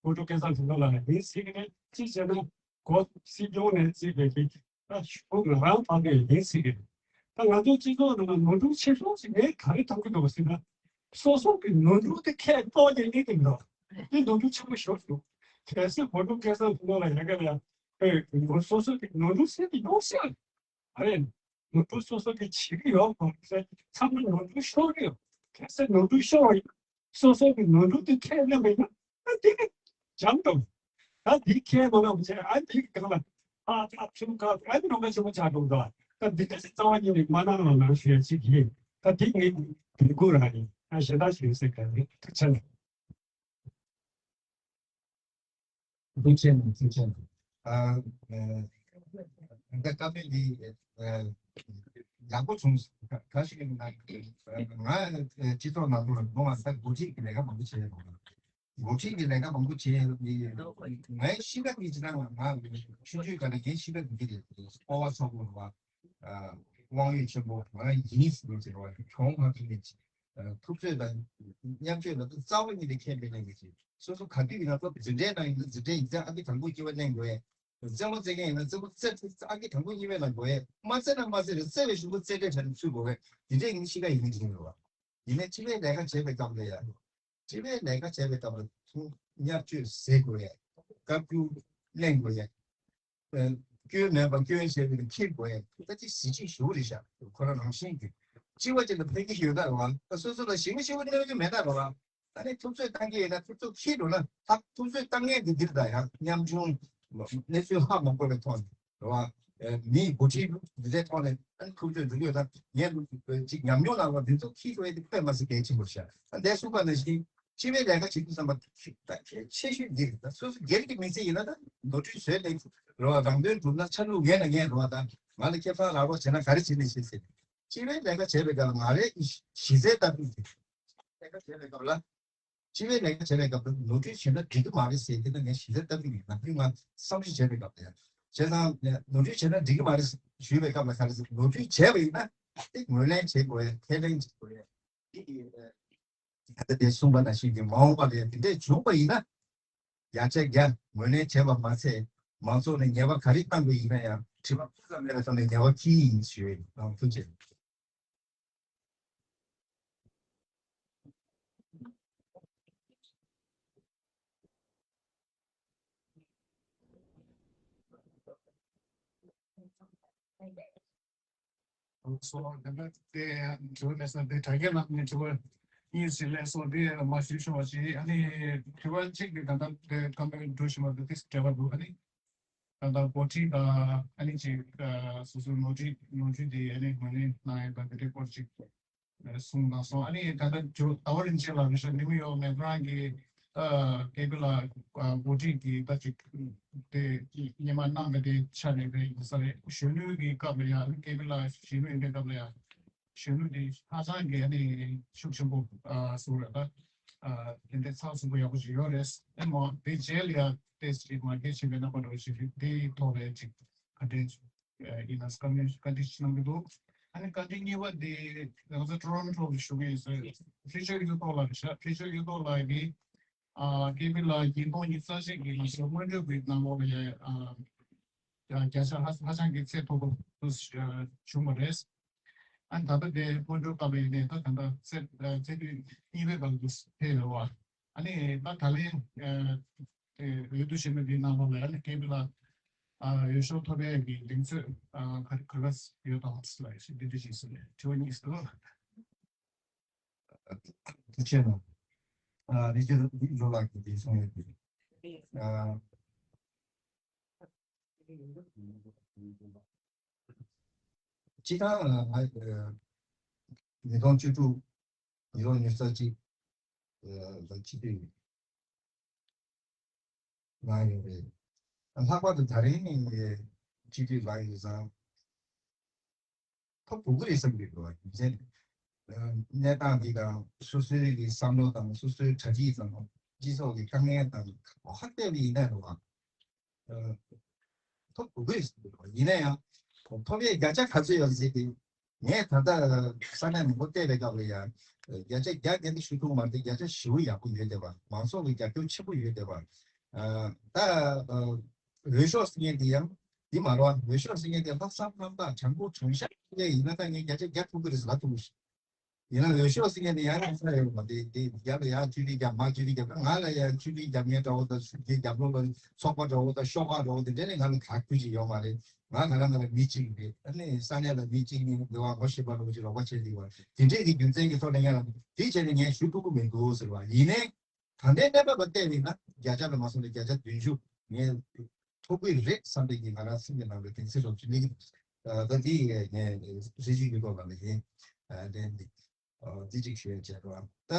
ཨུ་ཀྲུག་སྐལ་བཟང་དོན་གྲུབ་ལགས་ཡིན་ཟེར་གི་རེད། གཅིག་བྱས་ན་གོ་སྲིད་སྐྱོང་ནས་བརྩིས་པའི་གི་ད་ཞུ་ང་རང་ཕ་གི་ཡིན་ཟེར་གི་རེད། ད་ང་ཚོ་སྤྱི་ཚོགས་ནང་ལ་ནོར་འཁྲུལ་ཆེ་ཤོས་ཤིག་ངས་ག་རེ་མཐོང་གི་འདུག་ཟེར་ན། སོ་སོ་གི་ནོར་འཁྲུལ་དེ་ཁས་ལོག་ནས་གནས་གི་འདུག་དེ་ནོར་འཁྲུལ་ཆེན་པོ་ཤོར་འདུག་གལ་སྲིད་ཨུ་ཀྲུག་སྐལ་བཟང་དོན་གྲུབ་ལགས་ཡ་ག་ལ་ཡ་ཨེ་ནོར་སོ་སོ་གི་ནོར་འཁྲུལ་སེལ་གི་ཡོང་ཟེར། ཨ་རེ། ནོར་འཁྲུལ་སོ་སོ་གི་བྱེད་ཀྱི་ཡོད་གོ་ཚེ་ཚང་མ་ནོར་འཁྲུལ་ཤོར་གི་ཡོད། གལ་སྲིད་ནོར་འཁྲུལ་ཤོར་བ་ཡིན། སོ་སོ་གི་ནོར་འཁྲུལ་དེ་ཁས་ལེན་པ་ཡིན་ན་ཨ་དེ་གི་འཇམ་འདུག་ད་དེ་ཁས་མ་ལེན་བྱས་ཨ་དེ་གི་སྒང་ལ་ཨ་ད་ཁྲིམས་ཁག་ཨ་ནི་རོགས་པ་ཆེན་པོ་ཆགས་འགྲོ་འདུག་ད་འདི་འདྲ་ཞིག་རྩ་བ་ཉིད་ནས་མ་གནང་རོགས་གནང་ཞུ་ཡ་ཅིག་ཡིན། ད་དེ་ངའི་འབོད་སྐུལ་རང་ཡིན། ཨ་གཞན་དག་ཞིག་ཡོད་ཟེར་ག་རེད། ཐུགས་རྗེ་ཆེ། ཐུགས་རྗེ་ཆེ། ཐུགས་རྗེ་ཆེ། ཨ། ཨ། ད་བཀའ་མོལ་འདི་ཨ། ཡག་པོ་བྱུང་། ག་ག་ཞིག་ཡིན་ན་ང་སྤྱི་ཚོགས་ནང་ལ་ལོ་ང་ད་འགོ་ཁྲིད་ཀྱི་ལས་ཀ་མང་པོ་བྱས་ཡོད། འགོ་ཁྲིད་ཀྱི་ལས་ཀ་མང་པོ་བྱས་ཡོད་ངའི་ཤེས་ཀ་གི་ཅི་ན་ང་ཆུང་ཆུང་ག་ནས་ངའི་ཤེས་ཀ་གི་ཅི་རེད། སྤོ་བ་ཚོགས་པ་རེད་བ། དབང་ཡོད་ཆེན་པོ་ང་ཡིན་ཟེར་བ་གྱོང་ཁ་ཐུག་ནས་ཐུབ་ཚོད་དང་མཉམ་སྤྱོད་ལ་རྩ་བ་ཉིད་ནས་ཁས་མི་ལེན་གི་ཅིག་སོ་སོ་ག་དུས་ཡིན་ན་ཚོ་འཛིན་གྲྭའི་ནང་ཡིན་ན་འཛིན་གྲྭའི་ཡིག་ཚད་ཨང་ཀི་དང་པོ་གཉིས་པ་ལེན་དགོས་ཡས། རྩེད་མོ་རྩེ་མཁན་ཡིན་ན་རྩེད་མོ་རྩེ་ཨང་ཀི་དང་པོ་གཉིས་པའི་ནང་དགོས་ཡས། མ་རྩེ་ན་མ་རྩེ་རེད། རྩེ་བའི་གཞུག་གུ་རྩེ་གྲས་དྲན་ཚུད་དགོས་ཡས། འདི་འདྲས་ཡིན་ཤི་ཀ་ཡིན་གྱི་ཡོད་བ། ཡིན་ནའི་སྤྱི་པའི་ལས་ཀ་བྱེད་པའི་སྐབས་ལ་ཡ། སྤྱི་པའི་ལས་ཀ་བྱེད་པའི་སྐབས་ལ་ཐུག་བརྙས་བཅོས་བཟོ་དགོས་ཡས། བཀའ་བཀྱོན་ལེན་དགོས་ཡས། སྐྱོན་མེད་པ་སྐྱོན་བྱས་པའི་འཁྱེར་དགོས་ཡས་ད་ཅི་གཟི་བརྗིད་ཞུ་རེད་ཤག་ཁོ་རང་རང་བཞིན་གྱིས་སྤྱི་བ་ཅིག་ལ་ཕན་གྱི་ཡོད་ད་རེད་བ། ད་སོ་སོ་ལ་ཞིམ་པོ་ཞིམ་པོ་གནོད་ཀྱི་མེད་ད་རེད་བ། ད་ནི་ཐུབ་ཚོད་བཏང་གི་ཡོད་ན་ཐུབ་ཚོད་འཁྱེར་འགྲོ་ན་ཧ་ཐུབ་ཚོད་བཏང་མཁན་འདི་འདིར་ད་ཡང་ཉམ་ཆུང་གནས་ཚུལ་ཧ་མ་གོ་བའི་ཐོག་ནས་རེད་བ། མིའི་འགོ་ཁྲིད་འདི་འདྲའི་ཐོག་ནས་ཨ་ནི་ཐུབ་ཚོད་འགྲོ་གི་ཡོད་ན་ངས་ཅིག་ཉམས་མྱོང་ནང་ལ་འདི་ཚོ་འཁྱེར་འགྲོ་ཡས་དེ་དཔེ་མ་སྲིད་གལ་ཆེན་པོ་ཤག་ད་འདས་སོང་པ་ནང་བཞིན། སྤྱི་པའི་ལས་ཀ་བྱེད་དུས་ཙམ་པ་ད་གལ་ཆེ་ཤོས་འདི་རེད། ད་སོ་སོ་སྒེར་གྱི་མི་ཚེ་ཡིན་ན་ད་ནོར་འཁྲུལ་བཟོས་ལས་རོ་རང་དོན་སྒྲུབ་ན་ཆ་ལུགས་ངན་ན་ངན་རོ། ད་ང་ལ་ཁེ་བཟང་རག་རོགས་བྱས་ན་ག་རེ་བྱེད་ནས་བྱེད་ཟེར། སྤྱི་པའི་ལས་ཀ་བྱེད་པའི་སྐབས་ལ་ང་རའི་གཞི་རྩའི་ལྟ་གྲུབ་འདི་ལས་ཀ་བྱེད་པའི་སྐབས་ལ་སྤྱི་པའི་ལས་ཀ་བྱེད་པའི་སྐབས་ལ་ནོར་འཁྲུལ་བྱས་ན་འགྲིག་གི་མ་རེད་ཟེར་འདི་ནི་ངའི་གཞི་རྩའི་ལྟ་གྲུབ་ཡིན། ནམ་རྒྱུན་ང་བསམ་ཚུལ་བྱེད་པའི་སྐབས་ལ་ཡང་བྱས་ཙང་ནོར་འཁྲུལ་བྱས་ན་འགྲིག་གི་མ་རེད་ཞུས་པའི་སྐབས་ལ་ག་རེ་ཟེར། ནོར་འཁྲུལ་བྱས་པ་ཡིན་ན་དེ་ངོས་ལེན་བྱེད་དགོས་ཡ། ཁས་ལེན་བྱེད་དགོས་ཡ། དེ་གི་ད་ལྟ་དེ་གསུངས་པ་ནང་བཞིན་གྱི་མ་འོངས་པ་ལ་ཡང་དེ་འདྲས་བྱུང་པ་ཡིན་ན། ཡར་ཆ་རྒྱ་ངོས་ལེན་བྱས་པ་མ་ཚད་མང་ཚོགས་ནས་ཉེས་པ་ག་རེ་བཏང་དགོས་ཡིན་ན་ཡང་དྲི་བ་སྤུ་ཙམ་མེད་པའི་ཐོག་ནས་ཉེས་པ་ཁྱེར་ཡིན་ཞུ་ཡིན། ཐུགས་རྗེ་ཆེ། སོ་ད་ལྟ་དེ་དྲི་བ་སླེབས་ས་དེ་དྲ་རྒྱའི་ནང་ནས་དྲི་བ་གཉིས་ཤིག་སླེབས་སོང་། དེ་མ་ཞུས་ཤོག་ཅིག་ཨ་ནི་དྲི་བ་གཅིག་དེ་ད་ལྟ་དེ་བཀའ་མོལ་འགྲོ་བཞིན་པ་དེ་ཏིས་འབྲེལ་བ་འདུག་ཨ་ནི་ད་ལྟ་འགོ་ཁྲིད་དང་ཨ་ནི་ཅིག་སོ་སོའི་ནོར་འཁྲུལ་ནོར་འཁྲུལ་དེ་ཨ་ནི་ངོས་ལེན་གནང་ཡས་དང་དེ་འདྲའི་སྐོར་ཅིག་གསུངས་གནང་སོང་། ཨ་ནི་ད་ལྟ་ཇོ་ཟླ་བ་རིན་ཆེན་ལགས་རེད་ཤག་ནིའུ་ཡོག་ནས་ཁོ་རང་གི་ཨ་ཀེ་པི་ལགས་འགོ་ཁྲིད་ཀྱི་ད་ཅིག་དེ་སྔོན་མ་གནང་བའི་དེ་ཆ་ནས་རེད་ཡིན་ས་རེད། གཞོན་ནུ་གི་སྐབས་ལ་ཡང་ཨ་ནི་ཀེ་པི་ལགས་གཞོན་ནུ་ཡིན་པའི་སྐབས་ལ་ཡང་གཞོན་ནུ་དེ་ཧ་ཅང་གི་ཨ་ནི་ཤུགས་ཆེན་པོ་ཨ་བཟོ་རེད། ད་ཨ་དེ་འདྲའི་ཚགས་ཚུད་པོ་ཡག་པོ་ཞིག་ཡོད་རེད། ཨེ་མོ་དེ་རྗེས་ལ་ཡང་ཏེ་ཅིག་མར་རྒྱས་ཕྱིན་པའི་རྣམ་པ་འདྲ་བོ་ཞིག་རེད། དེའི་ཐོག་ལ་ཅིག་ག་འདྲའི་ཡིན་ན་བཀའ་མོལ་བཀའ་འདྲི་ཞིག་གནང་གི་འདུག་ཨ་ནི་བཀའ་འདྲི་གཉིས་པ་དེ་ང་ཚོ་ཊོ་རོན་ཊོ་ལ་བཞུགས་ཡོད་ཟེར། ཕི་ཤར་གཡུ་ཐོག་ལགས་རེད་ཤག་ཕི་ཤར་གཡུ་ཐོག་ལགས་ཀྱིས་ཨ་ཀེ་པི་ལགས་ཉིས་སྟོང་ཉི་ཤུ་རྩ་གཅིག་གི་ལོ་སར་སྔོན་འགྲོའི་བོད་ནང་ལོགས་ལ་ཡ་ཨ་བརྒྱ་ཆ་ཧ་ཧ་ཅང་གི་ཚད་མཐོ་པོ་བྱུང་བ་རེད། ཨ་ནི་ད་ལྟ་དེ་སྔོན་འགྲོའི་སྐབས་ཡིན་ནའི་ད་ད་ལྟ་ཚད་ཚད་དུས་གཉིས་པའི་སྐབས་སུ་ཕེབས་ཡོད་པ། ཨ་ནི་ད་ད་ལན་ཨ་དེ་འོས་བསྡུ་བྱེད་མི་འདིའི་ནང་ལོགས་ལ་ཨ་ནི་ཀེ་པི་ལགས་ཨ་འོས་ཤོག་ཐོབ་པའི་གི་གདེང་ཚོད་ཨ་ག་ག་རེ་ཡོད་དམ་ལ་ཞིག་འདི་འདྲ་ཞིག་ཟེར་ནས་དྲི་བ་གཉིས་ཟེར། ཐུགས་རྗེ་གནང་། ཨ་རི་ཅར་ལོ་ལགས་ཀྱིས་འདི་གསུངས་ཡོད་དེ། ཨ་སྤྱི་བཏང་ང་ཉིས་སྟོང་བཅུ་དྲུག་ཉིས་སྟོང་ཉི་ཤུ་རྩ་གཅིག་ལ་སྤྱི་འཐུས་ལངས་ཡོད་རེད། ལྷག་པར་དུ་ད་རིང་ནས་སྤྱི་འཐུས་ལངས་ཡོད་ཙང་ཐོབ་དགོས་ཀྱི་རེད་བསམ་གྱི་འདུག་བ། རྒྱུ་མཚན་གནས་སྟངས་འདི་དང་སོ་སོའི་གི་བསམ་བློ་དང་སོ་སོའི་གྲ་སྒྲིག་དང་སྤྱི་ཚོགས་ཀྱི་དཀའ་ངལ་དང་ག་པར་བལྟས་པ་ཡིན་ན་རེད་བ། ཐོབ་དགོས་ཀྱི་རེད་བསམ་གྱི་འདུག་བ། ཡིན་ན་ཡང་ཐོབ་ཡས་བརྒྱ་ཆ་ག་ཚོད་ཡོད་ཟེར་གྱི། ངས་ད་ལྟ་ས་གནས་མང་པོ་བལྟས་པའི་སྐབས་ལ་ཡང་བརྒྱ་ཆ་བརྒྱ་ངས་འདི་ཞུ་ཐུབ་མ་རེད། བརྒྱ་ཆ་ཞེ་པོ་ཡག་པོ་ཡོད་བསྡད་པ། མང་ཚོགས་ཀྱི་རྒྱབ་སྐྱོར་ཆེན་པོ་ཡོད་བསྡད་པ། ད་འོས་ཤོག་ཟེར་མཁན་དེ་ཡང་འདི་མ་རེད། འོས་ཤོག་ཟེར་མཁན་དེ་ལྷག་བསམ་རྣམ་དག་དྲང་པོ་དྲང་བཞག་ཡིན་ན་ད་ངས་བརྒྱ་ཆ་བརྒྱ་ཐོབ་ཀྱི་རེད་ཟེར་ལབ་ཐུབ་ཀྱི་ཡིན་ན་འོས་ཤོག་ཟེར་མཁན་དེ་ཡང་ཡང་ས་ཡོད་མ་རེད། དེ་རྒྱབ་ལ་ཡང་ཆུ་ལི་རྒྱབ་མ་ཆུ་ལི་རྒྱབ་ང་ལ་ཡང་ཆུ་ལི་རྒྱབ་མཁན་འདྲ་བོ་དང་ཆུ་ལི་རྒྱབ་ལོག་ལ་ཚོགས་པ་འདྲ་བོ་དང་ཤོག་ཁག་འདྲ་བོ་དེ་འདྲ་ནས་ང་ལ་ག་ཁུལ་ཅིག་ཡོད་མ་རེད། ང་ང་རང་ང་ལ་མི་གཅིག་རེད། ཨ་ནི་ས་གནས་ལ་མི་གཅིག་ནི་འདི་བ་ངོ་ཤེས་པ་འདྲ་བོ་ཅིག་རོགས་པ་བྱས་འདི་བ་དེ་འདྲས་ཀྱི་རྒྱུ་མཚན་གྱི་ཐོག་ནས་ང་ལ་དེ་བྱས་ནས་ངས་ཞུ་ཐུབ་ཀྱི་མི་འདུག་ཟེར་བ་ཡིན་ནའི། ད་ལྟའི་གནས་བབ་ལ་བལྟས་པ་ཡིན་ན་བརྒྱ་ཆ་ལ་མ་སོང་ནས་བརྒྱ་ཆ་བདུན་ཅུ་ངས་ཐོབ་ཀྱི་རེད་བསམ་པའི་གི་ང་རང་སེམས་ཀྱི་ནང་ལ་གདེང་ཚོད་རོབ་ཅིག་སླེབས་ཀྱི་འདུག་ད་འདི་ངས་རི་ཅར་གཡུ་ཐོག་ལགས་ལ་ཡིན། ལན་འདི་འདི་གཅིག་ཞུ་ཡ་བྱས་རོགས། ད་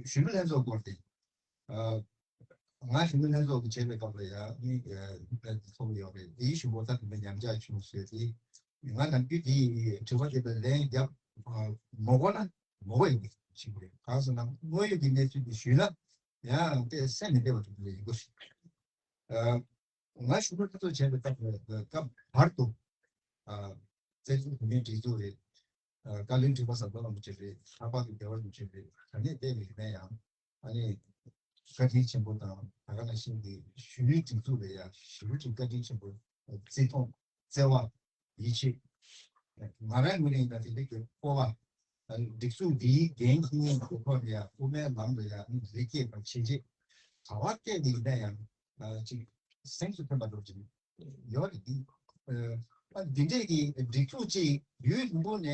གཞོན་ནུ་ལྷན་ཚོགས་སྐོར་དེ་ང་གཞོན་ནུ་ལྷན་ཚོགས་ཀྱི་བྱས་པའི་སྐབས་ལ་ཡང་ནི་ཚོགས་ཡོད་རེད། དེའི་གཞུག་གུ་ད་དེ་འདྲ་ཉམས་ཆག་བྱུང་ཟེར་དེ་ང་ནམ་རྒྱུན་དེའི་དྲི་བ་དེ་ལ་ལན་རྒྱབ་མ་དགོས་ན་མ་དགོས་ཡིན་གྱི་རེད། གང་ཟེར་ན་དངོས་ཡོད་ཀྱི་གནས་ཚུལ་དེ་ཞུས་ན་ཡང་དེ་སེམས་མི་བདེ་བ་འདུག་ལས་ཡིན་གོ་ཞིག་ང་གཞོན་ནུ་ལྷན་ཚོགས་བྱས་པའི་སྐབས་སྐབས་བར་དུ་བཙན་བྱོལ་བོད་མིའི་སྒྲིག་འཛུགས་རེད། བཀའ་བློན་ཁྲི་པ་ཟམ་གདོང་རིན་པོ་ཆེ་རེད། ལྷག་པར་དུ་རྒྱལ་བ་རིན་པོ་ཆེ་རེད། ག་ནས་བལྟས་པ་ཡིན་ན་ཡང་ཨ་ནི་བཀའ་དྲིན་ཆེན་པོ་དང་ད་ག་ནང་བཞིན་གྱི་གཞོན་ནུའི་སྒྲིག་འཛུགས་ལ་ཡང་ཞེ་པོ་ཅིག་བཀའ་དྲིན་ཆེན་པོ། བརྩི་མཐོང་། བརྩེ་བ། ཡིད་ཆེས། ང་རང་ངོས་ནས་ཡིན་ན་དེ་འདྲ་གི་སྤོབས་པ། སྒྲིག་འཛུགས་འདིའི་འགན་འཁྱེར་མཁན་གྱི་ཐོག་ནས་ཡང་དབུ་མའི་ལམ་ལ་ཡང་རི་སྐྱེས་པ་བྱེད་ཆེད་ག་བ་སྐད་ནས་ཡིན་ན་ཡང་ཅིག་སེམས་སུ་ཐོན་པ་འདྲ་ཅིག་ཡོད་རེད། འདི་ཨ་འདི་འདྲས་ཀྱི་སྒྲིག་འཛུགས་ཅིག་ཡུན་རིང་པོ་ནས་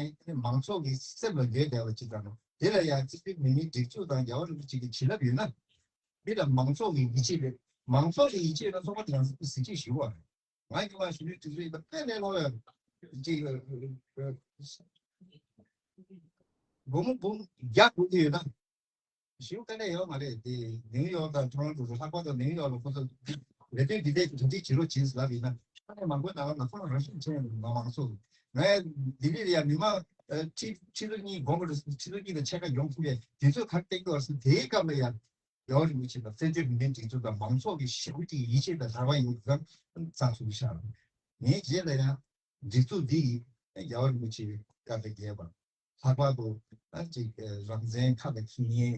མང་ཚོགས་ཀྱི་སེམས་ལ་ཡོད་བསྡད་པ་ཅིག་དང་། དེ་ལ་ཡང་བཙན་བྱོལ་བོད་མིའི་སྒྲིག་འཛུགས་དང་རྒྱལ་བ་རིན་པོ་ཆེ་གི་བྱིན་རླབས་ཡོད་ན། མི་ལ་མང་ཚོགས་ཀྱི་ཡིད་ཆེས་རེད། མང་ཚོགས་ཀྱི་ཡིད་ཆེས་ལ་སོགས་པ་དེ་ཡང་གཟི་བརྗིད་ཞེ་པོ་རེད། ང་ཡི་མ་གཞོན་ནུའི་སྒྲིག་འཛུགས་ཡིན་པ་དཔེ་ལས་སླ་བོ་ཡོད། ཅིག་སྒོར་མོ་འབུམ་བརྒྱ་དགོས་ཀྱི་ཡོད་ན། ཞེ་པོ་དཀའ་ལས་ཡོད་མ་རེད་དེ། ནིའུ་ཡོག་དང་ཊོ་རོན་ཊོ་དང་ལྷག་པར་དུ་ནིའུ་ཡོག་ལ་ཁོ་ཚོ་ལས་དོན་འདི་འདྲའི་གྲ་སྒྲིག་བྱེད་རོགས་བྱེད་ཟེར་ལབ་ཡིན་ན། ས་གནས་མང་པོའི་ནང་ལ་ཁོ་རང་རང་བཞིན་ཕྲན་ཡོད་མ་མང་ཚོགས། ངས་ལྡི་ལི་ལ་ཡང་མི་མང་ཁྲི་ཁྲི་ཚོ་གཉིས་སྒོར་མོ་ཁྲི་ཚོ་གཉིས་དང་ཕྱེད་ཀ་ཡོང་ཐུབ་པའི་དུས་ཚོད་ག་རེ་བསྟན་གྱི་ཡོད་ཟེར། དེའི་སྐབས་ལ་ཡང་རྒྱལ་བ་རིན་པོ་ཆེ་དང་བཙན་བྱོལ་བོད་མིའི་སྒྲིག་འཛུགས་དང་མང་ཚོགས་ཀྱི་ཞེ་པོ་ཅིག་ཡིད་ཆེས་དང་རེ་བ་ཡོད་ཙང་བཙག་འཐུ་བཞག་ངའི་རྗེས་ལ་ཡང་སྒྲིག་འཛུགས་འདི་ཡིས་རྒྱལ་བ་རིན་པོ་ཆེའི་བཀའ་དང་འགལ་བ། ལྷག་པར་དུ་ཨ་ཅིག་རང་བཙན་ཁ་ལ་འཁྱེར་མཁན་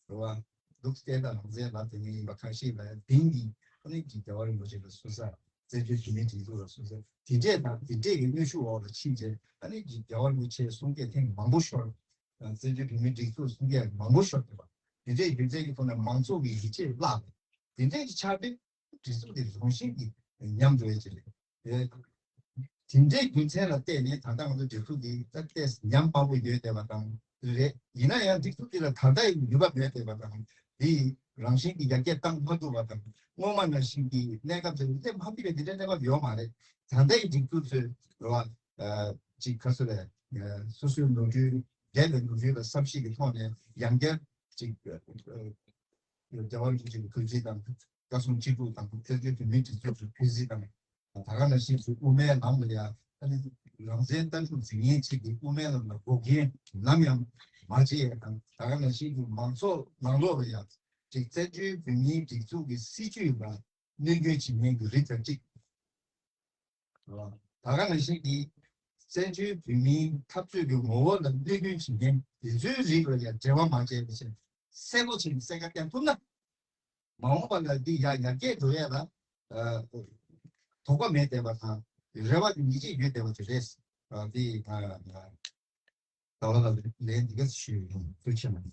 རེད་བ། འདུག་སྟེ་ད་རང་བཙན་ལ་དེ་ནས་ཡིན་པ་ཁ་ཤས་ལ་དེང་གི་ཨ་ནི་ཅིག་རྒྱལ་བ་རིན་པོ་ཆེ་ལ་སོ་ས་བཙན་བྱོལ་བོད་མིའི་སྒྲིག་འཛུགས་ལ་སོ་ས་དེ་འདྲས་དང་དེ་འདྲས་ཀྱི་གནོན་ཤུགས་འོག་ལ་ཕྱིན་རྗེས་ཨ་ནི་ཅིག་རྒྱལ་བ་རིན་པོ་ཆེ་གསུང་སྐད་ཐེངས་མང་པོ་ཤོར། བཙན་བྱོལ་བོད་མིའི་སྒྲིག་འཛུགས་གསུང་སྐད་མང་པོ་ཤོར་ཡོད་པ། དེ་འདྲས་རྒྱུ་མཚན་གྱི་ཐོག་ནས་མང་ཚོགས་ཀྱི་ཡིད་ཆེས་བརླག་པ། དེ་འདྲས་ཀྱི་ཆར་པས་སྒྲིག་འཛུགས་དེ་རང་བཞིན་གྱིས་ཉམས་འགྲོ་ཡ་ཅིག་རེད། དེ་འདྲའི་རྒྱུ་མཚན་ལ་བརྟེན་ནས་ད་ལྟ་ང་ཚོ་སྒྲིག་འཛུགས་འདི་ད་ལྟའི་ཉམས་དམའ་པོ་ཡོད་བསྡད་པ་དང་རེད། ཡིན་ན་ཡང་སྒྲིག་འཛུགས་འདི་ལ་ད་ལྟ་ཡི་ནུས་པ་མེད་བསྡད་པ་དང་འདི་རང་བཞིན་གྱི་ཡར་རྒྱས་བཏང་མ་ཐུབ་པ་དང་སྔོན་མ་ནང་བཞིན་གྱི་གནས་སྐབས་དེ་སླེབས་མ་ཐུབ་པའི་འདི་འདྲའི་གནས་བབ་ཡོད་མ་རེད། ད་ལྟ་ཡི་སྒྲིག་འཛུགས་ཚོས་རེད་བ། ཅིག་ག་ཚོད་རེད། སོ་སོའི་ནོར་འཁྲུལ་འདས་པའི་ནོར་འཁྲུལ་ལ་བསམ་ཤེས་ཀྱི་ཐོག་ནས་ཡང་བསྐྱར་ཅིག་རྒྱལ་བ་རིན་པོ་ཆེ་གི་གུས་བརྩི་དང་། བཀའ་གསུང་ཅི་སྒྲུབ་དང་བཙན་བྱོལ་བོད་མིའི་སྒྲིག་འཛུགས་སུ་ཕུལ་རྩིས་དང་། ད་ག་ནང་བཞིན་དུ་དབུ་མའི་ལམ་ལ་ཡང་ཨ་ནི་རང་བཙན་ལྟ་གྲུབ་འཛིན་མཁན་ཅིག་གིས་དབུ་མའི་ལམ་ལ་འགོག་རྐྱེན་ནམ་ཡང་མ་བྱེད་ཡ་དང་། ད་ག་ནང་བཞིན་དུ་མང་ཚོགས་ནང་ལོགས་ལ་ཡང་ཅིག་བཙན་བྱོལ་བོད་མིའི་སྒྲིག་འཛུགས་ཀྱི་སྲིད་བྱུས་ལ་གནོད་སྐྱོན་བྱེད་མཁན་གྱི་རིགས་དང་གཅིག་ད་ག་ནང་བཞིན་གྱི་ བཙན་བྱོལ་བོད་མིའི་འཐབ་རྩོད་ཀྱི་ངོ་བོ་ལ་གནོད་སྐྱོན་བྱེད་མཁན་དེ་ཚོའི་རིགས་ལ་ཡང་འབྲེལ་བ་མ་བྱས་པ་བྱས་གསལ་པོ་བྱས་ནས་གསལ་ཁ་བསྟན་ཐུབ་ན། མ་འོངས་པ་ལ་འདི་ཡར་ཡར་རྒྱས་འགྲོ་ཡས་ལ་ཨ་དོགས་པ་མེད་བསྡད་པ་དང་རེ་བ་ཡིད་ཆེས་ཡོད་བསྡད་པ་དེ་རེད། ཨ་འདི་ཨ་ཟླ་བ་ལགས་ལན་འདི་ག་ཞུས་ཡོང་། ཐུགས་རྗེ་གནང་།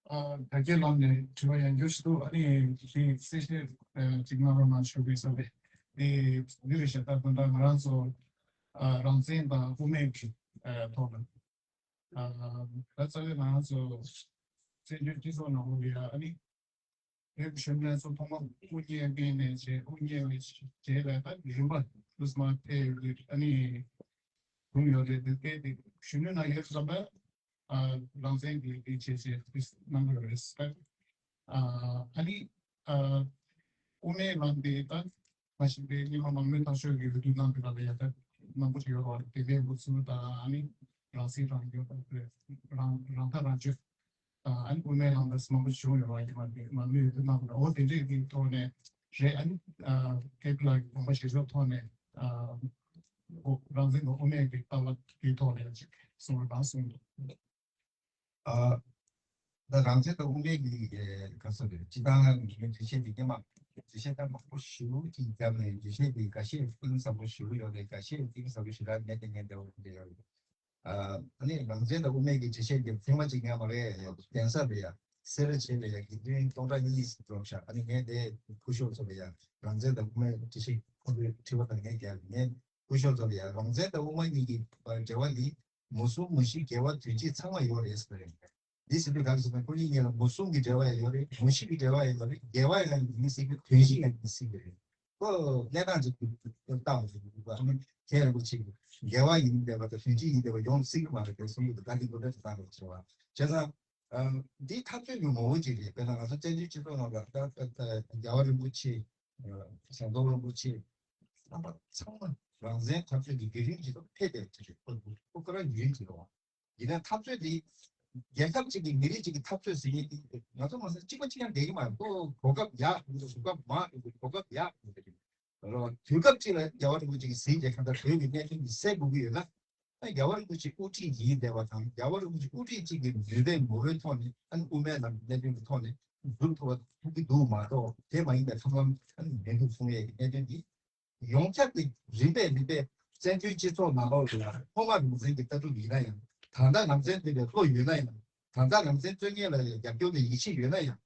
ཨ་དར་རྒྱས་ལམ་ནས་དྲི་བ་ཡང་བསྐྱར་ཞིག་འདུག་ཨ་ནི་དེ་གསལ་བཤད་ཨ་ཅིག་གནང་རོགས་གནང་ཞུ་གི་ཡིན་ཟེར་བས། དེ་འདི་རེད་ཤག་ད་དོན་དག་ང་རང་ཚོ་ཨ་རང་བཙན་དང་དབུ་མའི་གི་ཨ་ཐོག་ལ་ཨ་ད་རྩ་བའི་ང་རང་ཚོ་བཙན་བྱོལ་སྤྱི་ཚོགས་ནང་ལོགས་ལ་ཡ་ཨ་ནི་བོད་ཀྱི་གཞོན་ནུ་ཚོ་ཐོག་མར་དབུ་བརྙེས་མཁན་ནས་བྱས་དབུ་བརྙེས་པའི་རྗེས་ལ་ད་རིམ་པ་ཏུས་མ་ཕེབས་ཡོད་ཨ་ནི་བྱུང་ཡོད་རེད། དེ་སྐད་དེ་གཞོན་ནུ་ནང་ཡོད་ཙམ་པ་ཨ་རང་བཙན་གྱི་དེ་བྱས་བྱས་དེ་གནང་གི་ཡོད་རེད། ཨ་ཨ་ནི་ཨ་དབུ་མའི་ལམ་དེ་ད་མ་གཞི་པའི་སྔོན་མ་མང་མོས་ཐག་ཆོད་ཀྱི་འོས་བསྡུ་གནང་པའི་སྐབས་ལ་ཡ་ད་མང་པོ་ཞིག་ཡོད་རེད། དེ་འདྲའི་འགོ་ཚུགས་དང་ཨ་ནི་རང་སྲིད་རང་སྐྱོང་དང་རང་རང་ཐག་རང་གཅོད། དང་ཨ་ནི་དབུ་མའི་ལམ་ལ་མང་པོ་བྱུང་ཡོད་པ་ཡིན་པ་དེ་མ་ལུས་དེ་གནང་དགོས། འོ་དེ་འདྲས་ཀྱི་ཐོག་ནས་རེད། ཨ་ནི་ཨ་ཁེ་ཕི་ལགས་ཀྱི་དགོངས་པ་བཞེས་ཕྱོགས་ཐོག་ནས་ཨ་འོ་རང་བཙན་དང་དབུ་མའི་གི་ལྟ་བ་དེའི་ཐོག་ནས་ཅིག་གསུང་རོགས་གནང་གསུངས་འདུག་ཨ་ད་རང་བཙན་དང་དབུ་མའི་གི་ག་ཚོད་རེད། སྤྱི་བཏང་ངས་འགྲེལ་བཤད་དེ་སྙན་མ་འགྲེལ་བཤད་ད་མང་པོ་ཞེ་པོ་ཅིག་བརྒྱབ་ནས་འགྲེལ་བཤད་དེ་ཁ་ཤས་གཏིང་ཟབ་པོ་ཞེ་པོ་ཡོད་རེད། ཁ་ཤས་གཏིང་ཟབ་པོ་ཞེ་དྲག་མེད་དེ་ངས་འདྲ་བོ་འདྲ་ཡོད་རེད། ཨ་ནི་རང་བཙན་དང་དབུ་མའི་གི་འགྲེལ་བཤད་འདི་ཐེངས་མ་གཅིག་ཉན་མ་རེད། གདན་ས་རེད་ཡ། སེ་ར་བྱེས་རེད་ཡ། དགེ་འདུན་སྟོང་ཕྲག་གཉིས་འགྲོ་ཤག་ཨ་ནི་ངས་དེ་སྐུ་ཞབས་ཚོ་ལ་ཡ་རང་བཙན་དང་དབུ་མའི་འགྲེལ་བཤད་ཁོང་ཚོའི་དྲི་བ་དང་ངས་རྒྱབ་ངས་སྐུ་ཞབས་ཚོ་ལ་ཡ་རང་བཙན་དང་དབུ་མ་གཉིས་ཀྱི་འབྲེལ་བ་འདི་མུ་གསུམ་མུ་བཞི་རྒྱལ་བ་དོན་གཅིག་ཚང་མ་ཡོད་རེད་ཟེར་རེད། འདི་ཟེར་དུས་ག་རེ་ཟེར་ན་ཁོ་གཉིས་གཉིས་ལ་མུ་གསུམ་གྱི་འབྲེལ་བ་ཡང་ཡོད་རེད། མུ་བཞི་གི་འབྲེལ་བ་ཡང་ཡོད་རེད། རྒྱལ་བ་ཡང་ཡིན་སྲིད་ཀྱི་དོན་བཞི་ཡང་ཡིན་སྲིད་ཀྱི་རེད། ཁོ་གནས་སྟངས་ཅིག་ཏུ་ལྟ་བ་ཞིག་ཡིན་པ་ཨ་ནི་མཁན་རིན་པོ་ཆེ་གིས་རྒྱལ་བ་ཡིན་བསྡད་པ་དང་དོན་གཅིག་ཡིན་བསྡད་པ་ཡོང་སྲིད་ཀྱི་མ་རེད་པས་གསུང་གི་འདུག་ད་འདི་མགོ་ལས་སུ་བཏང་རོགས་བྱས་པ་བྱས་ཙང་། འདི་འཐབ་རྩོད་ཀྱི་ངོ་བོ་ཅིག་རེད། དཔེར་ན་ང་ཚོ་བཙན་བྱོལ་སྤྱི་ཚོགས་ནང་ལ་ད་ད་ད་རྒྱལ་བ་རིན་པོ་ཆེ་ཟམ་གདོང་རིན་པོ་ཆེ་རྣམ་པ་ཚང་མ་རང་བཙན་འཐབ་རྩོད་ཀྱི་བརྒྱུད་རིམ་ཅིག་ཏུ་ཕེབས་བསྡད་པ་ཅིག་རེད། ཁོ་ཁོ་རང་བརྒྱུད་རིམ་ཅིག་རེད་བ། ཡིན་ན་འཐབ་རྩོད་འདི་རྒྱལ་ཁབ་ཅིག་གི་མི་རིགས་ཅིག་གི་འཐབ་རྩོད་ཟེར་མཁན་འདི་ང་ཚོ་མ་ཟད་གཅིག་པ་གཅིག་རྐྱང་བསྡད་ཀྱི་མ་རེད། ཁོ་གོ་སྐབས་ཡག་ཡོང་དུས་གོ་སྐབས་མང་ཡོང་དུས་གོ་སྐབས་ཡག་ཡོང་དུས་རེད། དུས་སྐབས་གཅིག་ལ་རྒྱལ་བ་རིན་པོ་ཆེ་གི་ཟིན་རྒྱལ་ཁ་ད་བོད་ཀྱི་གནད་དོན་འདི་སེལ་དགོས་ཀྱི་ཡོད་ན། ཨ་རྒྱལ་བ་རིན་པོ་ཆེ་དབུ་ཁྲིད་ཡིན་བསྡད་པ་དང་རྒྱལ་བ་རིན་པོ་ཆེ་དབུ་ཁྲིད་གཅིག་གི་ནུས་པའི་ངོ་བོའི་ཐོག་ནས་ཨ་ནི་དབུ་མའི་ལམ་གྱི་གནད་དོན་གྱི་ཐོག་ནས་འཛུལ་ཐུབ་པ་ཐུབ་ཀྱི་འདུག་མ་གཏོགས་དེ་མ་ཡིན་པའི་ཐབས་ལམ་ཨ་ནི་མི་འདུག་གསུང་ཡས་ཀྱི་གནད་དོན་འདི། ཡོངས་ཁྱབ་ཀྱི་རིམ་པས་རིམ་པས་བཙན་བྱོལ་སྤྱི་ཚོགས་ནང་ལོགས་ལ་ཐོག་མར་རང་བཙན་གྱི་ལྟ་གྲུབ་ཡིན་ན་ཡང་། ད་ལྟ་རང་བཙན་འདོད་པའི་བློ་ཡོད་ན་ཡང་། ད་ལྟ་རང་བཙན་རྩོད་མཁན་ལ་རྒྱབ་སྐྱོར་དང་ཡིད་ཆེས་ཡོད་ན་ཡང་།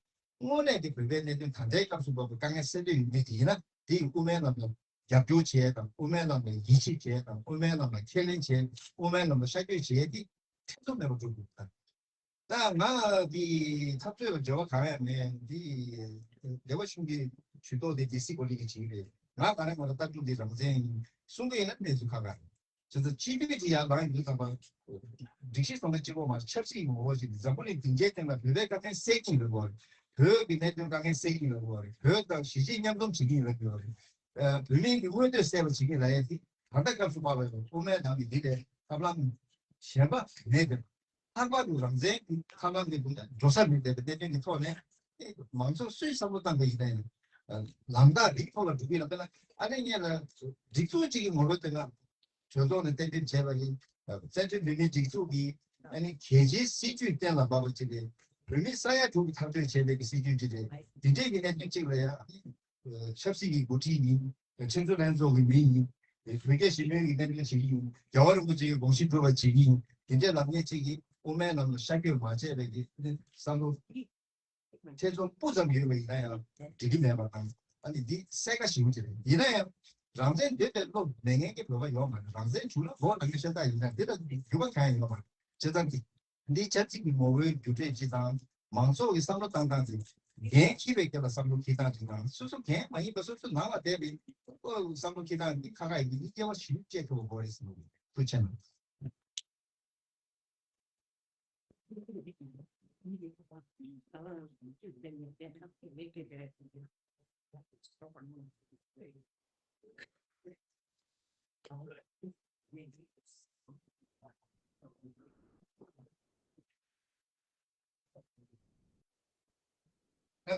དངོས་གནས་ཀྱི་བོད་པའི་གནད་དོན་ད་ལྟའི་སྐབས་སུ་བབ་པའི་དཀའ་ངལ་སེལ་འདོད་ཡོད་མཁན་ཅིག་ཡིན་ན། དེ་ཡི་དབུ་མའི་ལམ་ལ་རྒྱབ་སྐྱོར་བྱས་དང་། དབུ་མའི་ལམ་ལ་ཡིད་ཆེས་བྱས་དང་། དབུ་མའི་ལམ་ལ་ཁས་ལེན་བྱས། དབུ་མའི་ལམ་ལ་ཤར་བསྐྱོད་བྱས་ཏེ་ཐེ་ཚོམ་མེད་པར་འགྲོ་དགོས་ད། ད་ང་འདི་འཐབ་རྩོད་ལ་འབྲེལ་བ་གང་ཡང་མེད། འདི་སྡེ་པ་གཞུང་གི་ཇུས་གཏོགས་དེ་སྡེ་སྲིད་སྐོར་ལས་ཀྱི་བྱེད་ཀྱི་རེད། ང་ག་རེ་ང་ལ་ལྟ་གྲུབ་འདི་རང་བཙན་ཡིན་གསུང་གི་ཡིན་ན་གནས་ཚུལ་ཁག་ཁག་རེད། བྱས་ཙང་སྤྱི་འཐུས་ཀྱི་ཡར་ལངས་ཡོང་དུས་ཙམ་པ། སྒྲིག་གཞི་བཟོ་འདྲ་གཅིག་པོ་མ་རེད། ཆབ་སྲིད་ངོ་བོ་ཞིག་འཛམ་བུ་གླིང་སྡིངས་ཆའི་སྟེང་ལ་བོད་པའི་དཀའ་ངལ་སེལ་གྱི་ཡོད་དགོས་རེད། བོད་ཀྱི་གནད་དོན་དཀའ་ངལ་སེལ་གྱི་ཡོད་དགོས་རེད། བོད་དང་གཞིས་བྱེས་མཉམ་འཛོམས་བྱེད་ཀྱི་ཡོད་དགོས་རེད། བོད་མིའི་གི་མངོན་འདོད་གསལ་བ་བྱེད་ཀྱི་ལ་ཡ་དེ་ད་ལྟ་སྐབས་སུ་བབས་པའི་དབུ་མའི་ལམ་གྱི་འདི་ལས་ཐབས་ལམ་གཞན་པ་མེད་པས། ལྷག་པར་དུ་རང་བཙན་གྱི་ཐབས་ལམ་གྱི་འགྲོ་ས་མེད་པའི་གནད་དོན་གྱི་ཐོག་ནས་མང་ཚོགས་སུས་བསམ་བློ་བཏང་པ་ཡིན་ན་ཡང་། ལམ་ཐག་རིང་ཐོག་ལ་འགྲོ་གི་ཡིན་ལ། དཔེར་ན་ཨ་ནེ་ངེད་ལ་སྒྲིག་འཛུགས་གཅིག་གི་ངོ་བོ་དེ་ལ་གྲོས་ཚོགས་ནས་གཏན་འབེབས་བྱས་པ་ཡིན། བཙན་བྱོལ་བོད་མིའི་སྒྲིག་འཛུགས་ཀྱི་ཨ་ནེ་གལ་ཆེའི་སྲིད་ཇུས་གཏན་ལ་འབེབས་པ་ཅིག་རེད། བོད་མི་ས་ཡ་དྲུག་གི་ཐག་གཅོད་བྱས་པའི་གི་སྲིད་ཇུས་ཅིག་རེད། འདི་འདྲའི་གི་གནད་དོན་གཅིག་ལ་ཡང་ཆབ་སྲིད་ཀྱི་འགོ་ཁྲིད་ཡིན། ཁྲིམས་བཟོ་ལྷན་ཚོགས་ཀྱི་མི་ཡིན། བོད་རྒྱ་ཞི་མོལ་གྱི་གནད་དོན་བྱེད་ཀྱི་ཡིན། རྒྱལ་བ་རིན་པོ་ཆེ་གི་དགོངས་གཞི་སྒྲུབ་པ་བྱེད་ཀྱི་ཡིན། དེ་འདྲའི་ལམ་ངན་གཅིག་གིས་དབུ་མའི་ལམ་ལ་ཤར་བསྐྱོད་མ་བྱས་པའི་གི་བསམ་བློ་ཐེ་ཚོམ་སྤུ་ཙམ་ཡོད་པ་ཡིན་ན་ཡང་འགྲིག་གི་མེད་པ་དང་། ཨ་ནི་འདི་གསལ་ཁ་ཞེ་པོ་ཅིག་རེད། ཡིན་ན་ཡང་རང་བཙན་འདོད་པའི་བློ་མེད་མཁན་གྱི་བོད་པ་ཡོད་མ་རེད། རང་བཙན་བྱུང་ན་ལོ་ལ་ངའི་ཤ་སྟག་ཡིན་ན་འདི་ལ་འགྱུར་བ་གང་ཡང་ཡོད་མ་རེད། བྱས་ཙང་འདི་འདི་ཆབ་སྲིད་ཀྱི་ངོ་བོའི་འགྱུར་འགྲོས་ཅིག་དང་། མང་ཚོགས་ཀྱི་བསམ་བློ་བཏང་སྟངས་ཅིག་ འགན་འཁྱེར་བའི་སྐབས་ལ་བསམ་བློ་འཁྱེར་སྟངས་དེ་དང་སོ་སོ་འགན་མ་ཡིན་པ་སོ་སོའི་ནང་ལ་བསྡད་པའི་བསམ་བློ་འཁྱེར་སྟངས་འདི་ཁག་ཁག་ཡིན་པ་འདི་སྐྱེ་བ་གཞན་དུ་སྐྱེ་ཐུབ་པ་དགོས་རེད་བསམ་གྱི་འདུག་ཐུགས་རྗེ་ཆེ།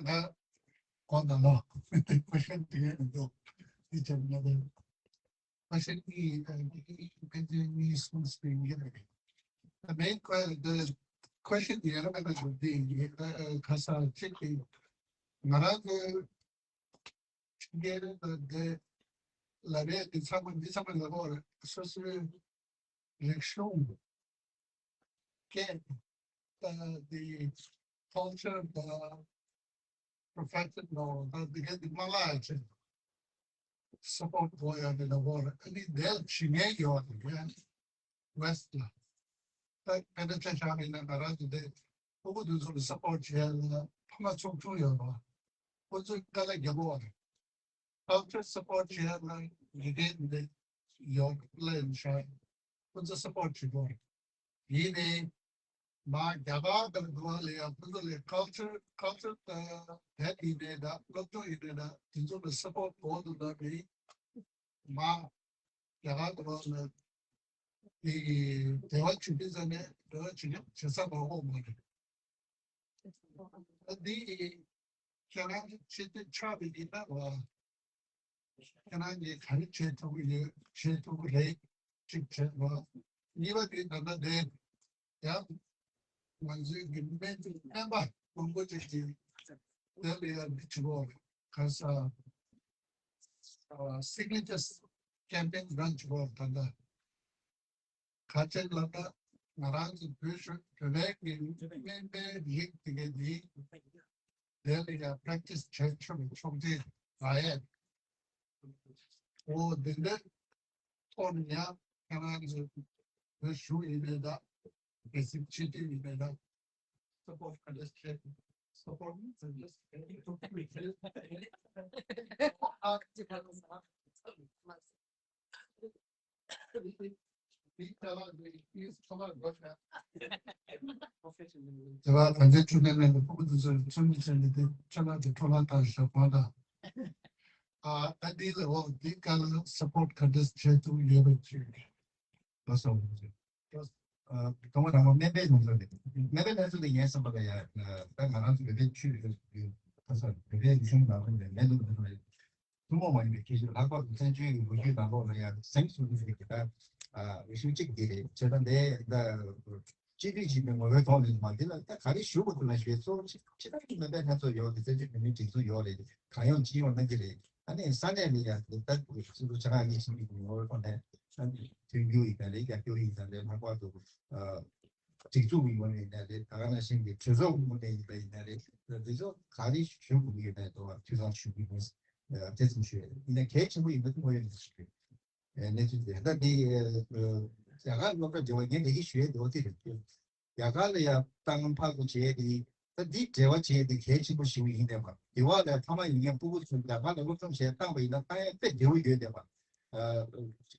ང་གོང་དང་ལོ་ཀུ་ཤན་དེ་ཡང་འདུག་དེ་ཚོ་ང་དང་ཀུ་ཤན་གཉིས་དང་དེ་གཉིས་གསུམ་སྤེལ་གྱི་རེད། ད་མེན་ཀུ་ཤན་དེ་ཡང་ང་དང་དེ་ཡིན་གྱི་ཁ་ས་གཅིག་གི་ང་རང་གི་ཕྱི་རྒྱལ་དང་དེ་ལ་རེད་དེ་ཚང་མ་འདི་ཚང་མ་ལ་ཧོར་སོ་སོའི་རིག་གཞུང་སྐད་དང་དེ་ཁལ་ཅར་དང་པོ་ཕེ་ཤན་དང་དེ་ག་དེ་མ་ལ་ཅི་སབ་པོར་དགོས་ཡ་དེ་ལ་ཧོར་ཨ་ནི་དེ་ལ་ཇུས་ངན་ཡོད་དེ་ཡ། ཝེ་སི་ལ། ད་དཔེར་ན་ཆ་བཞག་པ་ཡིན་ན་ང་རང་ཚོ་དེ་ཕྲུ་གུ་དེ་ཚོ་ལ་སབ་པོར་བྱེད་ཡ་ལ་ཕ་མ་ཚོགས་ཆུང་ཡོད་པ། ཁོ་ཚོས་དཀའ་ལས་རྒྱག་གི་ཡོད་རེད། ཁལ་ཅར་སབ་པོར་བྱེད་ཡ་ལ་ཡི་གེ་འདི་ཡོད་ལེན་ཤ་ཁོ་ཚོ་སབ་པོར་བྱེད་དགོས་རེད། ཡིན་ནའི་མ་རྒྱ་གར་དང་འགྲོ་བ་ལ་ཡ་ཁོ་ཚོ་ལས་ཁལ་ཅར་ཁལ་ཅར་དང་དེབ་ཡིན་ནའི་འདྲ་སློབ་སྦྱོང་ཡིན་ནའི་འདྲ་དེ་ཚོ་ལ་སབ་པོར་དགོས་འདུག་ན་མི་མ་རྒྱ་གར་དུ་ལ་དེ་གི་དེ་བ་ཆུ་ཏི་ཟ་ནས་དེ་བ་ཆུ་ཉག་ཆེ་ས་མ་འོག་མ་རེད། ད་འདི་ཁྱེད་རང་གི་ཆེ་ཏི་ཆགས་པའི་ཡིན་ན་བ་ཁྱེད་རང་གིས་ག་རེ་བྱེད་ཐུབ་ཀྱི་ཡོད་བྱེད་ཐུབ་ཀྱི་རེད་ཅིག་བྱེད་བ། གཉིས་པ་དེ་ད་ལྟ་དེ་ཡང་ང་ཚོའི་གི་སྨན་བཅོས་སྨན་པ་མང་པོ་ཅིག་གིས་དེ་ལ་ཡང་འདི་བྱེད་དགོས་ག་ས་སིག་ནི་ཅར་ཀེམ་པེན་རན་བྱེད་དགོས་ད་ལྟ་ག་ཅན་ལ་ད་ང་རང་གི་བོད་ཤོད་བོད་པའི་གི་སྨན་པའི་རིགས་དེ་གའི་འདི་དེ་ལ་ཡང་པྲེག་ཊི་སི་བྱེད་ཆོག་ཆོག་ཅིག་ར་ཡས། འོ་འདི་འདྲའི་ཐོག་ནས་ཡང་ཁྱེད་རང་ཚོ་བོད་གཞུང་ཡིན་པའི་ད་གལ་སྲིད་སྤྱི་འཐུས་ཡིན་པའི་ད་སུ་པོར་ཊི་ཁ་འདྲ་བྱེད་སུ་པོར་ཊི་ཁ་འདྲ་བྱེད། དེ་བ་ང་ཚོའི་ཆུ་ནང་ནས་ཕྲུ་གུ་དེ་ཚོ་ཚོད་མི་ཚོད་ནས་དེ་ཆ་ལག་དེ་འཕྲོ་བརླག་བཏང་ཤག་གོ་ད། ཨ་ད་འདི་ལ་འོ་འདི་ག་ལ་སུ་པོར་ཊི་ག་འདྲ་བྱེད་ཐུབ་ཡོད་པ་ཅིག་ལ་སོང་། ཨ་ཐོག་མ་དང་པོ་སྨན་པའི་ལུང་ཚན་རེད། སྨན་པའི་ལུང་ཚན་དེ་ངའི་བསམ་པ་ལ་ཡ་ད་ང་རང་ཚོ་བོད་པའི་ཆོས་ཁ་ས་བོད་པའི་རིག་གཞུང་ནང་ལ་ནས་སྨན་ལུང་ཚན་རེད། ཐུན་མོང་མ་ཡིན་པའི་ཁྱད་ཆོས་ལྷག་པར་དུ་བཙན་བྱོལ་གྱི་ལོ་རྒྱུས་ནང་ལོགས་ལ་ཡང་གཟེངས་སུ་ལུས་པའི་གི་ད་རིག་གཞུང་གཅིག་འདི་རེད། བྱས་ཙང་འདི་ད་སྤྱི་འཐུས་ཀྱི་ངོ་བོའི་ཐོག་ནས་མ་འདི་ལ་ད་ག་རེ་ཞུ་དགོས་འདུག་ལ་ཞུ་གཙོ་བོ་ཕྱི་ཕྱི་ནང་གི་སྨན་པའི་ལྷན་ཚོགས་ཡོད་རེད། བཙན་བྱོལ་བོད་མིའི་སྒྲིག་འཛུགས་ཡོད་རེད། གང་ཡོང་ཅི་ཡོང་གནང་གི་རེད། ཨ་ནི་ས་གནས་ལ་ཡང་ད་སུ་ཆ་ལག་གཉིས་ཤིག་གི་ངོ་བོའི་ཐོག་ནས་ཨ་ནི་མཐུན་འགྱུར་ཡིན་ད་རེད། རྒྱབ་སྐྱོར་ཡིན་ད་རེད། ལྷག་པར་དུ་སྒྲིག་འཛུགས་ཀྱི་ངོས་ནས་ཡིན་ན་རེད། ད་ག་ནང་བཞིན་གྱི་གྲོས་ཚོགས་ཀྱི་ངོས་ནས་ཡིན་པ་ཡིན་ན་རེད། འདི་ཚོ་ག་རེ་ཞུ་དགོས་ཀྱི་ཡོད་པའི་ཐོག་ཐུགས་བསམ་ཞུ་གི་ཡིན། དེ་ཙམ་ཞུ་ཡ་ཡིན་ན་གལ་ཆེན་པོ་ཡིན་པ་ཐུགས་ཡོད་ཞུ་གི་གནས་ཚུལ་དེ་ད་འདི་རྒྱ་གར་སློབ་གྲྭ་འབྲེལ་བ་ངས་ལས་ཀྱི་ཞུ་ཡ་འདི་འོ་དེ་རེད། རྒྱ་གར་ལ་ཡ་བཏང་ཕར་ཚུར་བྱས་ཏེ་ད་འདི་འབྲེལ་བ་བྱས་ཏེ་གལ་ཆེན་པོ་ཞིག་ཡིན་བསྡད་པ། འདི་བ་ལ་ཕ་མ་ཡིན་མཁན་སྤུ་གུ་ཚོ་རྒྱ་གར་ལ་སློབ་སྦྱོང་བྱས་བཏང་པ་ཡིན་ན་བཏང་ཡ་དཔེ་བདེ་བོ་ཡོད་བསྡད་པ།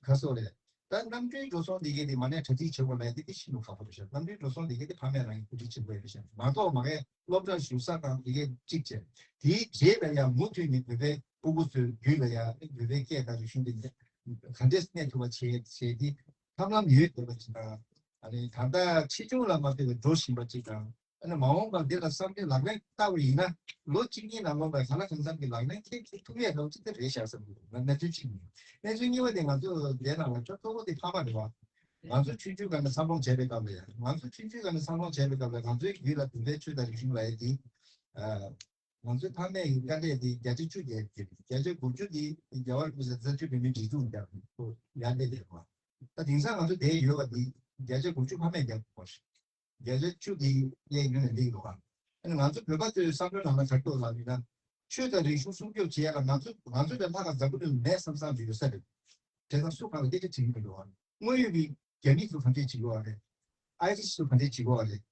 ཁ་སོ་རེད། ད་གནམ་གྲུའི་འགྲོ་སོང་འདི་གའི་དེ་མ་ཎི་གྲ་སྒྲིག་བྱེད་དགོས་མེད་དེ་དེ་ཤིན་ཏུ་ཁག་པོ་རེད་ཤག་གནམ་གྲུའི་འགྲོ་སོང་འདི་གའི་དེ་ཕ་མས་རང་གིས་གོ་སྒྲིག་བྱེད་དགོས་རེད་ཤག་མ་གཏོགས་མ་གའི་སློབ་གྲྭ་བཞུགས་ས་དང་འདི་གའི་གཅིག་བྱས། དེའི་རྗེས་ལ་ཡང་མུ་མཐུད་ནས་བོད་པའི་སྤུ་གུ་ཚོའི་རྒྱུད་ལ་ཡང་བོད་པའི་སྐད་དང་རིག་གཞུང་འདི་ག་འདྲས་གནས་ཐུབ་པ་བྱེད་བྱེད་དེ་ཐབས་ལམ་ཡོད་བསྡད་པ་ཅིག་དང་། ཨ་ནི་ད་ལྟ་ཕྱིས་འབྱུང་ལ་མ་ལྟོས་པའི་འགྲོ་བཞིན་པ་ཅིག་དང་། ཨ་ནི་མ་འོངས་པར་འདི་ལ་བསམ་བློའི་ལག་ལེན་བསྟར་བ་ཡིན་ན་ལོ་གཅིག་གཉིས་ནང་ལོགས་ལ་གང་ལ་གང་འཚམ་གྱི་ལག་ལེན་འཁེལ་ཐུབ་ཡས་འདྲ་བོ་ཅིག་ད་རེད་ཤག་བསམ་གྱི་འདུག་གནས་ཚུལ་གཅིག་ཡིན། གནས་ཚུལ་གཉིས་པ་དེ་ང་ཚོ་འདི་ནང་ལ་ཅོག་གཙོ་བོ་དེ་ཕ་མ་རེད་བ། ང་ཚོ་ཆུང་ཆུང་སྒང་ནས་འཚར་ལོངས་བྱས་པའི་སྐབས་ལ་ཡང་ང་ཚོ་ཆུང་ཆུང་སྒང་ནས་འཚར་ལོངས་བྱས་པའི་སྐབས་ལ་ང་ཚོའི་རྒྱུད་ལ་བོད་པའི་ཆོས་དང་རིག་གཞུང་ལབ་ཡས་དེ། ང་ཚོའི་ཕ་མེས་ཀྱི་དཀའ་ལས་དེ་བརྒྱ་ཆ་བཅུ་བརྒྱབ་ཀྱི་རེད། བརྒྱ་ཆ་དགུ་བཅུ་དེ་རྒྱལ་བ་རིན་པོ་ཆེ་བཙན་བྱོལ་བོད་མིའི་སྒྲིག་འཛུགས་ཀྱིས་ཡར་ལས་བསྡད་པ། ད་དེང་སང་ང་ཚོ་དེ་ཡོད་པ་དེ་བརྒྱ་ཆ་དགུ་བཅུ་ཕ་མེས་བརྒྱབ་པ་རེད། བརྒྱ་ཆ་བཅུ་དེ་གཡས་གཡོན་ནས་སླེབས་འདུག་ག་ཨ་ནི་ང་ཚོ་བོད་པ་ཚོའི་བསམ་བློའི་ནང་ལ་ག་རེ་འདུག་ལབ་ཡིན་ན། ཆོས་དང་རིག་གཞུང་སྲུང་སྐྱོབ་བྱེད་ཡ་ལ་ང་ཚོ་ང་ཚོ་ལས་ལྷག་ག་འཛམ་བུ་གླིང་མེད་བསམ་བསམ་གྱི་ཡོད་ས་རེད། དེ་དང་སུ་གང་ལ་སྐད་ཆ་དྲིས་ཀྱི་མི་འདུག་ག་དངོས་ཡོད་ཀྱི་རྒྱ་མི་ཚོ་ག་འདྲས་བྱེད་ཀྱི་ཡོད་རེད། ཨའི་རི་སི་ཚོ་ག་འདྲས་བྱེད་ཀྱི་ཡོད་རེད།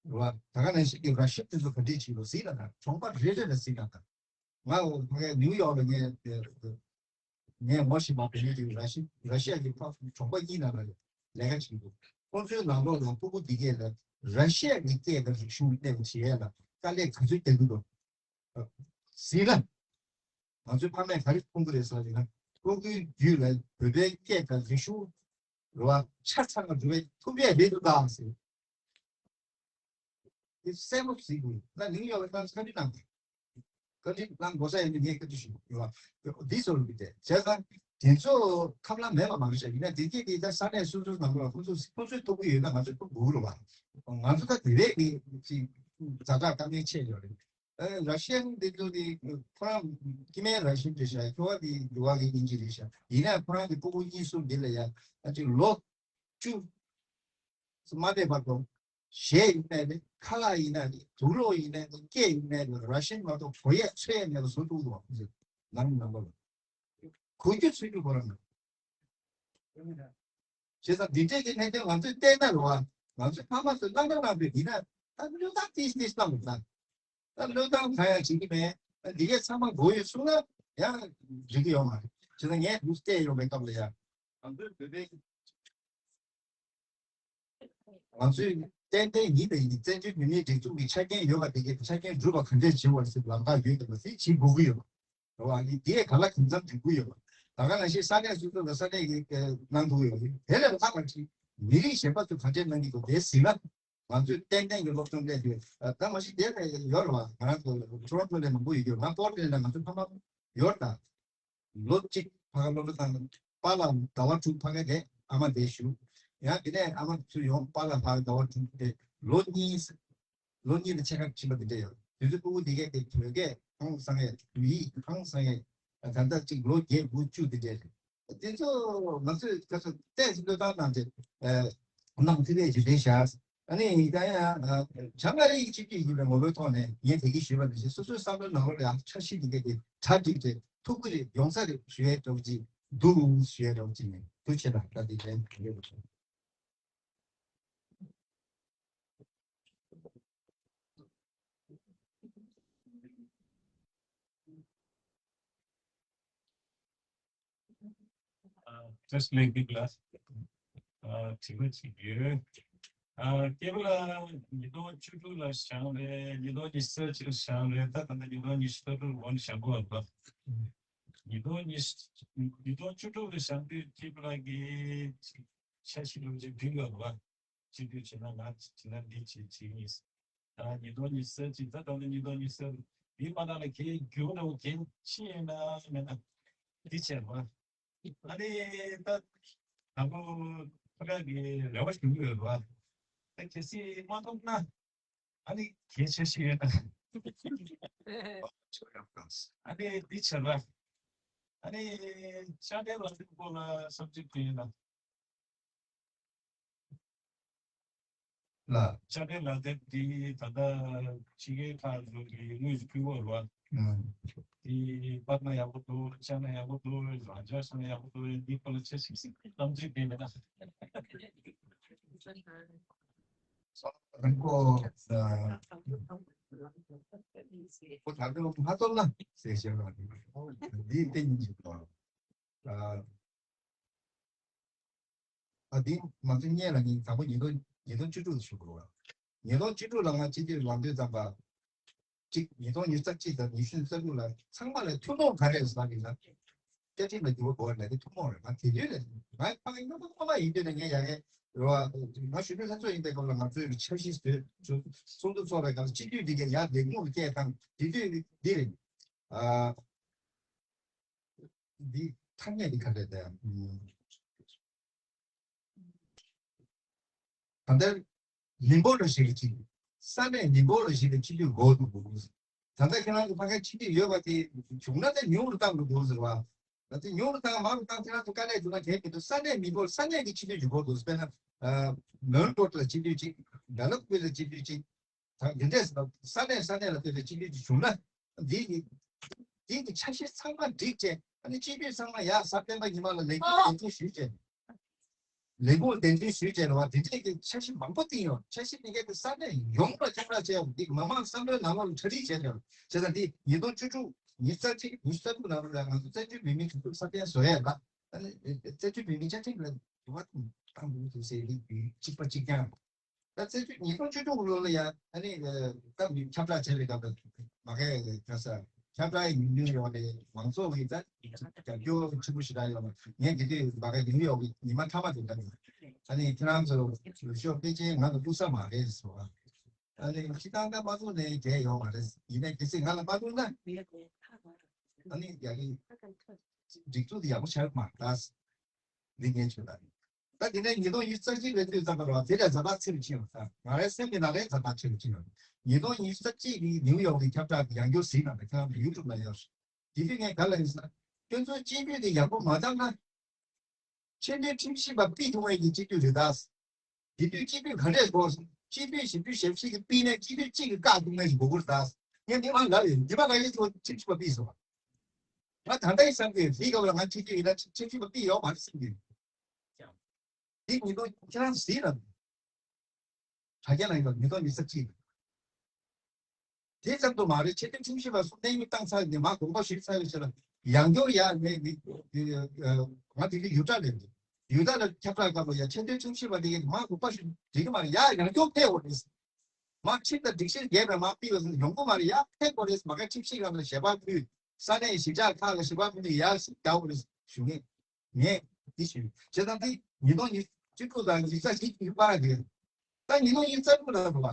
རེད་བ། ད་ག་ནང་བཞིན་གྱི་ར་ཤི་ཡ་དེ་ཚོ་ག་འདྲས་བྱེད་དགོས་གཟིགས་ལ་ན་གྲོང་པ་རེ་རེ་ལ་གཟིགས་ལ་ན། ང་ཕ་གི་ནིའུ་ཡོག་ལ་ངས་ངས་ངོ་ཤེས་པ་བོད་མི་དེ་ར་ཤི་ར་ཤི་ཡ་གི་ཕ་གྲོང་པ་གཉིས་ནང་ལ་ལས་ཀ་བྱེད་འདུག་ཁོང་ཚོའི་ནང་ལོགས་ལ་སྤུ་གུ་འདི་གས་ལ་ར་ཤི་ཡ་གི་སྐད་དང་རིག་གཞུང་གནས་པ་བྱེད་ཡས་ལ་དཀའ་ལས་ག་ཚོད་བརྒྱབ་ཀྱི་འདུག་ཟིན་ལ། ང་ཚོའི་ཕ་མས་ག་རེ་མཐོང་གི་རེད་ཟེར་ན། ཕྲུ་གུའི་རྒྱུད་ལ་བོད་པའི་སྐད་དང་རིག་གཞུང་རེད་བ། ཆ་ཚང་བ་འགྲོ་བའི་ཐུབ་ཡས་རེད་འདུག་ག་ཟེར། དེ་གསལ་པོ་གཟིགས་དགོས། ད་ནིའུ་ཡོག་ལ་ད་བཀའ་འདྲི་གནང་གི། བཀའ་འདྲི་གནང་དགོས་ས་ཡིན་ན་ངས་བཀའ་འདྲི་ཞུ་ཡོད་བ། འདི་ཚོ་རུ་བི་དེ་བྱས་ཙང་དེ་ཚོ་ཐབས་ལམ་མེད་པ་མ་རེད་ཤག་ཡིན་ན་དེ་སྐད་དེ་ད་ས་གནས་སོ་སོའི་ནང་ལ་ཁོ་ཚོ་ཁོ་ཚོའི་ཐུབ་ཀྱི་ཡོད་ན་ང་ཚོས་ཐུབ་དགོས་རེད་བ། ང་ཚོ་ད་དེ་རེད་གི་ཅིག་ཛ་དྲག་དཀའ་ངལ་ཆེ་ཡོད་རེད། ཨ་ར་ཤི་ཡན་འདི་ཚོ་དེ་ཁོ་རང་སྐྱེ་དམན་ར་ཤི་ཡན་རེད་ཤག་ཁྱོ་ག་དེ་འགྲོ་བ་གི་དབྱིན་ཇི་རེད་ཤག་ཡིན་ན་ཁོ་རང་གི་སྤུ་གུ་གཉིས་གསུམ་འདི་ལ་ཡ་ཨ་ཅིག་ལོ་བཅུ་མ་ཕེབས་བར་དུ་གཞས་ཡིན་ནའི་རེད། ཁ་ལག་ཡིན་ནའི་རེད། དུག་ལོག་ཡིན་ནའི་རེད། སྐད་ཡིན་ནའི་རེད། ར་ཤི་ཡན་མ་གཏོགས་གོ་ཡས་ཚོད་ཡས་མེད་པ་བཟོ་ཐུབ་འདུག་བ། ཁོ་ཚོས་ནང་ནང་པ་ལ་གོ་རྒྱུ་ཚོད་རྒྱུ་ཁོ་རང་ན། བྱས་ཙང་འདི་འདྲས་ཀྱི་གནད་དོན་ང་ཚོས་བལྟས་ན་རེད་བ། ང་ཚོའི་ཕ་མ་ཚོས་བླངས་ན་བླངས་པའི་ཡིན་ན་ད་བློས་བཏང་ཏིས་ཏིས་བཏང་དགོས་ན། ད་བློས་བཏང་གང་ཡང་བྱེད་ཀྱི་མེད། ད་འདི་གས་ཚང་མ་མགོ་ཡོད་གསུངས་ན་ཡང་འགྲིག་གི་ཡོད་མ་རེད། བྱས་ཙང་ངས་འདུག་བལྟས་ཡོང་བའི་སྐབས་ལ་ཡང་ང་ཚོའི་བོད་པའི་ང་ཚོས་ཏན་ཏན་ཡིན་པའི་ཡིན་བཙན་བྱོལ་བོད་མིའི་སྒྲིག་འཛུགས་ཀྱི་ཆ་རྐྱེན་ཡོད་པ་དེ་གའི་ཆ་རྐྱེན་འགྲུབ་པ་ག་འདྲས་བྱེད་དགོས་ཟེར་ལམ་ཁ་ཡོད་དམ་ཟེར་བྱེད་དགོས་ཀྱི་ཡོད་པ་རེད་བ། ཡིན་དེ་ག་ལ་གང་འཚམ་འགྲིག་གི་ཡོད་པ། ད་ག་ནང་བཞིན་ས་གནས་སོ་སོ་ལ་ས་གནས་ཀྱི་གནང་ཐུབ་ཡོད་པ་དེ་ལས་ལྷག་པ་ཅིག་མི་རིགས་གཞན་པ་ཚོས་ག་འདྲས་གནང་གི་འདུག་དེ་ཟིན་ན་ང་ཚོས་ཏན་ཏན་གྱི་སློབ་སྦྱོང་སླེབས་ཡོད། ད་མ་གཞི་དེ་ལས་ཡོད་རེད་བ། ང་རང་ཚོ་ཊོ་རོན་ཊོ་ལས་མང་པོ་ཡོད་ཀྱི་ཡོད། ང་པོར་ཊ་ལེན་ལ་ང་ཚོ་ཕ་མ་ཡོད་ད། ལོ་གཅིག་ཕ་ག་སློབ་གྲྭ་བཏང་། པཱ་ལགས་ཟླ་བ་དྲུག་ཕ་ག་བསྡད། ཨ་མ་བསྡད་བཞུགས། ཡང་དེ་ནས་ཨ་མ་ཚུར་ཡོང་། པཱ་ལགས་ཕ་ག་ཟླ་བ་དྲུག་བསྡད། ལོ་གཉིས། ལོ་གཉིས་ལ་ཕྱེད་ཀ་ཕྱིན་པ་དེ་འདྲ་ཡོད། དུས་ཚོད་སྤུ་གུ་དེ་གས་དེ་བོད་སྐད་ཧང་སང་ཡས། བོད་ཡིག་ཧང་སང་ཡས། ད་ལྟ་གཅིག་ལོ་བརྒྱད་དགུ་བཅུ་དེ་འདྲ་རེད། དེ་ཚོ་ང་ཚོས་ཁ་ཚོ་ཏོག་ཙམ་བློས་བཏང་གནང་སྟེ་ཨ་གནང་ཐུབ་པའི་རྒྱུ་མཚན་བཞག་ཨ་ནི་ཡིན་ད་ཡང་ཨ་བྱང་ཨ་རི་གཅིག་གྱུར་ཡིན་པའི་ངོ་བོའི་ཐོག་ནས་ངས་དེ་གི་ཞུས་པ་ནང་བཞིན་སོ་སོའི་བསམ་བློའི་ནང་ལོགས་ལ་ཡང་འཆར་གཞི་འདི་ག་དེ་གྲ་སྒྲིག་བྱས་ཐུབ་ཀྱི་རེད། ཡོང་ས་རེད་ཞུ་ཡས་འདྲ་བོ་ཅིག་འདུག་ཞུ་ཡས་འདྲ་བོ་ཅིག་ནས་ཐུགས་ཆེ་ལ་ད་འདི་དྲན་ཡོད་པ་སོང་། བཀྲ་ཤིས་བདེ་ལེགས་ལ། ཨ་དྲི་བ་ཅིག་ཡོད། ཨ་སྐྱེས་བུ་ལགས་ཉིས་སྟོང་བཅུ་དྲུག་ལ་བཞེངས་རེད། ཉིས་སྟོང་ཉི་ཤུ་རྩ་གཅིག་ལ་བཞེངས་རེད། ད་ད་ལྟ་ཉིས་སྟོང་ཉི་ཤུ་རྩ་དྲུག་ལོ་ནས་བཞེངས་དགོས་པ། ཉིས་སྟོང་ཉི་ཤུ་ཉིས་སྟོང་བཅུ་དྲུག་ལ་བཞེངས་དུས་སྐྱེས་བུ་ལགས་ཀྱིས་འཆར་གཞི་ལོ་རྒྱུས་བྲིས་ཡོད་པ། སྤྱི་འཐུས་བྱས་ན་ང་བྱས་ན་འདི་བྱེད་བྱེད་ཡིན། ད་ཉིས་སྟོང་ཉི་ཤུ་རྩ་གཅིག་ད་ད་ནི་ཉིས་སྟོང་ཉི་ཤུ་རྩ་འདི་མ་ན་ལ་གལ་རྒྱུ་འདྲ་བོ་གལ་ཆེ་ཡིན་ན་མེད་ན་འདི་བྱས་པ། ཨ་ནི་ད་དང་པོ་ཁོ་རང་གི་རེ་བ་ཞུ་གི་ཡོད་པ། ད་གལ་སྲིད་མ་ཐོབ་ན་ཨ་ནི་གལ་ཆེ་ཤོས་ཡོད་ན་ཨ་ནི་འདི་བྱས་པ། ཨ་ནི་ཕྱག་འདེབས་ལ་འདི་སྐོར་ལ་བསམ་ཚུལ་ག་ཡོད་ན། ལ། ཕྱག་འདེབས་ལག་དེབ་འདི་ད་ལྟ་ཕྱི་རྒྱལ་ཁག་ཚོ་གིས་དངོས་སུ་ཕུལ་བ་རེད་བ། ཨང་། འདི་པར་ན་ཡག་པོ་འདུག་ཆགས་ན་ཡག་པོ་འདུག་རང་འཇགས་བྱས་ན་ཡག་པོ་འདུག་འདི་སྐོར་ལ་ཆ་ཞིག་ཞིག་གཏམ་ཚིག་དེ་མེད་ན། རང་ཁོ་ཁོ་ད་ལྟ་མ་ཐོབ་ན་ཟེར་བཤད་པ་འདི་གཏན་ནས་འཇིག་པ། ཨ་འདི་ང་ཚོ་སྔོན་ལ་ཉིན་དང་པོ་ཉིས་སྟོང་ཉིས་སྟོང་བཅུ་དྲུག་ཞུ་དགོས་པ། ཉིས་སྟོང་བཅུ་དྲུག་ལ་ང་སྤྱི་འཐུས་ལངས་དུས་ཙམ་པ། གཅིག་ཉིས་སྟོང་ཉི་ཤུ་རྩ་གཅིག་དང་ཉི་ཤུ་རྩ་དྲུག་ལ་ཚང་མ་ལ་ཐུན་མོང་ག་རེ་ཟེར་ན་བཅའ་ཁྲིམས་ལ་འགྱུར་བ་དགོས་པ་ལབ་དེ་ཐུན་མོང་རེད། ང་དེ་དུས་ལ་ང་ཕ་གི་རྣམ་པ་ཚང་མ་ཡིན་དུས་ནས་ངས་ཡ་ངས་རེད་བ། ང་གཞོན་ནུ་ལྷན་ཚོགས་ཡིན་པའི་སྐབས་ལ་ང་ཚོའི་འཆར་གཞི་བཟོས་ཚོགས་འདུ་ཚོགས་པའི་སྐབས་སྤྱི་འཐུས་འདི་གས་ཡར་ལས་ཁུངས་ལ་སྐད་བཏང་དེ་དུས་འདི་རེད། ཨ། འདི་ཐ་སྙད་འདི་ག་རེ་རེད། ད་ལྟ་མི་འབོར་ར་ཞིག་ལ་གཅིག་ས་གནས་མི་འབོར་ར་ཞིག་ལ་སྤྱི་འཐུས་དགོས་འདུག་ད་ལྟ་ཁྱེད་རང་ཚོ་ཕ་གིར་སྤྱི་འཐུས་ཡོད་པ་དེ་བྱུང་ན་དེ་ཉུང་རུ་བཏང་དགོས་འདུག་ཟེར་བ། ད་དེ་ཉུང་རུ་བཏང་མང་རུ་བཏང་ཁྱེད་རང་ཚོ་དཀའ་ལས་འདུག་ན་གལ་མི་འདུག་ས་གནས་མི་འབོར་ས་གནས་ཀྱི་སྤྱི་འཐུས་ཅིག་དགོས་འདུག་དཔེར་ན། མོན་གྷོ་ལ་སྤྱི་འཐུས་གཅིག་ཌལ་ཧོ་སི་ལ་སྤྱི་འཐུས་གཅིག་ད་འདི་འདྲས་ས་གནས་ས་གནས་ལ་ལྟོས་པའི་སྤྱི་འཐུས་ཅིག་བྱུང་ན། འདི་གི་འདི་གི་འཆར་གཞི་ཚང་མ་བསྒྲིགས་བྱས་ཨ་ནི་སྤྱི་འཐུས་ཚང་མ་ཡར་གཟའ་སྤེན་པ་ཉི་མ་ལ་ལས་འགུལ་ལས་འགུལ་ཞུས་བྱས། ལས་ཁུངས་གདན་འདྲེན་ཞུས་བྱས་རེད་བ། དེ་འདྲས་ཀྱི་འཆར་གཞི་མང་པོ་བཏིང་ཡོད། འཆར་གཞི་དེ་གའི་ས་གནས་ཡོངས་ལ་ཁྱབ་བསྒྲགས་བྱས་ཡོད། འདི་མི་མང་བསམ་བློའི་ནང་ལོགས་ལ་གྲ་སྒྲིག་བྱས་ཡོད། བྱས་ཙང་འདི་ཉིས་སྟོང་བཅུ་དྲུག་ཉི་ཤུ་རྩ་གཅིག་ཉི་ཤུ་རྩ་དྲུག་ནང་ལོགས་ལ་ང་ཚོ་བཙན་བྱོལ་བོད་མིའི་སྒྲིག་འཛུགས་སྲ་བརྟན་བཟོ་ཡས་ལ། ཨ་ནི་བཙན་བྱོལ་བོད་མིའི་བཅའ་ཁྲིམས་ལ་འགྱུར་བ་གཏོང་དགོས་འདུག་ཟེར་ཡིན། གཅིག་པ་གཅིག་རྐྱང་། ད་བཙན་བྱོལ་ཉིས་སྟོང་བཅུ་དྲུག་ལོ་ལ་ཡང་ཨ་ནི་ད་མི་ཁྱབ་བསྒྲགས་བྱས་པའི་སྐབས་ལ་མ་གའི་ག་ས་ཁྱབ་བསྒྲགས་ཡིན་རྒྱུ་ཡོད་རེད། མང་ཚོགས་ཀྱི་ད་རྒྱབ་སྐྱོར་ཆེན་པོ་ཞེ་དྲག་ཡོད་པ། ངས་དེ་དུས་མ་གའི་ནིའུ་ཡོག་གི་ཉི་མ་མཐའ་མ་དེ་འདྲ་ཨ་ནི་ཁྱེད་རང་ཚོ་ཞོགས་པ་ཕལ་ཆེར་ང་ལ་ཐུག་ས་མ་རེད་ཟེར་བ། ཨ་ནི་ཁྱེད་རང་ད་མ་ཐུག་ནའི་གལ་ཡོད་མ་རེད། ཡིན་ནའི་གལ་སྲིད་ང་ལ་མ་ཐུག་ན་ཨ་ནི་ཡ་གི་སྒྲིག་འཛུགས་དེ་ཡག་པོ་ཆགས་མ་རེད་ད། འདི་ངས་བྱས་པ་རེད། ད་དེ་ནས་ཉིས་སྟོང་ཉི་ཤུ་རྩ་གཅིག་ལོའི་དུས་ཙམ་པ་ལ་དེ་ལས་ཛ་དྲག་ཆེ་རུ་ཕྱིན་ཡོད་ད། ང་རའི་སེམས་ཀྱི་ནང་ལས་ཛ་དྲག་ཆེ་རུ་ཕྱིན་ཡོད། ཉིས་སྟོང་ཉི་ཤུ་རྩ་གཅིག་གི་ནིའུ་ཡོག་གི་ཁྱབ་བསྒྲགས་ཀྱི་ཡང་བསྐྱར་གཟིགས་གནང་བ་ཁྱེད་རང་གི་ཡུ་ཊུབ་ལ་ཡོད། དེ་དུས་ངས་ག་ལ་ཡིན་ཟེར་ན། ཁྱོད་ཚོའི་སྤྱི་འཐུས་དེ་ཡག་པོ་མ་བཏང་ན། ཆེས་མཐོའི་ཁྲིམས་ཞིབ་པ་ཕུད་ཐུབ་མཁན་གྱི་སྤྱི་འཐུས་རེད་ད། དེ་དུས་སྤྱི་འཐུས་ག་འདྲས་དགོས་སོང་། སྤྱི་འཐུས་བཞི་བཅུ་ཞེ་བཞི་གི་ཕུད་ནས་སྤྱི་འཐུས་གཅིག་གིས་བཀག་ཐུབ་མཁན་ཞིག་དགོས་ཀྱི་རེད་ད། ངས་འདི་མ་ལབ་ཡོད། འདི་མ་ག་ཡེ་ཚོ་ཁྲིམས་ཞིབ་པ་ཕུད་སོང་། ང་ད་ལྟ་ཡི་བསམ་གྱི་རེད། སྐབས་ལ་ང་སྤྱི་འཐུས་ཡིན་ན་ཁྲིམས་ཞིབ་པ་ཕུད་ཡོད་མ་རེད་བསམ་གྱི། འདི་ཉིས་སྟོང་ཁྱེད་རང་གཟིགས་ར། དྲ་རྒྱ་ལ་ཡོད་ཉིས་སྟོང་ཉི་ཤུ་རྩ་གཅིག་དེ་ཙམ་དུ་མ་རེད། ཆེས་མཐོའི་ཁྲིམས་ཞིབ་པ་སུ་གནས་དབྱུང་བཏང་ཚར་ནས་མ་དགོངས་པ་ཞུས་ཚར་བའི་ཕྱིར་ཡང་སྐྱར་ཡ་ནས་ནི་ང་དེ་ནི་ཡུ་ཊར་ལས་ཡུ་ཊར་ལ་ཁྱབ་བསྒྲགས་སྐབས་ལ་ཡ་ཆེས་མཐོའི་ཁྲིམས་ཞིབ་པ་དེ་གས་མ་དགོངས་པ་ཞུ་འགྲིག་གི་མ་རེད། ཡ་ཡང་སྐྱར་ཕེབས་འོ་རེད། མ་ཁྲིམས་དང་སྒྲིག་གཞིར་འགལ་བའི་མ་ཕུད་པ་ཡོང་གི་མ་རེད། ཡ་ཕེབས་འོ་རེད། མ་ག་ཁྲིམས་ཞིབ་ཁང་ལ་ཞལ་པར་ཕུལ། ས་གནས་གཞིས་ཆགས་ཁག་ལ་ཞལ་པར་ཕུལ་ནས་ཡ་ཞིག་རྒྱག་འོ་རེད་ཞུ་ངེས། ངས་འདི་ཞུས། བྱས་ཙང་འདི་ཉིས་སྟོང་ཉི་ཤུ་རྩ་དྲུག་དང་ཉི་ཤུ་རྩ་བཞི་གི་བར་རེད། ད་ཉིས་སྟོང་ཉི་ཤུ་རྩ་དྲུག་ལ་རེད་བ།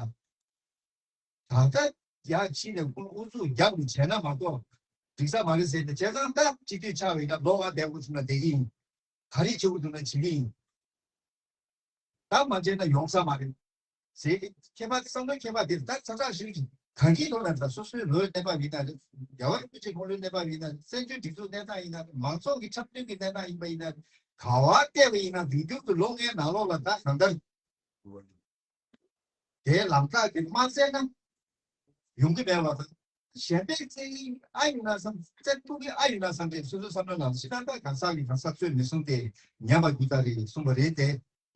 ད་ལྟ་ཡར་ཕྱིན་ནས་ཁོང་ཨུ་ཚུགས་རྒྱབ་ནས་བྱས་ན་མ་གཏོགས་འགྲིག་ས་མ་རེད་ཟེར་ནས། བྱས་ཙང་ད་སྤྱི་འཐུས་ཆགས་པའི་སྐབས་ལོ་ལྔ་བསྡད་དགོས་བྱུང་ན་བསྡད་ཀྱི་ཡིན། ག་རེ་བྱེད་དགོས་འདུག་ན་བྱེད་ཀྱི་ཡིན། ད་མ་བྱས་ན་ཡོང་ས་མ་རེད་ཟེར་ཏེ། ཁྱད་པར་བསམ་བློའི་ཁྱད་པར་དེ་ད་ཚ་ཚ་ཞིག་གང་གི་ཐོག་ནས་ད་སོ་སོའི་ལོའི་གནས་བབ་ཡིན་ན་རེད། རྒྱལ་བ་རིན་པོ་ཆེ་ཁོང་ལོའི་གནས་བབ་ཡིན་ན་རེད། བཙན་བྱོལ་སྒྲིག་འཛུགས་གནས་སྟངས་ཡིན་ན་རེད། མང་ཚོགས་ཀྱི་འཁྲབ་སྟོན་གྱི་གནས་སྟངས་ཡིན་པ་ཡིན་ན་རེད། ག་བ་བལྟས་པ་ཡིན་ན་མདུན་སྐྱོར་གྱི་ལོ་ལྔའི་ནང་ལོགས་ལ་ད་གང་ལྟར་དེའི་ལམ་ཐག་དེ་མ་བཙལ་ན་ཡོང་གི་མེད་པ་དང་། གཞན་པས་བཙལ་གྱི་ཨ་ཡོད་ན་བསམ། བཙལ་ཐུབ་ཀྱི་ཨ་ཡོད་ན་བསམ་སྟེ་སོ་སོའི་བསམ་བློ་ནང་ཞེ་དྲག་ད་གང་ཟག་གིས་གང་ཟག་རྩོད་མི་གསུང་སྟེ་ཉམས་པ་རྒྱུ་ད་རེད་གསུངས་པ་རེད་དེ།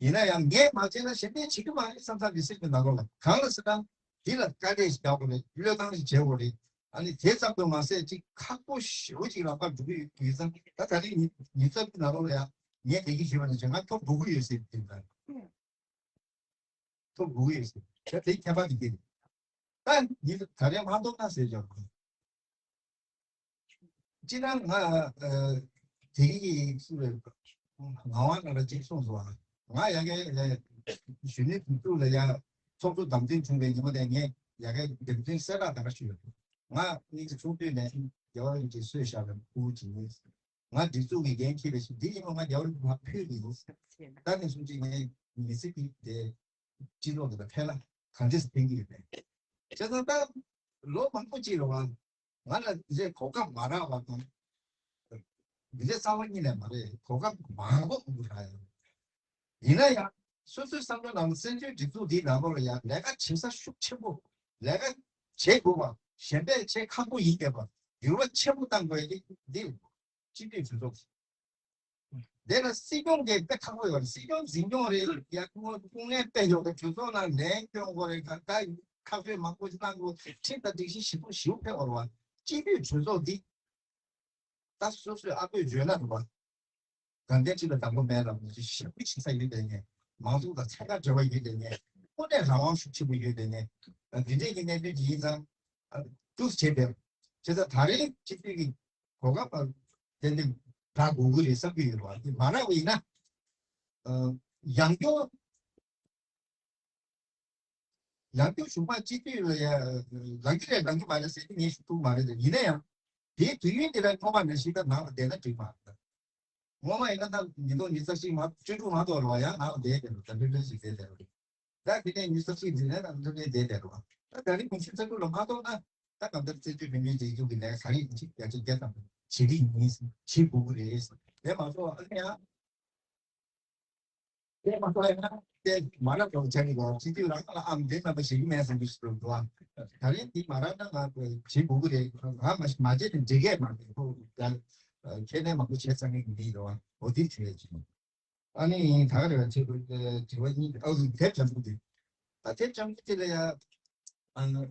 ཡིན་ན་ཡང་ངས་མ་བྱས་ན་གཞན་པས་བྱེད་ཀྱི་མ་རེད་བསམ་བསམ་རེ་སེམས་ཀྱི་ནང་ལོགས་ལ། གང་ལ་ཟེར་ན་འདི་ལ་དཀའ་ལས་ཤིག་རྒྱག་དགོས་རེད། བློས་བཏང་ཞིག་བྱེད་དགོས་རེད། ཨ་ནི་དེ་ཙམ་དུ་མ་ཟད་ཅིག་ཁག་པོ་ཞེ་པོ་ཅིག་ལ་ཕར་འགྲོ་གི་ཡོད་ཙང་། ད་ད་རེས་ཉིན་ཉིན་ཚབ་ཀྱི་ནང་ལོགས་ལ་ཡང་ངས་དེ་གི་ཞུས་པ་ནང་བཞིན་ང་ཐོབ་དགོས་ཀྱི་ཡོད་ཟེར་དེ་འདྲ། ཐོབ་དགོས་ཀྱི་ཡོད་ཟེར། ད་དེ་ཁྱད་པར་དེ་གི་རེད། ད་ཉིན་ད་རེས་མ་ཐོབ་ན་ཟེར་ཀྱང་། སྤྱིར་ན་ང་ཨ་དེ་གི་སུ་རེད། ངག་དབང་ལགས་ལ་གཅིག་གསུངས་སོང་། ང་ཡ་གི་གཞོན་ནུའི་སྒྲིག་འཛུགས་ལ་ཡ་ཚོགས་གཙོ་བདམས་ཐོན་བྱུང་བའི་ཉིན་མོ་དེ་ངས་ཡ་གི་འདེམས་ཐོན་གསལ་བསྒྲགས་དེ་འདྲ་ཞུས་ཡོད། ང་གཉིས་ཀྱི་ཚོགས་དུས་ནས་རྒྱལ་བ་རིན་པོ་ཆེས་གསོལ་བཞག་པའི་སྐུ་ཅིག་ཡིན། ང་སྒྲིག་འཛུགས་ཀྱི་འགན་འཁྱེར་བའི་ཞིག་འདི་ཡིན་པ་ང་རྒྱལ་བ་རིན་པོ་ཆེར་ཕུལ་གྱི་ཡིན། ད་ནས་བཟུང་ཅིག་ངས་མི་ཚེ་འདི་དེ་སྤྱི་ཚོགས་འདི་ལ་ཕན་ལ་གང་འདྲས་ཕན་གྱི་ཡོད་པས། བྱས་ཙང་ད་ལོ་མང་པོ་ཅིག་རེད་བ། ང་ལ་འདི་གོ་སྐབས་མ་རག་པ་དང་། འདི་རྩ་བ་ཉིད་ནས་མ་རེད། གོ་སྐབས་མང་པོ་མང་པོ་རག་ཡོད། ཡིན་ན་ཡང་སོ་སོའི་བསམ་བློ་ནང་བཙན་བྱོལ་སྒྲིག་འཛུགས་འདིའི་ནང་ལོགས་ལ་ཡང་ལས་ཀ་བྱེད་ས་ཤུགས་ཆེན་པོ། ལས་ཀ་བྱེད་དགོས་པ། གཞན་པས་བྱེད་ཁག་པོ་ཡིན་བསྡད་པ། འགྱུར་བ་ཆེན་པོ་གཏང་དགོས་ཡ་འདི་སྤྱི་འཐུས་གྲོས་ཚོགས། དེ་ལ་སྲིད་སྐྱོང་གིས་དཔེ་ཁག་པོ་ཡོད་རེད། སྲིད་སྐྱོང་འཛིན་སྐྱོང་རེད། ཡ་སྐུ་ངོ་སྐུ་ངལ་དཔེ་ཡོད་རེད། གྲོས་ཚོགས་ནང་ལན་སྐྱོན་དགོས་རེད། ད་ད་ཁག་ཆེ་མང་པོ་ཞིག་གནང་དགོས། ཁྲིམས་དང་སྒྲིག་གཞི་ཞིབ་པོ་ཞིབ་ཕེབས་དགོས་རེད་བ། སྤྱི་འཐུས་གྲོས་ཚོགས་འདི་ད་སོ་སོས་ཨ་ཕས་བརྗོད་ན་རེད་བ། དགའ་ལྡན་ཁྲི་ལ་དང་པོ་མེད་ལ་མི་ཞིབ་པོ་བྱེད་ས་ཡོད་དེ་ནས། མང་ཚོགས་དང་ཚད་བཀག་འབྲེལ་བ་ཡོད་དེ་ནས། དངོས་གནས་རང་དབང་ཤུགས་ཆེན་པོ་ཡོད་དེ་ནས། འདི་འདྲས་ཀྱི་གནད་དོན་ཅིག་ཡིན་ཙང་། ཏུས་བྱས་པས། བྱས་ཙང་ད་རེས་སྤྱི་འཐུས་ཀྱི་གོ་སྐབས་ཏན་ཏན་རག་དགོས་ཀྱི་རེད་བསམ་གྱི་ཡོད་རེད་བ། དེ་མ་རག་པ་ཡིན་ན། ཡང་སྐྱར། ཡང་སྐྱར་ཞུ་མ་སྤྱི་འཐུས་ལ་ཡ་ལངས་ཀྱི་རེད་ལངས་ཀྱི་མ་རེད་ཟེར་ཏེ་ངས་ཞུ་ཐུབ་མ་རེད། ཡིན་ན་ཡང་དེའི་དུས་ཡུན་དེ་ལ་སྔོན་མ་ནང་བཞིན་ད་ནང་ལ་བསྡད་ན་འགྲིག་མ་རེད། སྔོན་མ་ཡིན་ན་ད་ཉིས་སྟོང་ཉི་ཤུ་རྩ་གཅིག་མ་བཅུ་དྲུག་མ་གཏོགས་ལ་ཡང་ནང་ལ་བསྡད་བསྡད་རེད། ད་འདྲ་འདྲ་ཞིག་བསྡད་བསྡད་རེད། ད་དེ་ནས་ཉི་ཤུ་རྩ་གཅིག་འདི་ནས་ད་འདྲ་འདྲ་བསྡད་བསྡད་རེད། ད་ད་རིང་ཉི་ཤུ་རྩ་དྲུག་ལ་མ་གཏོགས་ན་ད་གང་ལྟར་བཙན་བྱོལ་བོད་མིའི་སྒྲིག་འཛུགས་ཀྱི་ལས་ཀ་ག་རེ་ཡིན་གཅིག་བརྒྱ་ཆ་བརྒྱ་ཙམ་བྱེད་ཀྱི་ཡིན། བྱེད་དགོས་ཀྱི་རེད། དེ་མ་གཏོགས་ཨ་ནི་ཡང་། དེ་མ་གཏོགས་ཡང་དེ་མ་རབས་རོགས་བྱ་གི་རོགས་སྤྱི་འཐུས་རང་ལ་ཨམ་དེ་རྣམ་པ་ཞིག་མེད་བསམ་གྱི་ཞིག་འདུག་བ། ད་རིང་འདི་མ་རབས་ན་ང་བྱེད་དགོས་ཀྱི་རེད། ང་མ་མ་བྱས་ནས་འགྲིག་གས་མ་རེད། ཁོ་ད་ཁས་ལེན་མང་པོ་བྱས་ཚར་མཁན་གྱི་མི་རེད་བ། འོ་དེ་བྱས་ཡོད་ཅིག་ཨ་ནི་ད་ག་རེ་བ་བྱེད་དགོས། དྲི་བ་གཉིས། ཨོ་དེབ་ལྗང་ཁུ་དེ། ད་དེབ་ལྗང་ཁུ་དེ་ལ་ཡ། ཨ་ནི་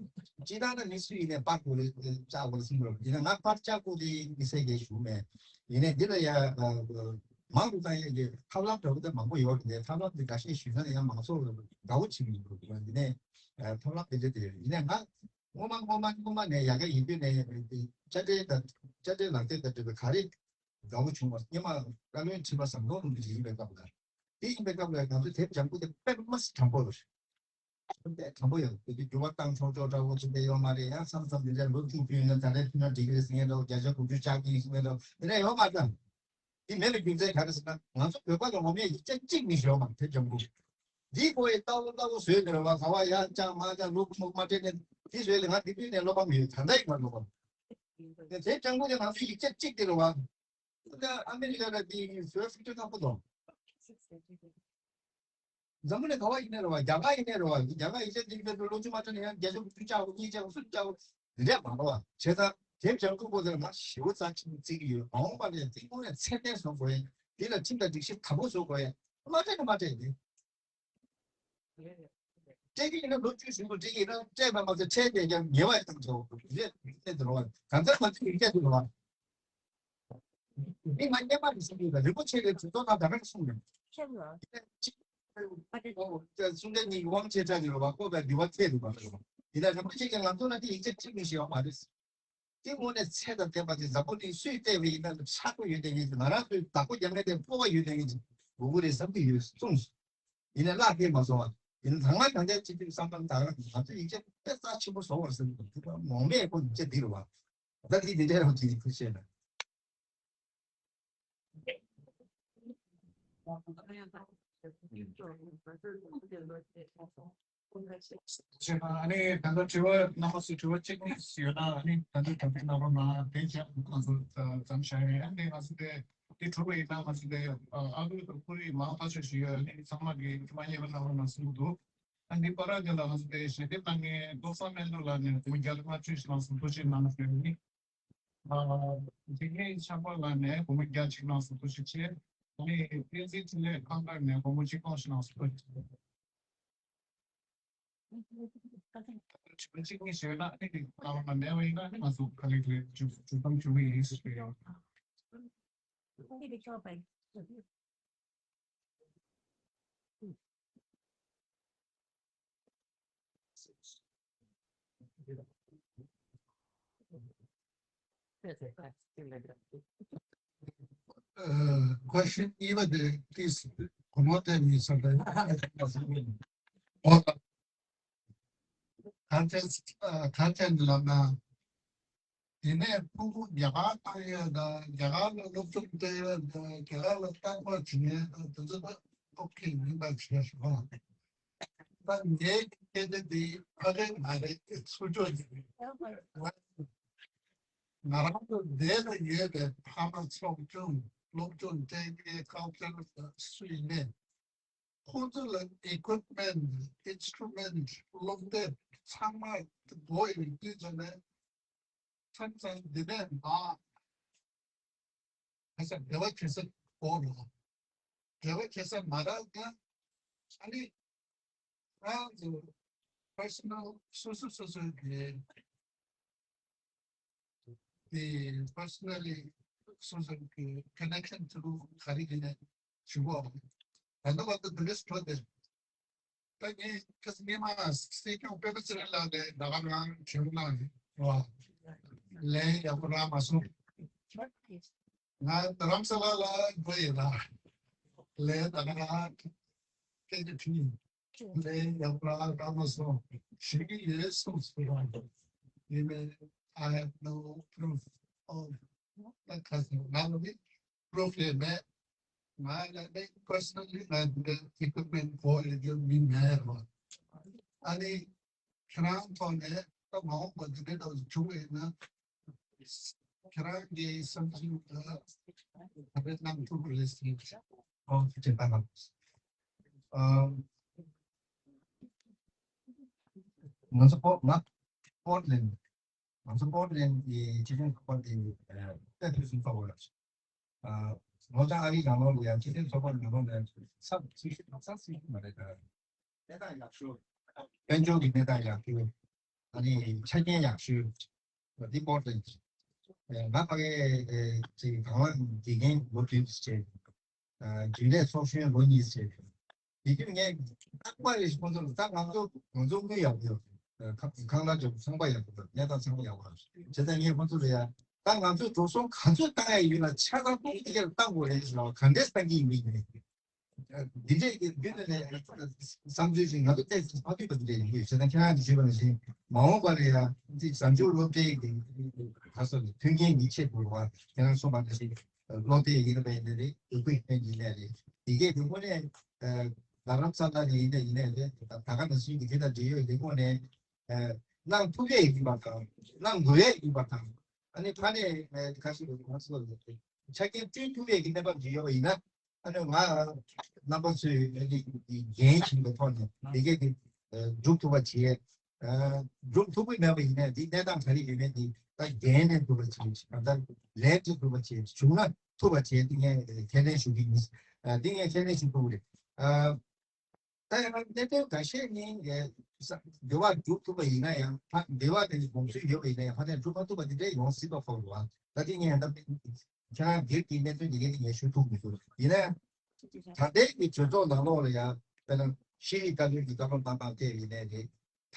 སྤྱིར་བཏང་ན་མི་སུ་ཡིན་ནའི་པར་དགོས་རེད། བཅག་དགོས་རེད་གསུངས་པ་རེད། ཡིན་ན་ང་པར་བཅག་དགོས་དེ་མི་སེར་གྱིས་ཞུ་མེད། ཡིན་ནའི་འདི་ལ་ཡ་མང་དུ་བཏང་ཡས་ཀྱི་ཐབས་ལམ་འདྲ་བོ་དེ་མང་པོ་ཡོད་རེད། ཐབས་ལམ་དེ་འགའ་ཤས་ཞུས་ན་ཡང་མང་ཚོགས་ལ་དགའ་བོ་བྱེད་ཀྱི་ཡོད་རེད། ཡིན་ནའི་ཐབས་ལམ་དེ་འདྲ་དེ་ཡོད། ཡིན་ནའི་ང་སྔོན་མ་སྔོན་མ་སྔོན་མ་ནས་ཡ་གི་ཡིན་དུས་ནས་དཔྱ་ཁྲལ་དང་དཔྱ་ཁྲལ་ལག་དེབ་དང་འབྲེལ་བའི་ག་རེ་དགའ་བོ་བྱུང་བ། སྔོན་མ་བཀའ་བློན་ཁྲི་པ་ཟམ་གདོང་རིན་པོ་ཆེ་ཡིན་པའི་སྐབས་ལ། དེ་ཡིན་པའི་སྐབས་ལ་ང་ཚོ་དེབ་ལྗང་ཁུ་དེ་དཔེ་མ་སྲིད་དྲང་པོ་རེད། དཔེ་དྲང་པོ་ཡོད། དེ་དུས་འགྱུར་བ་བཏང་ཆོག་ཆོག་འདྲ་བོ་ཅིག་དེ་ཡོད་མ་རེད། ཡང་མཚམས་མཚམས་དེ་འདྲ་ལོ་བཅུ་བདུན་ན་ད་ལྟའི་ཕྱི་ནང་འགྲིག་གི་རེད་ཟེར་མཁན་འདྲ་བོ། བརྒྱ་ཆ་དགུ་བཅུ་བཅག་གི་ཡིན་ཟེར་མཁན་འདྲ་བོ་དེ་འདྲ་ཡོད་མ་རེད། དེ་མེད་ལ་རྒྱུ་མཚན་ག་རེ་ཟེར་ན། ང་ཚོ་བོད་པ་ལ་ངོ་མས་ཡིག་ཆ་གཅིག་མི་ཤོར་མ། དེབ་ལྗང་ཁུ་འདིའི་སྐོར་ཡི་ལྟ་བ་ལྟ་བུ་བཟོས་ནས་རེད་བ། ག་བ་ཡར་བཅག་མར་བཅག་ལུག་མུག་མ་སྤྲད་ནས་དེ་བཟོས་ལ། ང་དེ་དུས་ནས་ཀློག་པ་མི་ཡོད། ད་ལྟ་ཡིན་ང་ཀློག་པ། དེབ་ལྗང་ཁུ་དེ་ང་ཚོ་ཡིག་ཆ་གཅིག་དེ་རེད་བ། ད་ཨ་མི་རི་ཀ་ལ་དེ་བཟོས་ཟིན་དུས་ཁག་པོ་འདུག་འཛམ་བུ་གླིང་ག་བ་ཡིན་ནའི་རེད་བ། རྒྱ་གར་ཡིན་ནའི་རེད་བ། རྒྱ་གར་ཡིག་ཆ་འདི་འདྲ་ལོ་རྒྱུས་མ་དྲན་ན་ཡང་བརྒྱ་ཆ་དགུ་བཅུ་བཅག་གོ། གཉིས་བཅག་གོ། གསུམ་བཅག་གོ། འདི་འདྲ་མང་པོ་བ། བྱས་ཙང་དེབ་ལྗང་ཁུ་པོ་དེ་ལ་ང་ཞེ་པོ་རྩ་ཆེན་པོ་བརྩི་གི་ཡོད། མ་འོངས་པ་ལ་ཡང་དེ་ཁོ་ནས་ཚད་ལྡན་བཟོ་དགོས་ཡ། དེ་ལ་ཁྲིམས་དང་སྒྲིག་གཞི་དམ་པོ་བཟོ་དགོས་ཡ། མ་སྤྲད་ན་མ་སྤྲད་དེ། སྤྲད་ཀྱི་ཡིན་ན་ལོ་བཅུ་བཞི་ལོ་སྤྲད་ཀྱི་ཡིན་ན། སྤྲད་པ་མ་ཟད་ཁྲལ་དེ་ཀྱང་ཉེ་བ་ཡང་བཏང་ཆོག་རེད། དེ་འདྲ་བ་གང་ལྟར་ང་ཚོས་ཡིག་ཆ་དེ་ལ་བ། མི་ང་སྔོན་མ་ནས་གསུང་གི་ཡོད་ལ། རིན་པོ་ཆེ་ལས་གྲོས་ཚོགས་ནང་ད་ག་ནས་གསུངས་ཡོད། ཁྱེད་ལ། གསུང་མཁན་གཉིས་དབང་ཆེ་དྲགས་ཡོད་པ། ཁོ་བས་འདི་བ་ཐད་རེད་པ། ཡིན་ན་རིན་པོ་ཆེ་གིས་ང་ཚོ་ལ་དེ་ཡིག་ཆ་ཁྲིད་མི་ཤེས་པ་མ་རེད། དེ་དངོས་གནས་ཚད་དང་ལྡན་པ་དེ་འཛམ་བུ་གླིང་སུས་བལྟས་པ་ཡིན་ན་ཆག་སྒོ་ཡོད་མཁན་གྱི། ང་རང་ཚོའི་བདག་པོ་རྒྱག་མཁན་དེ་སྤོབས་པ་ཡོད་མཁན་གྱི་དགོས་ཀྱི་རེད་བསམ་གྱི་ཡོད་གསུངས་སོང་། ཡིན་ན་བརླག་གི་མ་སོང་བ། ཡིན་ན་ད་སྔ་གང་ལྟར་བྱེད་དུས་བསམ་བློ་བཏང་ན་ང་ཚོས་ཡིག་ཆ་དཔེ་རྩ་ཆེན་པོ་བཟོ་བར་ཟེར་གྱི་འདུག་ངོ་མས་ཁོ་ཡིག་ཆ་འདི་རེད་བ། ད་འདི་འདི་འདྲའི་རང་བྱེད་ཀྱི་ཁུལ་བྱས་ན། བྱས་ན་ཨ་ནི་ད་ལྟ་དྲི་བ་རྣམ་པ་ཚོས་དྲི་བ་གཅིག་གཉིས་ཡོད་ན། ཨ་ནི་ད་ལྟ་དྲི་བ་གཅིག་གཉིས་ཡོད་ན་ཨ་ནི་ད་ལྟ་དྲ་འབུག་ནང་ལོགས་ན་དེ་བྱས་ང་ཚོ་མཚམས་བཞག་ཡོད། ཨ་ནི་ང་ཚོ་དེ་དེ་གྲུབ་པ་ཡིན་ན་ང་ཚོ་དེ་ཨ་ཁུ་དང་ཁོར་ཡུག་མང་ཐག་ཆོད་ཞིག་ཡོད། ཨ་ནི་ཚང་མ་གིས་དྲི་མ་ཉན་པ་ནང་ལོགས་ན་གསུང་གི་འདུག་ཨ་ནི་པ་ར་དེ་ལ་ང་ཚོ་དེ་ཞལ་འདེབས་གནང་མཁན་ཀློག་བཟང་སྨན་ལུགས་ལགས་ནས་སྒོར་མོ་བརྒྱ་དང་ལྔ་བཅུ་ཞིག་གནང་སོང་། ཐུགས་རྗེ་གནང་ཞུ་ཡ་ཡིན། འཇིགས་མེད་ཆགས་པ་ལགས་ནས་སྒོར་མོ་བརྒྱ་ཅིག་གནང་སོང་། ཐུགས་རྗེ་ཆེ། ཨ་ནི་བསྟན་འཛིན་འཕྲིན་ལས་ཁང་པ་ནས་སྒོར་མོ་ཆིག་སྟོང་ཞིག་གནང་སོང་། ཐུགས་རྗེ་ཆེ། གཅིག་གཉིས་ཞུས་ན་ཨ་ནི་གནང་བ་མེད་པ་ཡིན་ན་ཨ་ནི་ང་ཚོ་ག་ལེ་ག་ལེ་མཇུག་མཇུག་སྡོམ་ཞུ་གི་ཡིན་ཞུ་གི་ཡོད། Question གཉིས་པ་དེ་ཏིས་གོ་མོ་དེ་མི་ས་དེ་ཨོ་ད་ག་ཚད་ག་ཚད་ལབ་ན། དེ་ནས་ཕྲུ་གུ་རྒྱ་གར་བཏང་ཡས་དང་རྒྱ་གར་ལ་སློབ་སྦྱོང་སྤྲད་ཡས་དང་རྒྱ་གར་ལ་རྟག་པར་བྱེད་ཡས་དང་དེ་ཚོ་ད་ཨོ་ཁེ་ཡིན་པ་བྱས་སོང་། ད་ངའི་སྐད་ཆ་འདི་ཕ་གི་མ་རེད། ཚུར་ཕྱོགས་ཀྱི་རེད། ང་རང་ཚོ་འདས་ལ་ཡོད་པའི་ཕ་མ་ཚོགས་ཆུང་སློབ་སྦྱོང་སྤྲད་མཁན་ཁག་ཅན་སུ་ཡིན་ནའི། ཁོང་ཚོ་ལ་equipment, instrument, སློབ་དེབ་ཚང་མ་དགོས་ཡོད་དུས་ཙམ་ནས་མཚམས་མཚམས་འདི་ནས་མར་ཁ་ཤས་འབྲེལ་བ་བྱེད་ས་དགོས་རེད། འབྲེལ་བ་བྱེད་ས་མ་རག་ན་ཨ་ནི་ང་ཚོ་personal སོ་སོ་སོ་སོའི་གི་དེ་personally སོ་སོའི་གི་connection through ག་རེ་གི་ནས་བྱུང་བ། ད་ལྟ་བར་དུ་འདི་འདྲ་འགྲོ་བསྡད། ད་ངས་ཁ་སང་སྔོན་མ་སྲིད་སྐྱོང་སྤེན་པ་ཚེ་རིང་ལགས་ནས་ཟླ་བ་རང་བྱུང་ན་བ་ལན་ཡག་པོ་རག་མ་སོང་། ང་རྡ་རམ་ས་ལ་ལ་འགྲོ་ཡིན་ལ་ལན་ད་ག་རང་སྐད་ཆ་དྲིས། ལན་ཡག་པོ་རག་མ་སོང་། ཞུ་གི་ཡོད་གསུངས་སོང་། ཡིན་ནའི་I have no proof of ད་ཁ་སང་ང་ལ་ནི་proof ཡོད་མེད། ང་ལ་ནི་personally ང་འདི་equipment དགོས་ཡོད་རྒྱུ་མི་མེད་རོ། ཨ་ནི་ཁྱེད་རང་ཐོག་ནས་ད་མ་འོངས་པ་འདི་འདྲ་འདྲ་བྱུང་བ་ཡིན་ན་ཁྱེད་རང་གི་བསམ་ཚུལ་ལ་ག་རེ་གནང་ཐུབ་རེད་ཟེར། ཨོ་ཁྱེད་ལྟ་ན། ཨ་ང་ཚོ་པོ་ང་པོར་ལེན་ང་ཚོ་པོར་ལེན་གྱི་སྤྱི་ཁྱབ་ཁང་པ་དེ་ཨ་དཔེ་ཕུན་སུམ་ཚོགས་པ་ཡོད། ཨ་ ལོ་ལྟར་ཨ་རིའི་ནང་ལོགས་ལ་ཡང་སྤྱི་མཐུན་ཚོགས་པ་ནང་ལོགས་ལ་ཡང་ཚབ་ཚུལ་ཤུལ་ཚབ་ཚུལ་ཤུལ་མ་རེད་ད། གནས་སྟངས་ཡག་ཤོས། དཔལ་འབྱོར་གྱི་གནས་སྟངས་ཡག་ཤོས། ཨ་ནི་ཆ་རྐྱེན་ཡག་ཤོས། འདི་པོ་ཏན། ང་ཕ་གི་ཅིག་དང་བླངས་དགེ་རྒན་ལོ་བདུན་ཙམ་བྱས། རྒྱུན་ལས་ཚོགས་གཞོན་ལོ་གཉིས་ཙམ་བྱས། དེ་དུས་ངས་རྟག་པར་རེ་ཞིག་ཁོང་ཚོ་ལ་ད་ང་ཚོ་ང་ཚོ་དངུལ་ཡག་པོ་ཡོད། ཁང་ཁང་གླ་ཅོག་ཚང་པ་ཡག་པོ་ཡོད། གནས་སྟངས་ཚང་པ་ཡག་པོ་ཡོད། བྱས་ཙང་ངས་ཁོང་ཚོ་ལ་ཡ་ད་ང་ཚོས་འགྲོ་སོང་ག་ཚོད་བཏང་ཡ་ཡོད་ན་ཆ་ཚང་ཏོག་ཙམ་ཡར་བཏང་དགོས་རེད་ཟེར་བ་ག་འདྲས་བཏང་གི་ཡིན་མིན་ནས། འདི་འདྲས་ཀྱི་རྒྱུན་དུ་ནས་བསམ་ཚུལ་ཞིག་ང་ཚོ་ཏོག་ཙམ་མ་ཐུག་པ་འདི་འདྲས་ཡིན་དགོས། བྱས་ཙང་ཁྱེད་རང་གིས་ཞུས་པ་ནང་བཞིན་མ་འོངས་པ་ལ་ཡང་འདི་གཟའ་མཇུག་སློབ་གྲྭའི་གི་ཁ་སོ་ནས་མཐུན་རྐྱེན་ཉེས་ཆད་འདུག་བ། ཁྱེད་རང་གསུངས་པ་ནང་བཞིན་སློབ་དེབ་ཡིན་པ་ཡིན་ན་རེད། ཡིག་ཕུད་ཡིན་ན་རེད། དེ་གས་དེ་དངོས་གནས་རྡ་རམ་ས་ལ་ནས་ཡིན་ན་ཡིན་ན་རེད། ད་ག་ནང་བཞིན་གྱི་དེ་དང་འབྲེལ་ཡོད་ལས་ཁུངས་ནས་གནང་ཐུབ་ཡས་ཡིན་པ་དང་གནང་དགོས་ཡས་ཡིན་པ་དང་། ཨ་ནི་ཕ་ནས་ཁ་ཤས་ཀྱི་ཁོང་ཚོ་ཆ་རྐྱེན་བསྐྲུན་ཐུབ་ཡས་ཀྱི་གནས་བབ་ཅིག་ཡོད་པ་ཡིན་ན། ཨ་ནི་ང་རྣམ་པ་ཚོས་ཨ་ནི་འགན་བཞེས་པའི་ཐོག་ནས་དེ་གས་དེ་སྒྲུབ་ཐུབ་པ་བྱེད། སྒྲུབ་ཐུབ་ཀྱི་མེད་པ་ཡིན་ན་འདི་གནས་སྟངས་ག་རེ་ཡོད་མེད་འདི་ད་འགན་ལེན་ཐུབ་པ་བྱེད། གང་ལྟར་ལས་བྱེད་ཐུབ་པ་བྱེད། བྱུང་ན་ཐུབ་པ་བྱེད། འདི་ངས་ཁས་ལེན་ཞུ་གི་ཡིན། འདི་ངས་ཁས་ལེན་ཞུ་ཐུབ་ཀྱི་རེད། ད་ཡང་གནད་དོན་འགའ་ཤས་ནི་འགལ་བ་སྒྲུབ་ཐུབ་པ་ཡིན་ན་ཡང་འགལ་བ་དེ་ནི་དགོངས་ཚུལ་ཡོད་པ་ཡིན་ན་ཡང་ཕ་ནས་སྒྲུབ་མ་ཐུབ་པ་དེ་འདྲ་ཡོང་སྲིད་པ་ཁོ་རུ་བ། ད་དེ་ངས་ད་ཁྱེད་རང་སྒེར་གྱི་གནད་དོན་དེ་གས་དེ་ངས་ཞུ་ཐུབ་མི་ཐུབ་ཡིན་ན། ད་ལྟའི་གི་གྲོས་ཚོགས་ནང་ལོགས་ལ་ཡང་དཔེར་ན་ཤེས་རིག་བཀའ་བློན་གྱི་བཀའ་སློབ་གནང་སྟངས་དེ་ཡིན་ནའི་རེད། ད་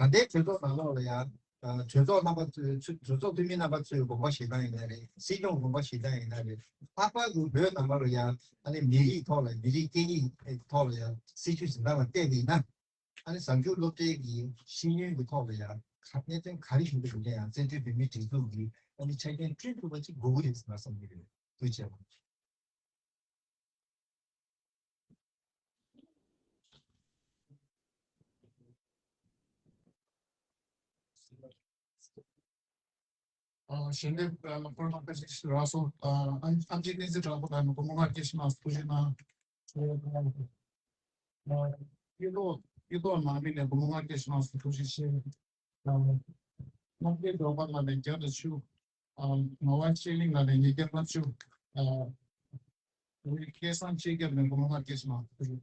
ལྟའི་གྲོས་ཚོགས་ནང་ལོགས་ལ་ཡང་གྲོས་ཚོགས་རྣམ་པ་ཚོས་གྲོས་ཚོགས་འཐུས་མི་རྣམ་པ་ཚོས་དགོངས་པ་བཞེས་སྟངས་ཡིན་ནའི་རེད། སྲིད་སྐྱོང་དགོངས་པ་བཞེས་སྟངས་ཡིན་ནའི་རེད། ལྷག་པར་དུ་བོད་ནང་ལོགས་ལ་ཡང་ཨ་ནི་མི་རིགས་ཐོག་ལ་མི་རིགས་སྐད་ཡིག་ཐོག་ལ་ཡང་སྲིད་བྱུས་འཛིན་སྟངས་ལ་བལྟས་པ་ཡིན་ན། ཨ་ནི་གཟའ་མཇུག་སློབ་གྲྭའི་གི་ཤེས་ཡོན་གྱི་ཐོག་ལ་ཡང་གནད་དོན་ག་རེ་བྱུང་གི་འདུག་ན་ཡང་བཙན་བྱོལ་བོད་མིའི་སྒྲིག་འཛུགས་ཀྱིས་ཨ་ནི་ཆ་རྐྱེན་བསྐྲུན་ཐུབ་པ་ཅིག་དགོས་ཀྱི་རེད་ཟེར་ན་བསམ་གྱི་རེད། ཐུགས་རྗེ་ཆེ། ཨ་ཞལ་འདེབས་ཨ་སྐོར་ལ་དཔེ་ཆ་ཞིག་རག་སོང་། ཨ་ཨམ་ཨམ་ཆི་གནས་ཚུལ་དྲང་པོ་དང་ནི་སྒོ་མོ་ང་སྐྱེ་ཤི་མ་སུ་ཞིག་ན་ཨ་ཡུལ་ལོ་ཡུལ་ལོ་ནང་མི་ནས་སྒོ་མོ་ང་སྐྱེ་ཤི་མ་སུ་ཞིག་ཤེས། ཨ་ནམ་མཁའི་འགྲོ་བ་ལ་ནས་རྒྱ་དང་ཆུ། ཨ་ངོ་བ་ཤེས་གླིང་ལ་ནས་ཉི་རྒྱ་ལྔ་བཅུ། ཨ་འུ་ཡི་སྐལ་བཟང་ཆེ་རྒྱབ་ནས་སྒོ་མོ་ང་སྐྱེ་ཤི་མ་སུ་ཞིག་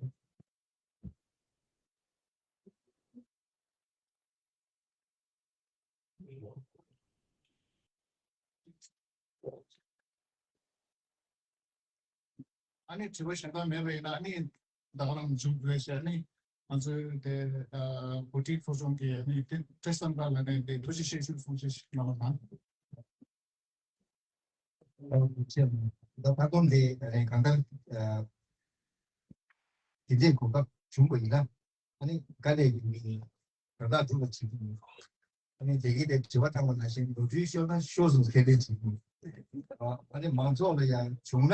ཨ་ནི་དྲི་བ་གཞན་དག་མེད་པ་ཡིན་ན་ཨ་ནི་ད་ག་རང་མཇུག་བསྒྲིལ་བྱས་ཨ་ནི་ང་ཚོའི་དེ་ཨ་གོ་སྒྲིག་ཚོགས་ཆུང་གི་ཨ་ནི་དེ་བཀྲ་ཤིས་བདེ་ལེགས་ལ་ནས་དེ་ཐུགས་རྗེ་ཆེ་ཞུ་གསུང་བཤད་ཞིག་གནང་བ་དང་། ད་ལྟ་འདི་གང་ལྟར་དེ་འདྲའི་གོ་སྐབས་བྱུང་བ་ཡིན་ན་ཨ་ནི་དཀའ་ལས་ཡིན་མིན་ར་ལྟ་སྒྲུབ་པ་བྱེད་ཀྱི་ཡིན། ཨ་ནི་དེ་གི་དེ་དྲི་བ་བཏང་བ་ནང་བཞིན་ནོར་འཁྲུལ་ཤོར་ན་ཤོར་སོང་ཁས་ལེན་བྱེད་ཀྱི་ཡིན། ཨ་ནི་མང་ཚོགས་ལ་ཡང་བྱུང་ན་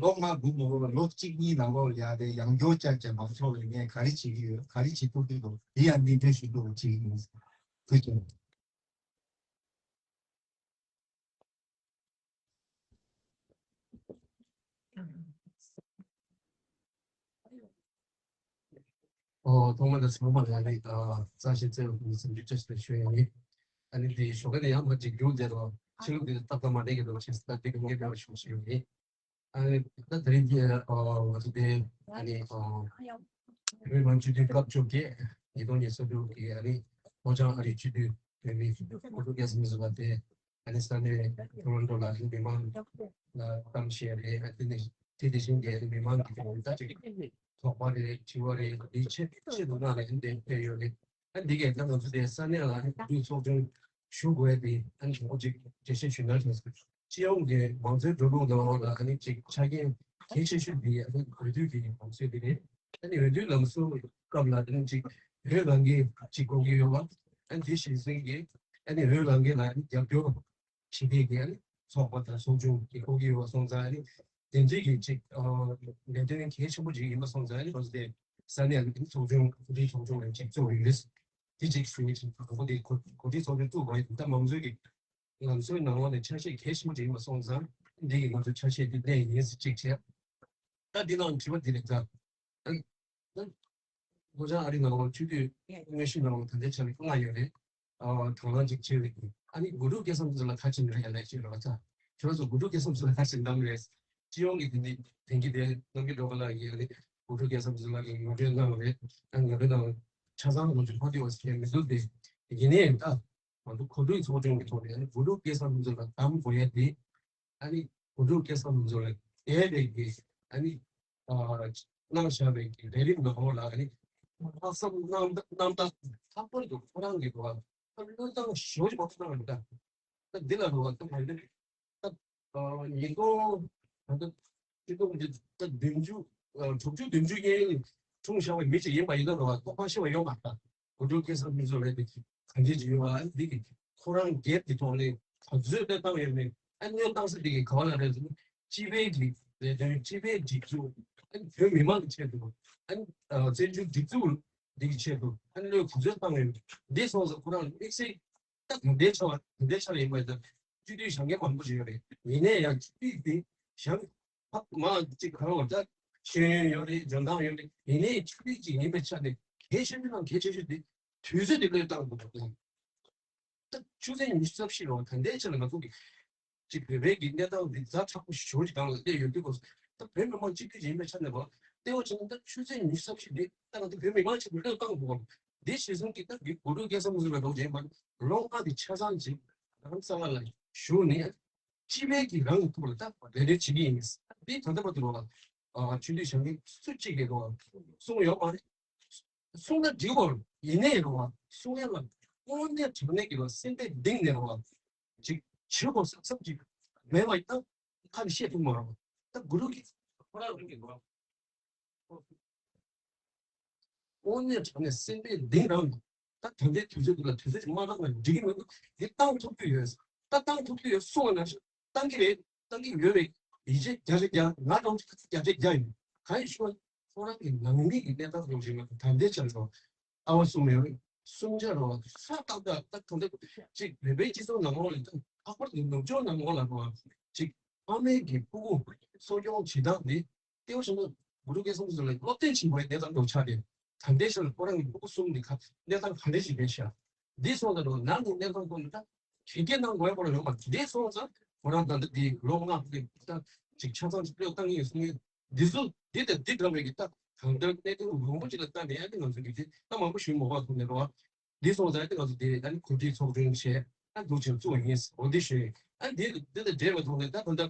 ལོ་ལྔ་དགུ་མ་འགོར་བར་ལོ་གཅིག་གཉིས་ནང་ལོགས་ལ་ཡང་དེ་ཡང་བསྐྱར་བཅར་བྱས་མང་ཚོགས་ལ་ངས་ག་རེ་བྱེད་ཀྱི་ཡོད་ག་རེ་བྱེད་ཐུབ་ཀྱི་འདུག་དེ་ཡང་སྙན་སྒྲོན་ཞུ་ཐུབ་པ་བྱེད་ཀྱི་ཡིན། ཐུགས་རྗེ་ཆེ། ཨོ་ཐོག་མ་དང་ཚང་མ་ལ་ནི་ཨ་རྩ་ཞིག་བཙལ་བའི་སེམས་ཤུགས་བཅས་ཏེ་ཞུ་ཡ་ཡིན། ཨ་ནི་དེ་ཞོགས་ཀ་ནས་ཡང་མ་འཇིགས་རྒྱུ་དེ་རོ་ཕྱི་ལོགས་དེ་ཏག་ཏག་མ་གནས་ཀྱི་འདུག་ཞེས་ད་དེ་གི་ངས་འབྲེལ་བ་ཞུ་ཞུ་ཡ་ཡིན། ཨ་ནི་ད་དེ་རིང་གི་ཨ་ང་ཚོ་དེ་ཨ་ནི་ཨ་བོད་མི་མང་སྤྱི་འཐུས་སྐབས་བཅོ་བརྒྱད་ཉིས་སྟོང་ཉི་ཤུ་རྩ་དྲུག་གི་ཨ་ནི་ལྷོ་བྱང་ཨ་རིའི་སྤྱི་འཐུས་བོད་མི་གོ་སྒྲིག་རྒྱལ་ས་མི་བཟོ་བ་དེ་ཨ་ནི་ས་གནས་ཊོ་རོན་ཊོ་ལ་ཨ་ནི་མི་མང་ལ་གཏམ་བཤད་རེད། ཨ་དེ་ནི་དེ་དེ་བཞིན་གྱི་ཨ་ནི་མི་མང་གི་ཁོང་ད་ཅིག་དོགས་པ་རེད་དྲི་བ་རེད་འདི་ཆེད་ཆེད་དུ་གནང་ནས་ཨ་ནི་དེ་ཕེབས་ཡོད་རེད། ཨ་འདི་གས་ད་ང་ཚོ་དེ་ས་གནས་ལ་ཨ་ནི་གོ་སྒྲིག་ཚོགས་ཆུང་ཞུ་དགོས་ཡ་དེ་ཨ་ནི་ཞུ་སྒོ་ཅིག་འགྲེལ་བཤད་ཞུ་ན་ཞུ། སྤྱི་ཡོངས་ཀྱི་མང་གཙོའི་འགྲོ་ལུགས་ནང་ལོགས་ལ་ཨ་ནི་ཅིག་ཆ་རྐྱེན་གལ་ཆེ་ཤོས་འདི་ཨ་ནི་འོས་བསྡུ་གི་ལམ་སྲོལ་དེ་རེད། ཨ་ནི་འོས་བསྡུའི་ལམ་སྲོལ་སྐབས་ལ་ཨ་ནི་ཅིག་བོད་ལ་འགན་ཅིག་དགོས་ཀྱི་ཡོད་པ། ཨ་ནི་དེ་གཞི་འཛིན་གྱི་ཨ་ནི་བོད་ལ་འགན་ལ་ཨ་ནི་རྒྱབ་སྐྱོར་བྱེད་མཁན་གྱི་ཨ་ནི་ཚོགས་པ་དང་ཚོགས་ཆུང་གི་དགོས་ཀྱི་ཡོད་པ་སོང་ཙང་ཨ་ནི་དེ་འདྲའི་གི་ཅིག་ལས་དོན་གལ་ཆེན་པོ་ཅིག་ཡིན་པ་སོང་ཙང་ཨ་ནི་ང་ཚོ་དེ་ས་གནས་ཨ་ནི་ཚོགས་ཆུང་གོ་སྒྲིག་ཚོགས་ཆུང་ལ་ཅིག་གཙོ་བོ་ཡིན། དེ་གཅིག་ཞུ་ཡིན། དང་པོ་དེ་གོ་གོ་སྒྲིག་ཚོགས་ཆུང་བཙུགས་པ་ཡིན། ད་མང་གཙོའི་གི་ང་ཚོའི་ནང་ལོགས་ནས་ཆ་ཤས་གལ་ཆེན་པོ་ཅིག་ཡིན་པ་སོང་ཙང་འདི་གི་ང་ཚོའི་ཆ་ཤས་འདི་གནས་ཡིན་ཟེར་གཅིག་བྱས། ད་འདི་ནང་དྲི་བ་འདི་རེད་ད། ད་ལྷོ་བྱང་ཨ་རི་ནང་ལོགས་སྤྱི་འཐུས་དངོས་གཞི་ནང་ལོགས་ད་ལྟའི་ཆ་ནས་ལྔ་ཡོད་རེད། ཨ་དང་བླངས་ཅིག་བྱས་རེད། ཨ་ནི་དགུ་ཕྲུག་སྐལ་བཟང་ཚོ་ལ་ག་ཅིག་རེད་ཡ་ལས་ཅིག་རེད་བ་ད། ཁྱོད་ཚོ་དགུ་ཕྲུག་སྐལ་བཟང་ཚོ་ལ་ག་ཅིག་འདང་རེད། སྤྱི་ཡོངས་ཀྱི་དེ་འདི་དེང་གི་དེ་རྣམ་རྒྱལ་སྒྲོལ་དཀར་ལགས་ཀྱིས་ཨ་ནི་གོ་སྒྲུབ་སྐལ་བཟང་ཕུན་ཚོགས་ལགས་ཀྱིས་ངོ་སྤྲོད་གནང་བ་རེད། ཨ་ནི་ང་ཚོའི་ནང་ཆ་ཚང་ལོ་རྒྱུས་མཁོ་སྟོན་བ་ཞིག་མི་འདུག་སྟེ། ཡིན་ནའི་ད་ང་ཚོ་གོ་སྒྲུབ་ཚོགས་ཆུང་གི་ཐོག་ནས་ཨ་ནི་གོ་སྒྲུབ་སྐལ་བཟང་ཕུན་ཚོགས་ལགས་གདམ་དགོས་ཡ་དེ། ཨ་ནི་གོ་སྒྲུབ་སྐལ་བཟང་ཕུན་ཚོགས་ལགས་འདས་པའི་གི་ཨ་ནི་ཨ་གནང་བཞག་པའི་གི་ལས་རིམ་ནང་ལོགས་ལ་ཨ་ནི་ལྷག་བསམ་རྣམ་རྣམ་དག་ལྷག་པར་དུ་ཁོ་རང་གི་འགྲོ་བ་བློས་བཏང་ཞེ་པོ་ཅིག་མང་པོ་གནང་རེད་ད། ད་འདི་ལ་འགྲོ་བ་ད་མ་འདི་ད་ཉིས་སྟོང་ད་ད་ཆིག་སྟོང་ད་བདུན་ཅུ་དྲུག་ཅུ་བདུན་ཅུ་ཡན་འཁྲུངས་བཞག་པའི་མི་ཅིག་ཡིན་པ་ཡིན་ན་འགྲོ་བ་རྟོགས་པ་ཤེས་པ་ཡོད་མ་རེད་ད། གོ་སྒྲུབ་སྐལ་བཟང་ཕུན་ཚོགས་ལགས་དེ་གང་ཅི་ཅིག་ཡོད་པ་འདི་གི་ཁོ་རང་སྒེར་གྱི་ཐོག་ནས་ག་ཚོད་བློས་བཏང་ཡོད་མེད། ཨ་ནི་བློས་བཏང་ས་དེ་གི་ག་བ་ལ་རེད་ཟེར་ན་སྤྱི་པའི་གི་ལས་དོན་སྤྱི་པའི་སྒྲིག་འཛུགས། ཨ་ནི་བོད་མི་མང་གི་ཆེད་དུ། ཨ་ནི་བཙན་བྱོལ་སྒྲིག་འཛུགས་འདི་གི་ཆེད་དུ་ཨ་ནི་བློས་ག་ཚོད་བཏང་ཡོད་མེད། འདི་སོང་ཙང་ཁོ་རང་དམིགས་བསལ་ད་ད་ལྟའི་ཆ་ལ་ད་ལྟའི་ཆ་ལ་ཡིན་པ་ཡིན་ན་སྤྱི་འཐུས་བཞེངས་མཁན་མང་པོ་ཞིག་ཡོད་རེད། ཡིན་ནའི་ཡང་སྤྱི་འཐུས་དེ་བཞེངས་ཕ་མ་གཅིག་གང་ལ་ད་ཤེས་ཡོན་ཡོད་རེད། འཇོན་ཐང་ཡོད་རེད། ཡིན་ནའི་ཆོས་ལུགས་ཅིག་ཡིན་པའི་ཆ་ནས་གལ་ཆེ་ཤོས་དང་གལ་ཆེ་ཤོས་དེ་དུས་ཚོད་དེ་བློས་བཏང་དགོས་འདུག་ད་ཆུ་ཚོད་ཉི་ཤུ་རྩ་བཞི་ལོ་ད་ལྟའི་ཆ་ལ་ང་ཚོ་གི་ཅིག་བོད་པའི་གི་གནས་སྟངས་འདི་ཛ་དྲག་པོ་ཞེ་པོ་ཅིག་སྒང་ལ་སླེབས་ཡོད་དུས་སྐབས་སུ་ད་བོད་མི་མང་སྤྱི་འཐུས་ཅིག་ཡིན་པའི་ཆ་ནས་བ་ལྟེ་བ་བྱས་ན་ད་ཆུ་ཚོད་ཉི་ཤུ་རྩ་བཞི་འདི་ད་ང་ཚོ་བོད་མི་མང་ཆེད་དུ་བློས་བཏང་དགོས་པ་འདི་གཞི་བཟུང་གི་ད་གི་གོ་སྒྲིག་སྐལ་བཟང་ཕུན་ཚོགས་ལ་འགྲོ་བྱས་པ་ལོ་ལྔ་འདི་ཆ་ཚང་ཅིག་རང་ས་ལ་ལ་བཞུགས་ནས། སྤྱི་པའི་གི་རང་གི་ཐོག་ལ་ད་རེ་རེ་བྱེད་ཀྱི་ཡིན། འདི་ད་ལྟ་བར་དུ་རོགས་ཨ་ཆོས་ལུགས་བྱ་འགུལ་སུ་གཅིག་གིས་རོགས་གསུང་ཡོད་མ་རེད། གསུང་ན་འགྲིག་གོ། ཡིན་ནའི་རོགས་གསུང་ཡ་ལ་དངོས་གནས་དྲང་གནས་ཀྱི་ལ་སེམས་པའི་གཏིང་ནས་རོགས་ཅིག་བྱེད་དགོས་བསམ་བསམ་ཅིག་མེད་པ་ཡིན་ན་ཁ་ནས་བཤད་ཐུབ་མ་རོགས། ད་གུ་རུ་གི་ཁོ་རང་རང་གི་རོགས། དངོས་གནས་དྲང་གནས་སེམས་པའི་གདེང་རང་། ད་ད་ལྟའི་དུས་ཚོད་འདི་ལ་དུས་ཚོད་ཅིག་མ་བཏང་ན་འགྲིག་གི་མི་འདུག་འདི་བཏང་ཐུབ་ཀྱི་ཡོད། ད་བཏང་ཐུབ་ཀྱི་ཡོད་གསུངས་པ་ན་བཏང་གི་རེད། བཏང་གི་ཡོད་རེད། ཡིད་ཆེས་བརྒྱ་ཆ་བརྒྱ། ང་རང་ཚོ་བརྒྱ་ཆ་བརྒྱ་ཡིན། གང་ཡིན་ཞུ་བ་ཁོ་རང་གི་ནང་མི་གི་གནས་སྟངས་རོགས་བྱེད་མ་ཐུབ། ད་ལྟའི་ཆར་ཚོ་ཨ་བ་གསུམ་ཡོད་རེད། གསུམ་ཆ་རོགས་ས་ཏག་ཏག་ད་གང་ལྟར་ཅིག་བོད་པའི་སྤྱི་ཚོགས་ནང་ལོགས་ལ་ད་ལྷག་པར་དུ་ནུབ་ཕྱོགས་ནང་ལོགས་ལ་རོགས་ཅིག་ཕ་མའི་གི་ཕྲུ་གུ་གསོ་སྐྱོང་བྱེད་སྟངས་འདི། ལྟེ་བ་བྱས་ན་གུ་རུ་སྐལ་བཟང་ཚོ་ལ་སློབ་སྟོན་བྱེད་པའི་གནས་སྟངས་དང་ཆགས་ཏེ། ད་ལྟའི་ཆར་ཁོ་རང་གི་ཕྲུ་གུ་གསུམ་འདི་ཁ་གནས་སྟངས་ག་འདྲ་ཞིག་རེད་ཤག་འདི་སོང་ཙང་ནང་གི་གནས་སྟངས་ཐོག་ནས་ད་གཞི་རྒྱ་གནང་དགོས་པ་ལ་ཡོང་བ་འདི་སོང་ཙང་ཁོ་རང་ད་ལྟ་འདི་ལོ་ལྔ་གི་ད་ཅིག་ཆ་ཚང་ཅིག་སྤྲོད་བཏང་ཡོད་གསུང་ཡོད། འདི་ཚོ་འདི་དང་འདི་འདྲ་བའི་གི་ད་གང་ལྟར་གནད་དོན་མང་པོ་ཅིག་ལ་ལྟ་ནས་ཨ་ནི་ང་ཚོ་གི་དེ་ད་མང་པོ་ཞུ་མ་དགོས་ཐུག་ནས་རོགས། འདི་སོང་ཙང་ཨ་ནི་ང་ཚོ་དེ་ཨ་ནི་གོ་སྒྲིག་ཚོགས་ཆུང་བྱས་ཨ་འདུག་ཅིང་བཙུགས་ཡིན་འོ་འདི་ཞུས། ཨ་འདི་འདི་ལ་འབྲེལ་བའི་ཐོག་ནས་ད་ད་ལྟ་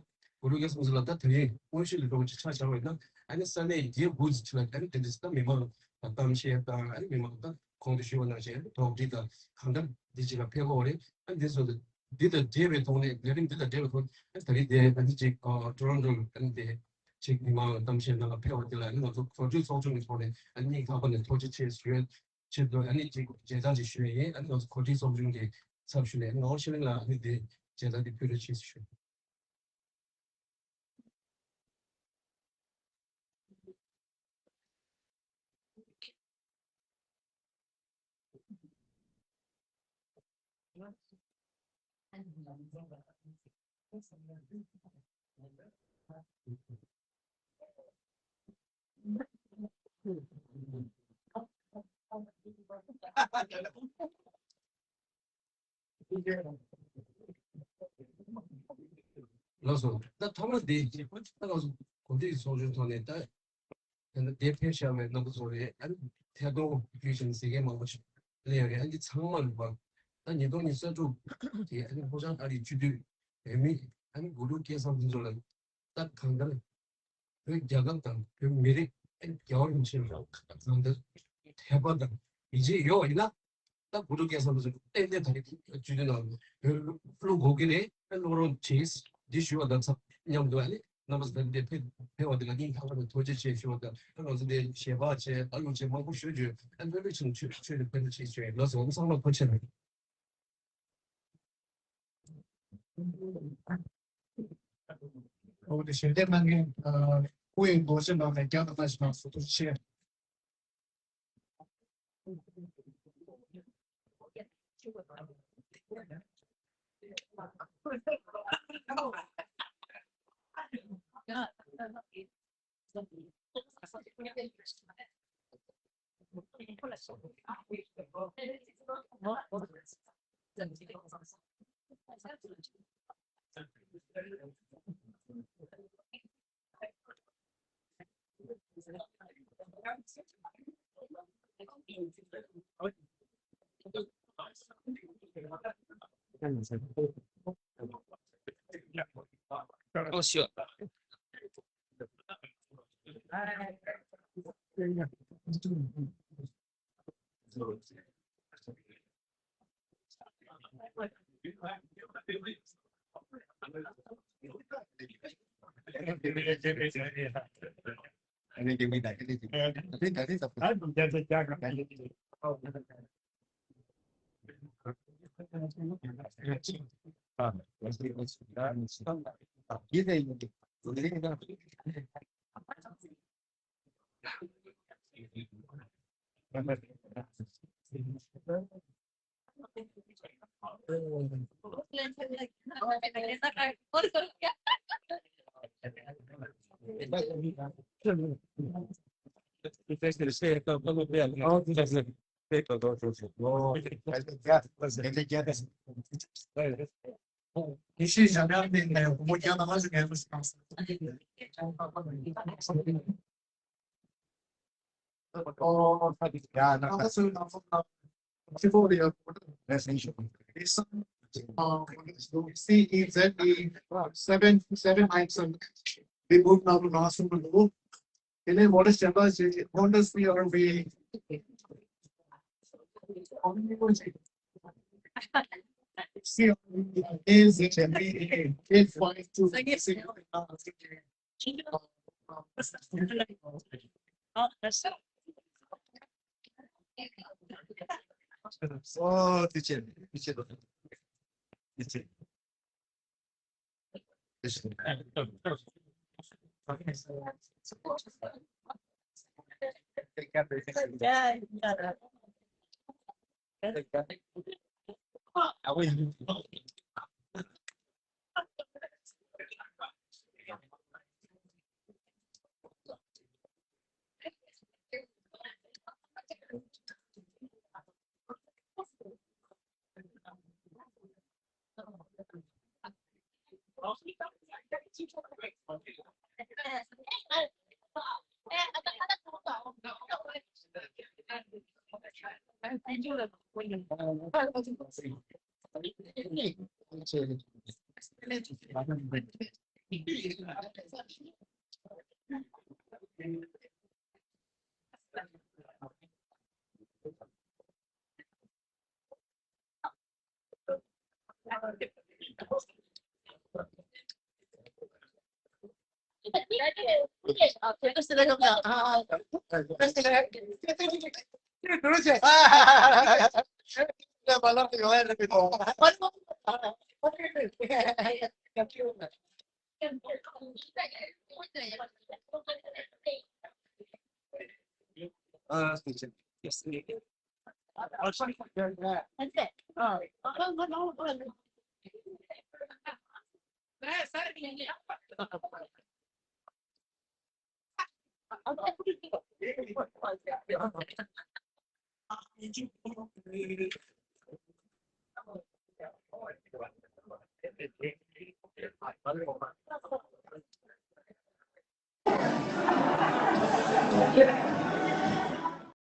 གུ་རུ་སྐལ་བཟང་ཚོ་ལ་ད་ད་རིང་དངོས་གཞི་ལ་འགྲོ་བ་ཅིག་ཆ་བཞག་པ་ཡིན་ན་ཨ་ནི་ས་གནས་བརྒྱད་དགུ་ཅིག་ལ་ཨ་ནི་དེ་འདྲ་ད་མི་མང་ལ་གཏམ་བཤད་དང་ཨ་ནི་མི་མང་ད་གོང་དུ་ཞུས་པ་ནང་བཞིན་དོགས་འདྲི་དང་གང་འདྲ་འདི་ཅིག་ལ་ཕེབས་ཀྱི་ཡོད་རེད། ཨ་འདི་ཚོ་འདི་དང་འབྲེལ་བའི་ཐོག་ནས་ལས་རིམ་འདི་དང་འབྲེལ་བའི་ཐོག་ནས་ཨ་ད་རིང་དེ་ཨ་ནི་ཅིག་ཊོ་རོན་ཊོ་ལ་ཨ་ནི་དེ་ཅིག་མི་མང་ལ་གཏམ་བཤད་གནང་ག་ཕེབས་པ་འདི་ལ་ཨ་ནི་ང་ཚོ་གོ་སྒྲིག་ཚོགས་ཆུང་གི་ཐོག་ནས་ཨ་ནི་སྙིང་ཐག་པ་ནས་ཐུགས་རྗེ་ཆེ་ཞུ་ཡ་ཆེད་དུ་ཨ་ནི་ཅིག་མཇལ་དར་ཅིག་ཞུ་ཡ་ཡིན། ཨ་ནི་ང་ཚོ་གོ་སྒྲིག་ཚོགས་ཆུང་གི་ཚབ་ཞུས་ནས་ཨ་ནི་ངག་དབང་ཤེས་གླིང་ལ་ཨ་ནི་དེ་མཇལ་དར་འདི་ཕུལ་རོགས་བྱེད་ཞུ། ལགས་སོ། ད་ཐོག་མ་དེ་ད་ང་ཚོ་གོ་སྒྲིག་ཚོགས་ཆུང་ཐོག་ནས་ད་ད་ལྟ་དེ་ཕེབས་བཞག་པའི་རྣམ་པ་ཚོ་རེད། ཨ་ནི་ཐད་གཏོང་བརྒྱུད་བཞིན་ཟེར་མཁན་མང་པོ་ཞིག་སླེབས་ཡོད་རེད། ཨ་ནི་ཚང་མ་ལ་ད་ཉིས་སྟོང་ཉི་ཤུ་རྩ་དྲུག་དེ་ཨ་ནི་ལྷོ་བྱང་ཨ་རིའི་སྤྱི་འཐུས་འོས་མི་ཨ་ནི་གུ་རུ་སྐལ་བཟང་ཕུན་ཚོགས་ལགས་ད་གང་ལྟར་བོད་རྒྱལ་ཁབ་དང་བོད་མི་རིགས་ཨ་ནི་རྒྱལ་བ་རིན་པོ་ཆེ་ལ་གང་ལྟར་དད་པ་དང་ཡིད་ཆེས་ཡོད་པ་ཡིན་ན། ད་གུ་རུ་སྐལ་བཟང་ཕུན་ཚོགས་ཏན་ཏན་ད་རེས་སྤྱི་འཐུས་ནང་བླུག་དགོས་ཀྱི་རེད། བླུག་རོགས་བྱེད། འདི་ཞུ་བ་དང་ཚབ་མཉམ་དུ་ཨ་ནི་རྣམ་པ་ཚོ་ད་འདི་ཕེབས་ཕེབས་པ་འདི་ལ་སྙིང་ཐག་པ་ནས་ཐུགས་རྗེ་ཆེ་ཞུ་བ་དང་ཨ་ང་ཚོ་འདི་ཞལ་པར་བྱས་ཨ་ལུ་བྱས་མང་པོ་ཞུ་རྒྱུ་ཨ་ལྷོད་ལྷོད་ཆེན་ཆོས་ཆོས་ལ་ཕན་ཐོགས་ཆེ་ཞུ་ཡ་ལགས་སོ། ཚང་མ་ཐུགས་རྗེ་ཆེ། འོ་དེ་ཞལ་འདེབས་གནང་མཁན་ཨ་སྐུ་ཡི་ལོ་ཆེན་ནང་ནས་རྒྱ་དང་ལྟ་ཞིག་གནང་སོང་། ཐུགས་རྗེ་ཆེ། Oh, sure. C E Z E seven, seven nine seven. We move now to National Rule. Ele modest chambers, modest we are we. C is eight five two. Oh, teacher, teacher, teacher.